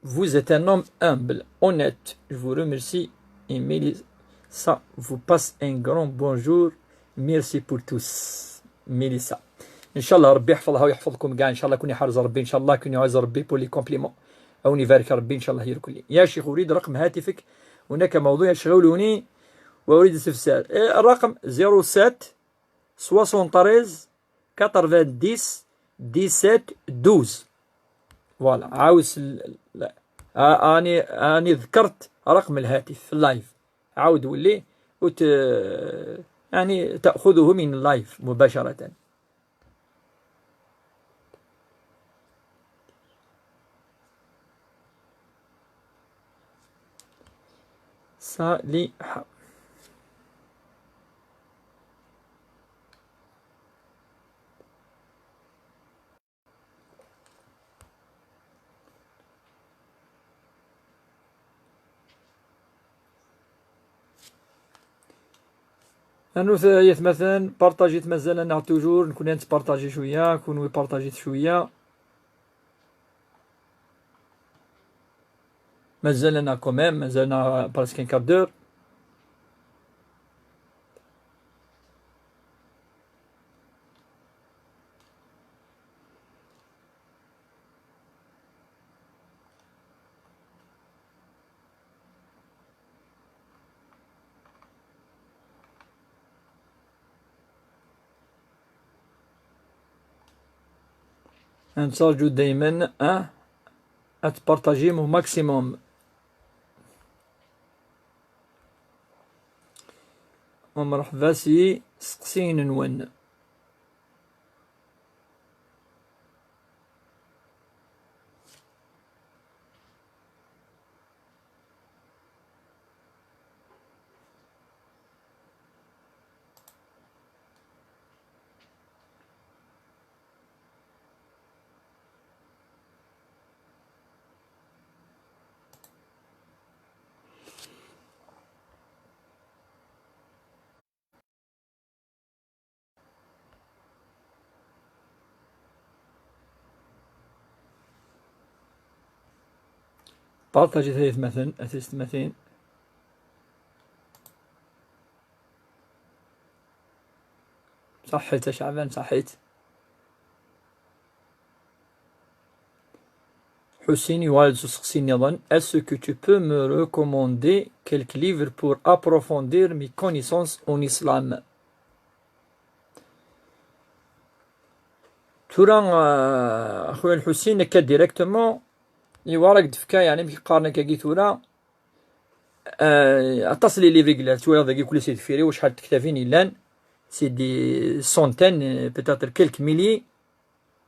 Vous êtes un homme humble, honnête. Je vous remercie. Et Mélissa vous passe un grand bonjour. Merci pour tous. Mélissa. إن شاء الله ربي يحفظها ويحفظكم كاع. إن شاء الله كون يحرز ربي. إن شاء الله كون يعز ربي pour les compliments. أو يبارك ربي إن شاء الله يركلي. يا شيخ، أريد رقم هاتفك. هناك موضوع يشغلني وأريد استفسار. إيه، الرقم zéro sept soixante-treize quatre-vingt-dix dix-sept douze. Voilà، عاوز ال-، ال-، آ-، اني اني ذكرت رقم الهاتف في اللايف. عاود ولي وت-، يعني تأخذه من اللايف مباشرة. صالحة. Anut ay atmaten, partajit, mazal-aneɣ toujours, nekkni ad nettpartaji cwiya, kunwi partajit cwiya. Mazal-aneɣ quand même, mazal-aneɣ presque un quart d'heure. نترجو دايما، اه، اتبارطاجيم au maximum. ومرحبا سي سقسين نون. Partajit ay atmaten, a tiyessetmatin. Saḥit a Caɛban, saḥit. Ḥusin yuɣal-d s useqsi nniḍen: est-ce que tu peux me recommander quelques livres pour approfondir mes connaissances en islam? Tura, euh, a xuya Lḥusin, akka directement, iwara ak-d-tefka, yeɛni, amek qqaren akkagi tura, euh, aṭas n les livres i yellan, twalaḍ dagi kulli si deffir-iw, acḥal n tektabin yellan, c'est des centaines, euh, peut-être quelques milliers,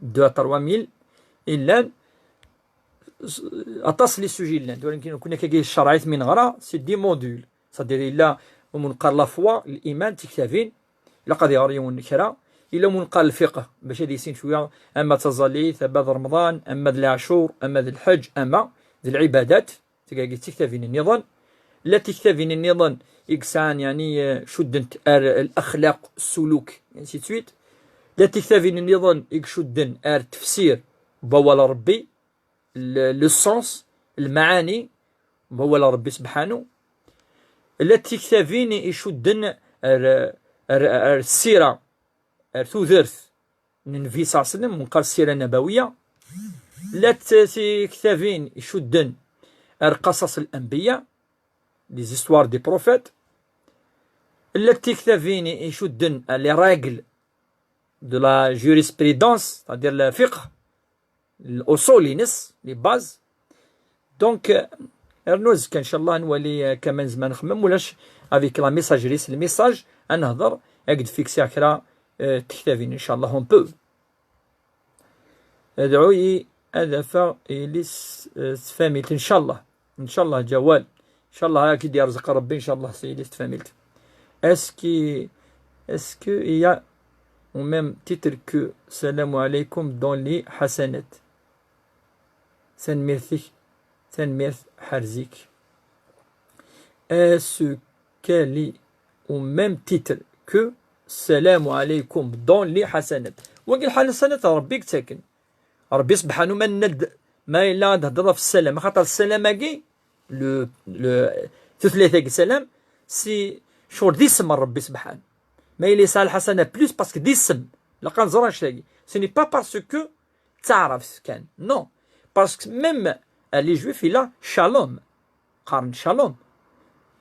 deux à trois mille, yellan, s-, aṭas n les sujets yellan. Tura nekkni, nekkni akkagi ccerɛit mi neɣra, c'est des modules. C'est-à-dire, yella umi neqqar la foi, liman, d tiktabin, ilaq ad iɣer yiwen kra. Yella umi neqqar lfiqh, bac ad yissin cwiya, ama d taẓallit, ama d Remḍan, ama d leɛcur, ama d lḥeǧ, ama d lɛibadat, tigagi d tiktabin nniḍen. Llant tiktabin nniḍen i yesɛan, yeɛni, eh, cuddent ar laxlaq, ssuluk, ainsi de suite. Llant tiktabin nniḍen i icudden ar tefsir n wawal n Rebbi, le, le sens, lmaɛani n wawal n Rebbi sebḥanu. Llant tiktabin icudden ar, ar, ar ssira, ar tudert n Nnbi صلى الله عليه وسلم, umi neqqar ssira nabawiya. Llant tiktabin icudden ar qasas l-anbiya, les histoires des prophètes. Llant tiktabin icudden ar les règles de la jurisprudence, c'est-à-dire le fiqh, l'usul-ines, les bases. Donc, euh, rnu azekka, inchallah, nwali, euh, kaman zman nxemmem, ulac, avec la messagerie, c'est le message, ad nehder, ad d-fixer kra, euh, tektabin, inchallah, on peut. Dɛu-yi ad afeɣ yelli-s, euh, s tfamilt, inchallah. Inchallah, Ǧawal. Inchallah, ad k-id-yerẓeq Rebbi, inchallah, s yelli-s s tfamilt. Est-ce que, est-ce que il y a au même titre que Salam alaikum dans les hasanat? Tanemmirt-ik, tanemmirt, ḥerz-ik. Est-ce qu'elle est au même titre que Salam alaikum dans les hasanat? Wagi lḥasanat Rebbi yettaken. Rebbi subḥanu ma nenna-d, ma yella ad d-hedreḍ ɣef ssalam, axaṭer ssalam-agi, le, le, tutlayt-agi ssalam, si ccɣel d isem n Rebbi subḥanu. Ma yella yesɛa lḥasana plus parce que d isem, laqan ẓran ccagi. Ce n'est pas parce que d taɛrabt kan. Non. Parce que même, euh, les juifs, il a shalom. Qqaren shalom.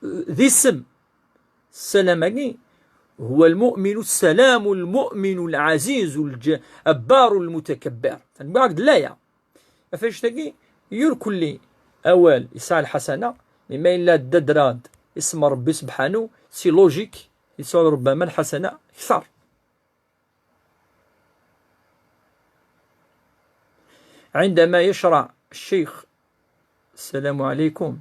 Euh, d isem. Ssalam-agi, هو المؤمن السلام المؤمن العزيز الجبار المتكبر. Tanwiɛt d laya. Ɣef annect-agi, yur kulli awal yesɛa lḥasana, mais ma yella d adrad isem Rebbi subḥanu, c'est logique, yesɛa rubbama lḥasana kter. عندما يشرع الشيخ، السلام عليكم،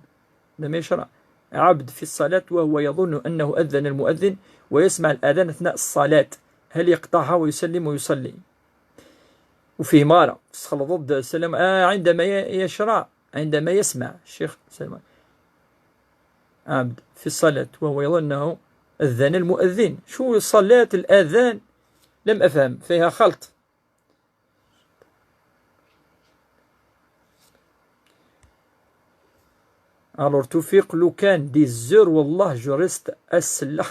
عندما يشرع عبد في الصلاة وهو يظن أنه أذن المؤذن ويسمع الأذان أثناء الصلاة، هل يقطعها ويسلم ويصلي؟ وفيه مارا، تخلط ضد السلام، آه، عندما ي-، يشرع، عندما يسمع الشيخ سلمان عبد في الصلاة وهو يظن أنه أذن المؤذن. شو الصلاة، الأذان؟ لم أفهم، فيها خلط. Alors, Toufiq, lukan dix heures, والله, je reste à cela.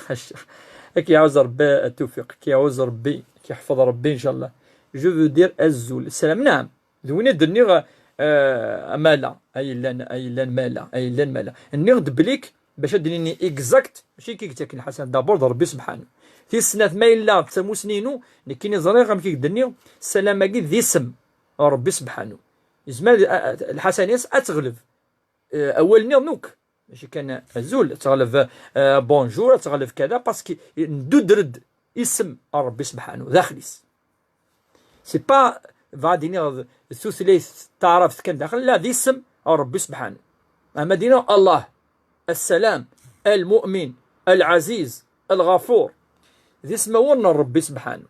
Ad k-iɛuz Rebbi, a Toufiq, ad k-iɛuz Rebbi, ad k-iḥfeḍ Rebbi, inchallah. Je veux dire azul. Salam, naam. D win i d-nniɣ, eh, mala, ay llan, ay llan mala, ay llan mala. Nniɣ-d belli-k, bac ad d-nini exact, mačči kik ttaken lḥasan, d'abord d Rebbi subḥanu. Tis snat, ma yella d tamusni-inu, nekkini ẓriɣ amek i k-d-nniɣ, ssalam-agi d isem n Rebbi subḥanu. Yezmer, eh, eh, lḥasan-is ad teɣleb. Eh, awal-nni n ukk. Mačči kan azul, ad teɣleb, eh, bonjour, ad teɣleb kada, parce que ndudr-d isem n Rebbi subḥanu, daxel-is. C'est pas, bɣa ad iniɣ d tutlayt taɛrabt kan daxel, la, d isem n Rebbi subḥanu. Ama ad iniɣ Allah, Assalam, Al-Mu'min, Al-Aziz, Al-Ɣafur. D ismawen n Rebbi subḥanu.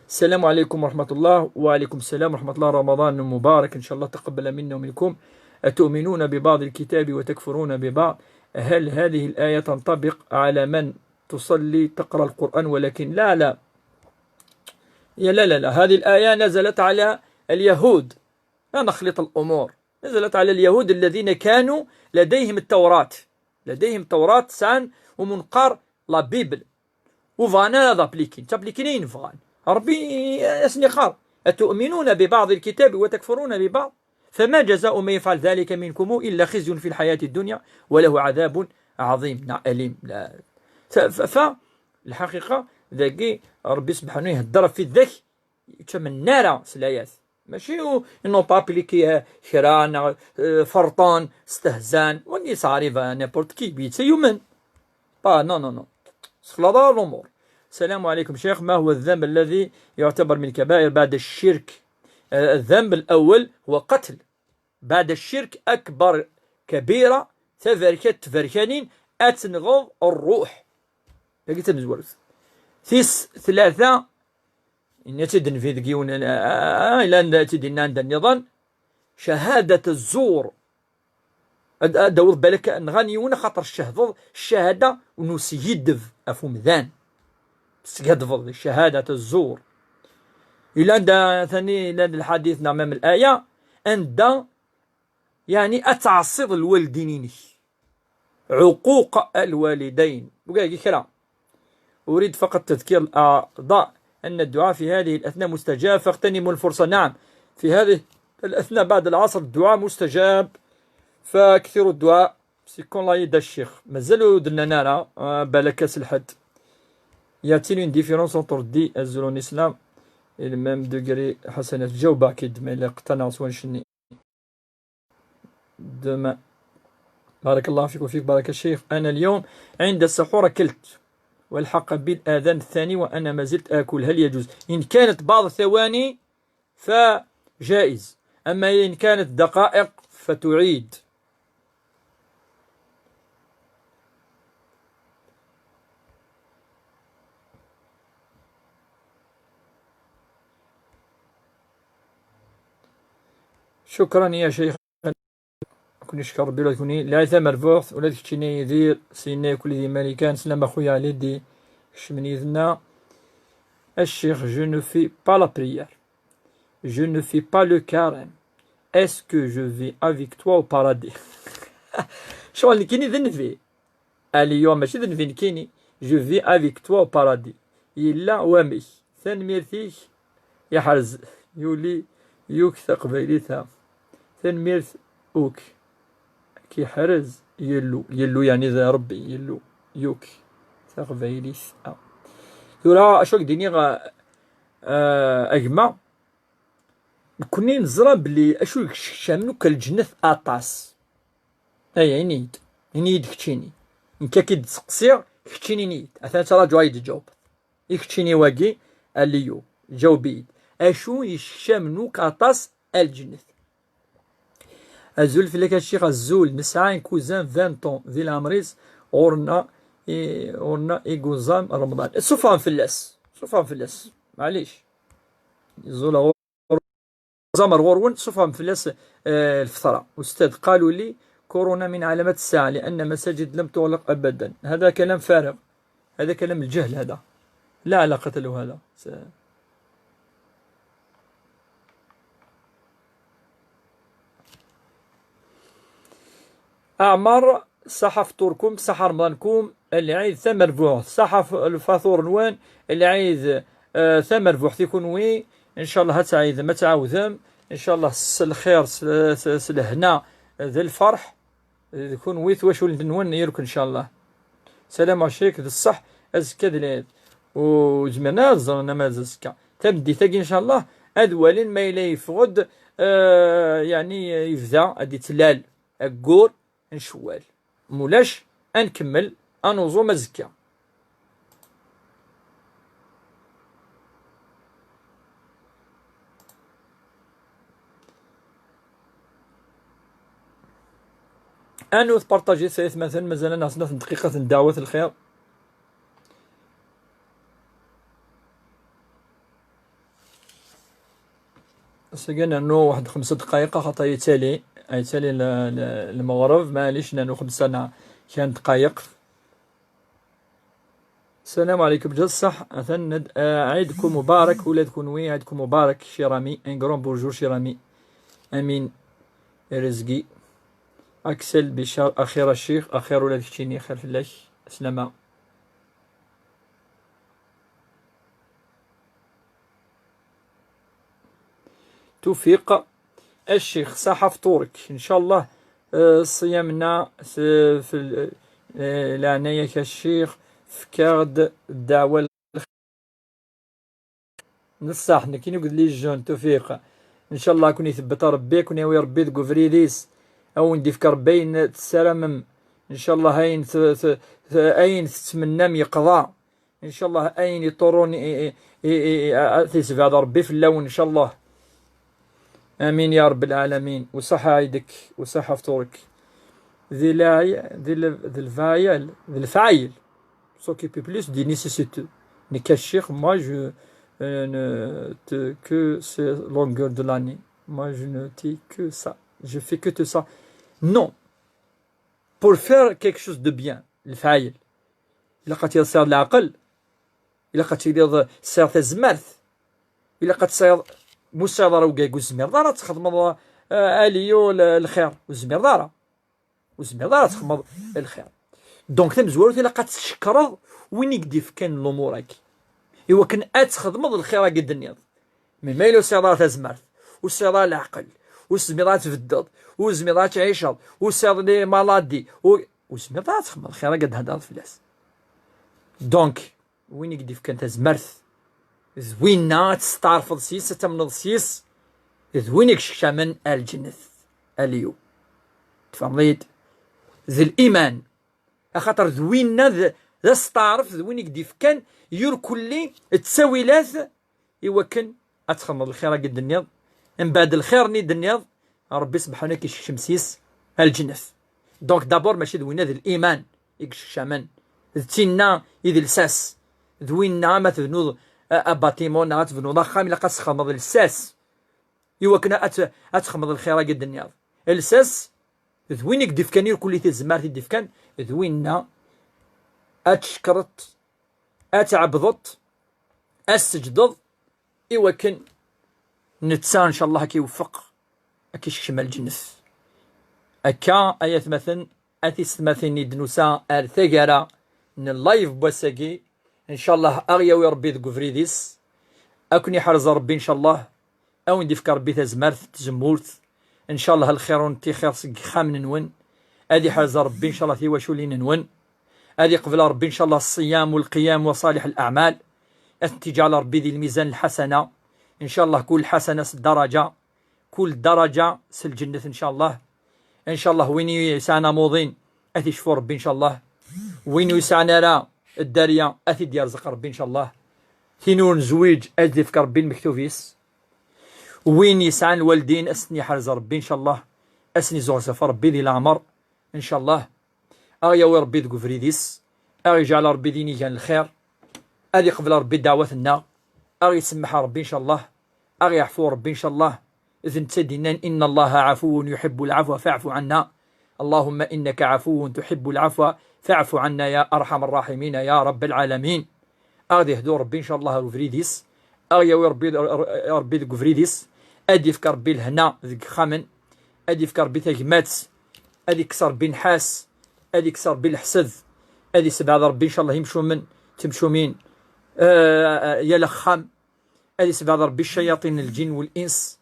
السلام عليكم ورحمة الله. وعليكم السلام ورحمة الله. رمضان مبارك إن شاء الله، تقبل منا ومنكم. أتؤمنون ببعض الكتاب وتكفرون ببعض؟ هل هذه الآية تنطبق على من تصلي تقرأ القرآن ولكن؟ لا، لا. يا لا، لا، لا. هذه الآية نزلت على اليهود. لا نخلط الأمور. نزلت على اليهود الذين كانوا لديهم التوراة. لديهم التوراة، sɛan umenqar, la Bible. U bɣan ara ad aplikin. Ttaplikin ayen bɣan. Rebbi asen-iqqar: أتؤمنون ببعض الكتاب وتكفرون ببعض؟ فما جزاء من يفعل ذلك منكم إلا خزي في الحياة الدنيا وله عذاب عظيم. Neɣ alim. La. Fa, fa, fa, lḥaqiqa, dagi, Rebbi subḥanu ihedder ɣef tidak, ur ttamen ara s layat. Mačči u-, ils n'ont pas appliqué, euh, kra, neɣ, euh, ferṭen, stehzan. Wagi ça arrive à n'importe qui, bi-, c'est humain. Pas, non, non, non. Sexlaḍ ara l'umur. السلام عليكم شيخ، ما هو الذنب الذي يعتبر من الكبائر بعد الشرك؟ آه، الذنب الأول هو قتل. بعد الشرك أكبر كبيرة، taberkat tberkanin, ad tenɣeḍ ṛṛuḥ. Tagi d tamezwarut. Tis tlata, yenna-tt-id Nnbi deg yiwen, ah, ah, ah, llan tt-id-yenna anda nniḍen, شهادة الزور. Ad, ad d-tawiḍ balak nɣan yiwen axaṭer tcehdeḍ ccahada n uskiddeb ɣef umdan. Tesgadbeḍ di ccahadat zzur. Yella anda tani, yella d lḥadit neɣ même l'aya, anda, yeɛni, ad tɛeṣṣiḍ lwaldin-inek. عقوق الوالدين. Wagi kra. أريد فقط تذكير الأعضاء أن الدعاء في هذه الأثناء مستجاب، فاغتنموا الفرصة. نعم، في هذه الأثناء بعد العصر الدعاء مستجاب، فأكثروا الدعاء. C'est comme l'a dit الشيخ. Mazal ur d-nnan ara, ah, balak ass lḥedd. Y a-t-il une différence entre dit azul en islam et le même degré حسنات؟ جاوبك كيد ما إلا قطعنا سوا نشني. Demain. بارك الله فيك وفيك، بارك الشيخ. أنا اليوم عند السحور أكلت، والحق بالأذان الثاني وأنا ما زلت آكل، هل يجوز؟ إن كانت بعض الثواني فجائز، أما إن كانت دقائق فتعيد. شكرا يا شيخ. كوني شكر ربي ولا تكوني لا ثمر فوخت ولا تكتشيني يدير سينا كل ذي ماريكان. سلام أخويا علي دي. شمني ذنا الشيخ: je ne fais pas la prière, je ne fais pas le carême, est-ce que je vais avec toi au paradis? شغل كيني ذنبي. اليوم ماشي ذنبي نكيني. Je vais avec toi au paradis. يلا وامي. ثانميرتيك يحرز. يولي يوك ثقبيليتا. ثانميرت أوك كيحرز يلو. يلو يعني ذا ربي. يلو يوك ثقبيليتا. ثورا أشوك ديني غا، آه، أجمع. نكوني نزرى بلي أشو يكشكشام نوك الجنة أطاس. أي، عينيد. عينيد كتشيني. نكا كي تسقسي، كتشيني نيد. أثناء تراجع يد جاوب. يكتشيني واقي، أليو. جاوبيد. أشو يشكشام نوك أطاس الجنة؟ أزول فيك الشيخ أزول. نسعى كوزان فان طون ذي العمريس. غورنا، إي، غورنا إيكوزام رمضان. صوفان فلاس. صوفان فلاس. معليش. يزول غور-، زمر غورون صوفان فلاس، آه، الفطرة. أستاذ، قالوا لي كورونا من علامات الساعة لأن مساجد لم تغلق أبدا. هذا كلام فارغ. هذا كلام الجهل هذا. لا علاقة له هذا. س-، أعمر، صحة فطوركم، صحة رمضانكم، العيد ثمربوح، صحة ف-، الفطور نوان، العيد، آه، ثمربوح تيكون وي، إن شاء الله هتعيد ما تعاودم، إن شاء الله س-، الخير، س-، س-، س-، الهنا، ذي الفرح، يكون وي ثواشول نوان يرك إن شاء الله. سلام عليك، ذي الصح، أزكى ذي العيد. وزمرنا زرنا ما ززكا. تبدي تاقي إن شاء الله، أذوالين ما إلا يفغد، آه، يعني يفذا، أدي تلال، أقور، نشوال. مولاش، أنكمل، أنوزو مزكا. أنو تبارطاجي سيث مثلا، مازال لنا خمسة دقيقة دعوة الخير. سيقنا نو واحد خمسة دقايق خاطر يتالي، يتالي ل-، ل-، المغرب، معليش، لأنه خمسة أنا كان دقايق. السلام عليكم، جا الصح، أثنى ند-، آه، عيدكم مبارك، ولادكم وي، عيدكم مبارك، شيرامي، un grand bonjour، شيرامي. أمين رزقي. أكسل بشار، أخير الشيخ، أخير ولاد كتشيني، خير فلاك، سلامة. توفيق الشيخ، صحة فطورك إن شاء الله. آه، صيامنا س-، في ال-، آه، العناية كالشيخ، فكاد الدعوة الخ-، نصح نكينو قد لي جون توفيق. إن شاء الله كون يثبت ربي، كون ياوي ربي ذك فريديس، أو نديفك ربي ن-، تسرمم. إن شاء الله أين ت-، ت-، ت-، أين تتمنى يقضى. إن شاء الله أين يطرون إي-، إي-، إي-، إي-، إي-، تيسبع ربي في اللون إن شاء الله. آمين يا رب العالمين. وصح عيدك وصح فطورك. ذي لاي-، ذي ال-، ذي الفايل، ذي الفايل. S'occuper plus des nécessités. نكا الشيخ، moi je, euh, ne te que ces longueurs de l'année. Moi je ne t'ai que ça. Je fais que tout ça. Non. Pour faire quelque chose de bien. الفايل. إلا قد يصير العقل. إلا قد تيديض سير تزمرت. إلا قد تصير مسير ضرا وكاك وزمير ضرا تخدم، آه، أليو ل-، الخير. وزمير ضرا. وزمير ضرا تخدم الخير. دونك تمزورت إلا قد تشكرض وين يقدي في كان الأمور هاكي. إوا كان أتخدمض الخير هاكي الدنيا. مي ما إلا وسير ضرا تزمرت. وسير ضرا العقل. وزمير ضرا تبدض. وزمير ضرا تعيشض. وسير لي مالادي. و-، وزمير ضرا تخدم الخير هاكي هذا فلاس. دونك، Win i k-d-ifkan tazmert d winna ad testeɛrfeḍ s-yes, ad tamneḍ s-yes, d win i yecekcamen ar lǧennet. Aliyu, tfehmeḍ-iyi-d? D liman. Axaṭer d winna d, d asteɛref, d win i k-d-ifkan irkelli d ttawilat i wakken ad txedmeḍ lxir-agi d-tenniḍ. Mbeɛd lxir-nni d-tenniḍ, Ṛebbi subḥanahu ad k-isekcem s-yes ar lǧennet. Donc d'abord mačči d winna d liman i yecekcamen, d tinna i d lsas. D winna ma tebnuḍ a, a bâtiment neɣ ad tebnuḍ axxam, ilaq ad txedmeḍ lsas i wakken ad, ad txedmeḍ lxir-agi d-tenniḍ. Lsas d win i k-d-ifkan irkelli tazmert i d-ifkan, d winna ad tcekkreḍ, ad tɛebdeḍ, ad tseǧdeḍ i wakken netta, ncallah, ad k-iweffeq, ad k-isekcem ar lǧennet. Akka, ay atmaten, a tisetmatin, i d-nusa ar taggara n live n wass-agi. Ncallah, a ɣ-yawi Ṛebbi deg ubrid-is. A ken-iḥrez Ṛebbi, ncallah. A wen-d-ifk Ṛebbi tazmert, tzemmurt. Ncallah, lxir ur nettixir seg yixxamen-nwen. Ad iḥrez Ṛebbi, ncallah, tiwaculin-nwen. Ad iqbel Ṛebbi, ncallah, ṣṣiyam u lqiyam wa ṣaliḥ laɛmal. Ad tent-iǧɛel Ṛebbi di lmizan lḥasana. Ncallah, kul lḥasana s ddaraǧa. Kul ddaraǧa s lǧennet, ncallah. Ncallah, win yesɛan amuḍin, ad t-icfu Ṛebbi, ncallah. Win ur yesɛan ara dderya, ad t-id-yerzeq Ṛebbi, ncallah. Tin ur nezwiǧ, ad d-ifk Ṛebbi lmektub-is. Win yesɛan lwaldin, ad sen-iḥrez Ṛebbi, ncallah. Ad sen-izuɣzef Ṛebbi di leɛmer, ncallah. A ɣ-yawi Ṛebbi deg ubrid-is, a ɣ-iǧɛel Ṛebbi d inigan lxir, ad iqbel Ṛebbi ddeɛwat-nneɣ, a ɣ-isemmeḥ Ṛebbi, ncallah, a ɣ-iɛfu Ṛebbi, ncallah. D netta i d-yennan: إن الله عفو يحب العفو فاعف عنا. اللهم إنك عفو تحب العفو فاعف عنا يا أرحم الراحمين يا رب العالمين. A ɣ-d-ihdu Ṛebbi, ncallah, ar ubrid-is, a ɣ-yawi Ṛebbi, Ṛebbi deg ubrid-is, ad d-ifk Ṛebbi lehna deg yixxamen, ad d-ifk Ṛebbi tagmat, ad ikkes Ṛebbi nnḥas, ad ikkes Ṛebbi leḥsed, ad isebɛed Ṛebbi, ncallah, imcumen, timcumin, eh, yal axxam, ad isebɛed Ṛebbi ccayaṭin n lǧin u l-ins,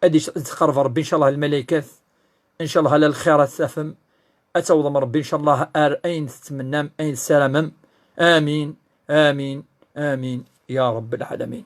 ad is-, ad tqerreb Ṛebbi, ncallah, lmalaykat, ncallah, ala lxir ad tafem, ad tawḍem Ṛebbi, ncallah, ar ayen tettmennam, ayen tessaramem. Amin, amin, amin, ya Ṛebb lɛalamin.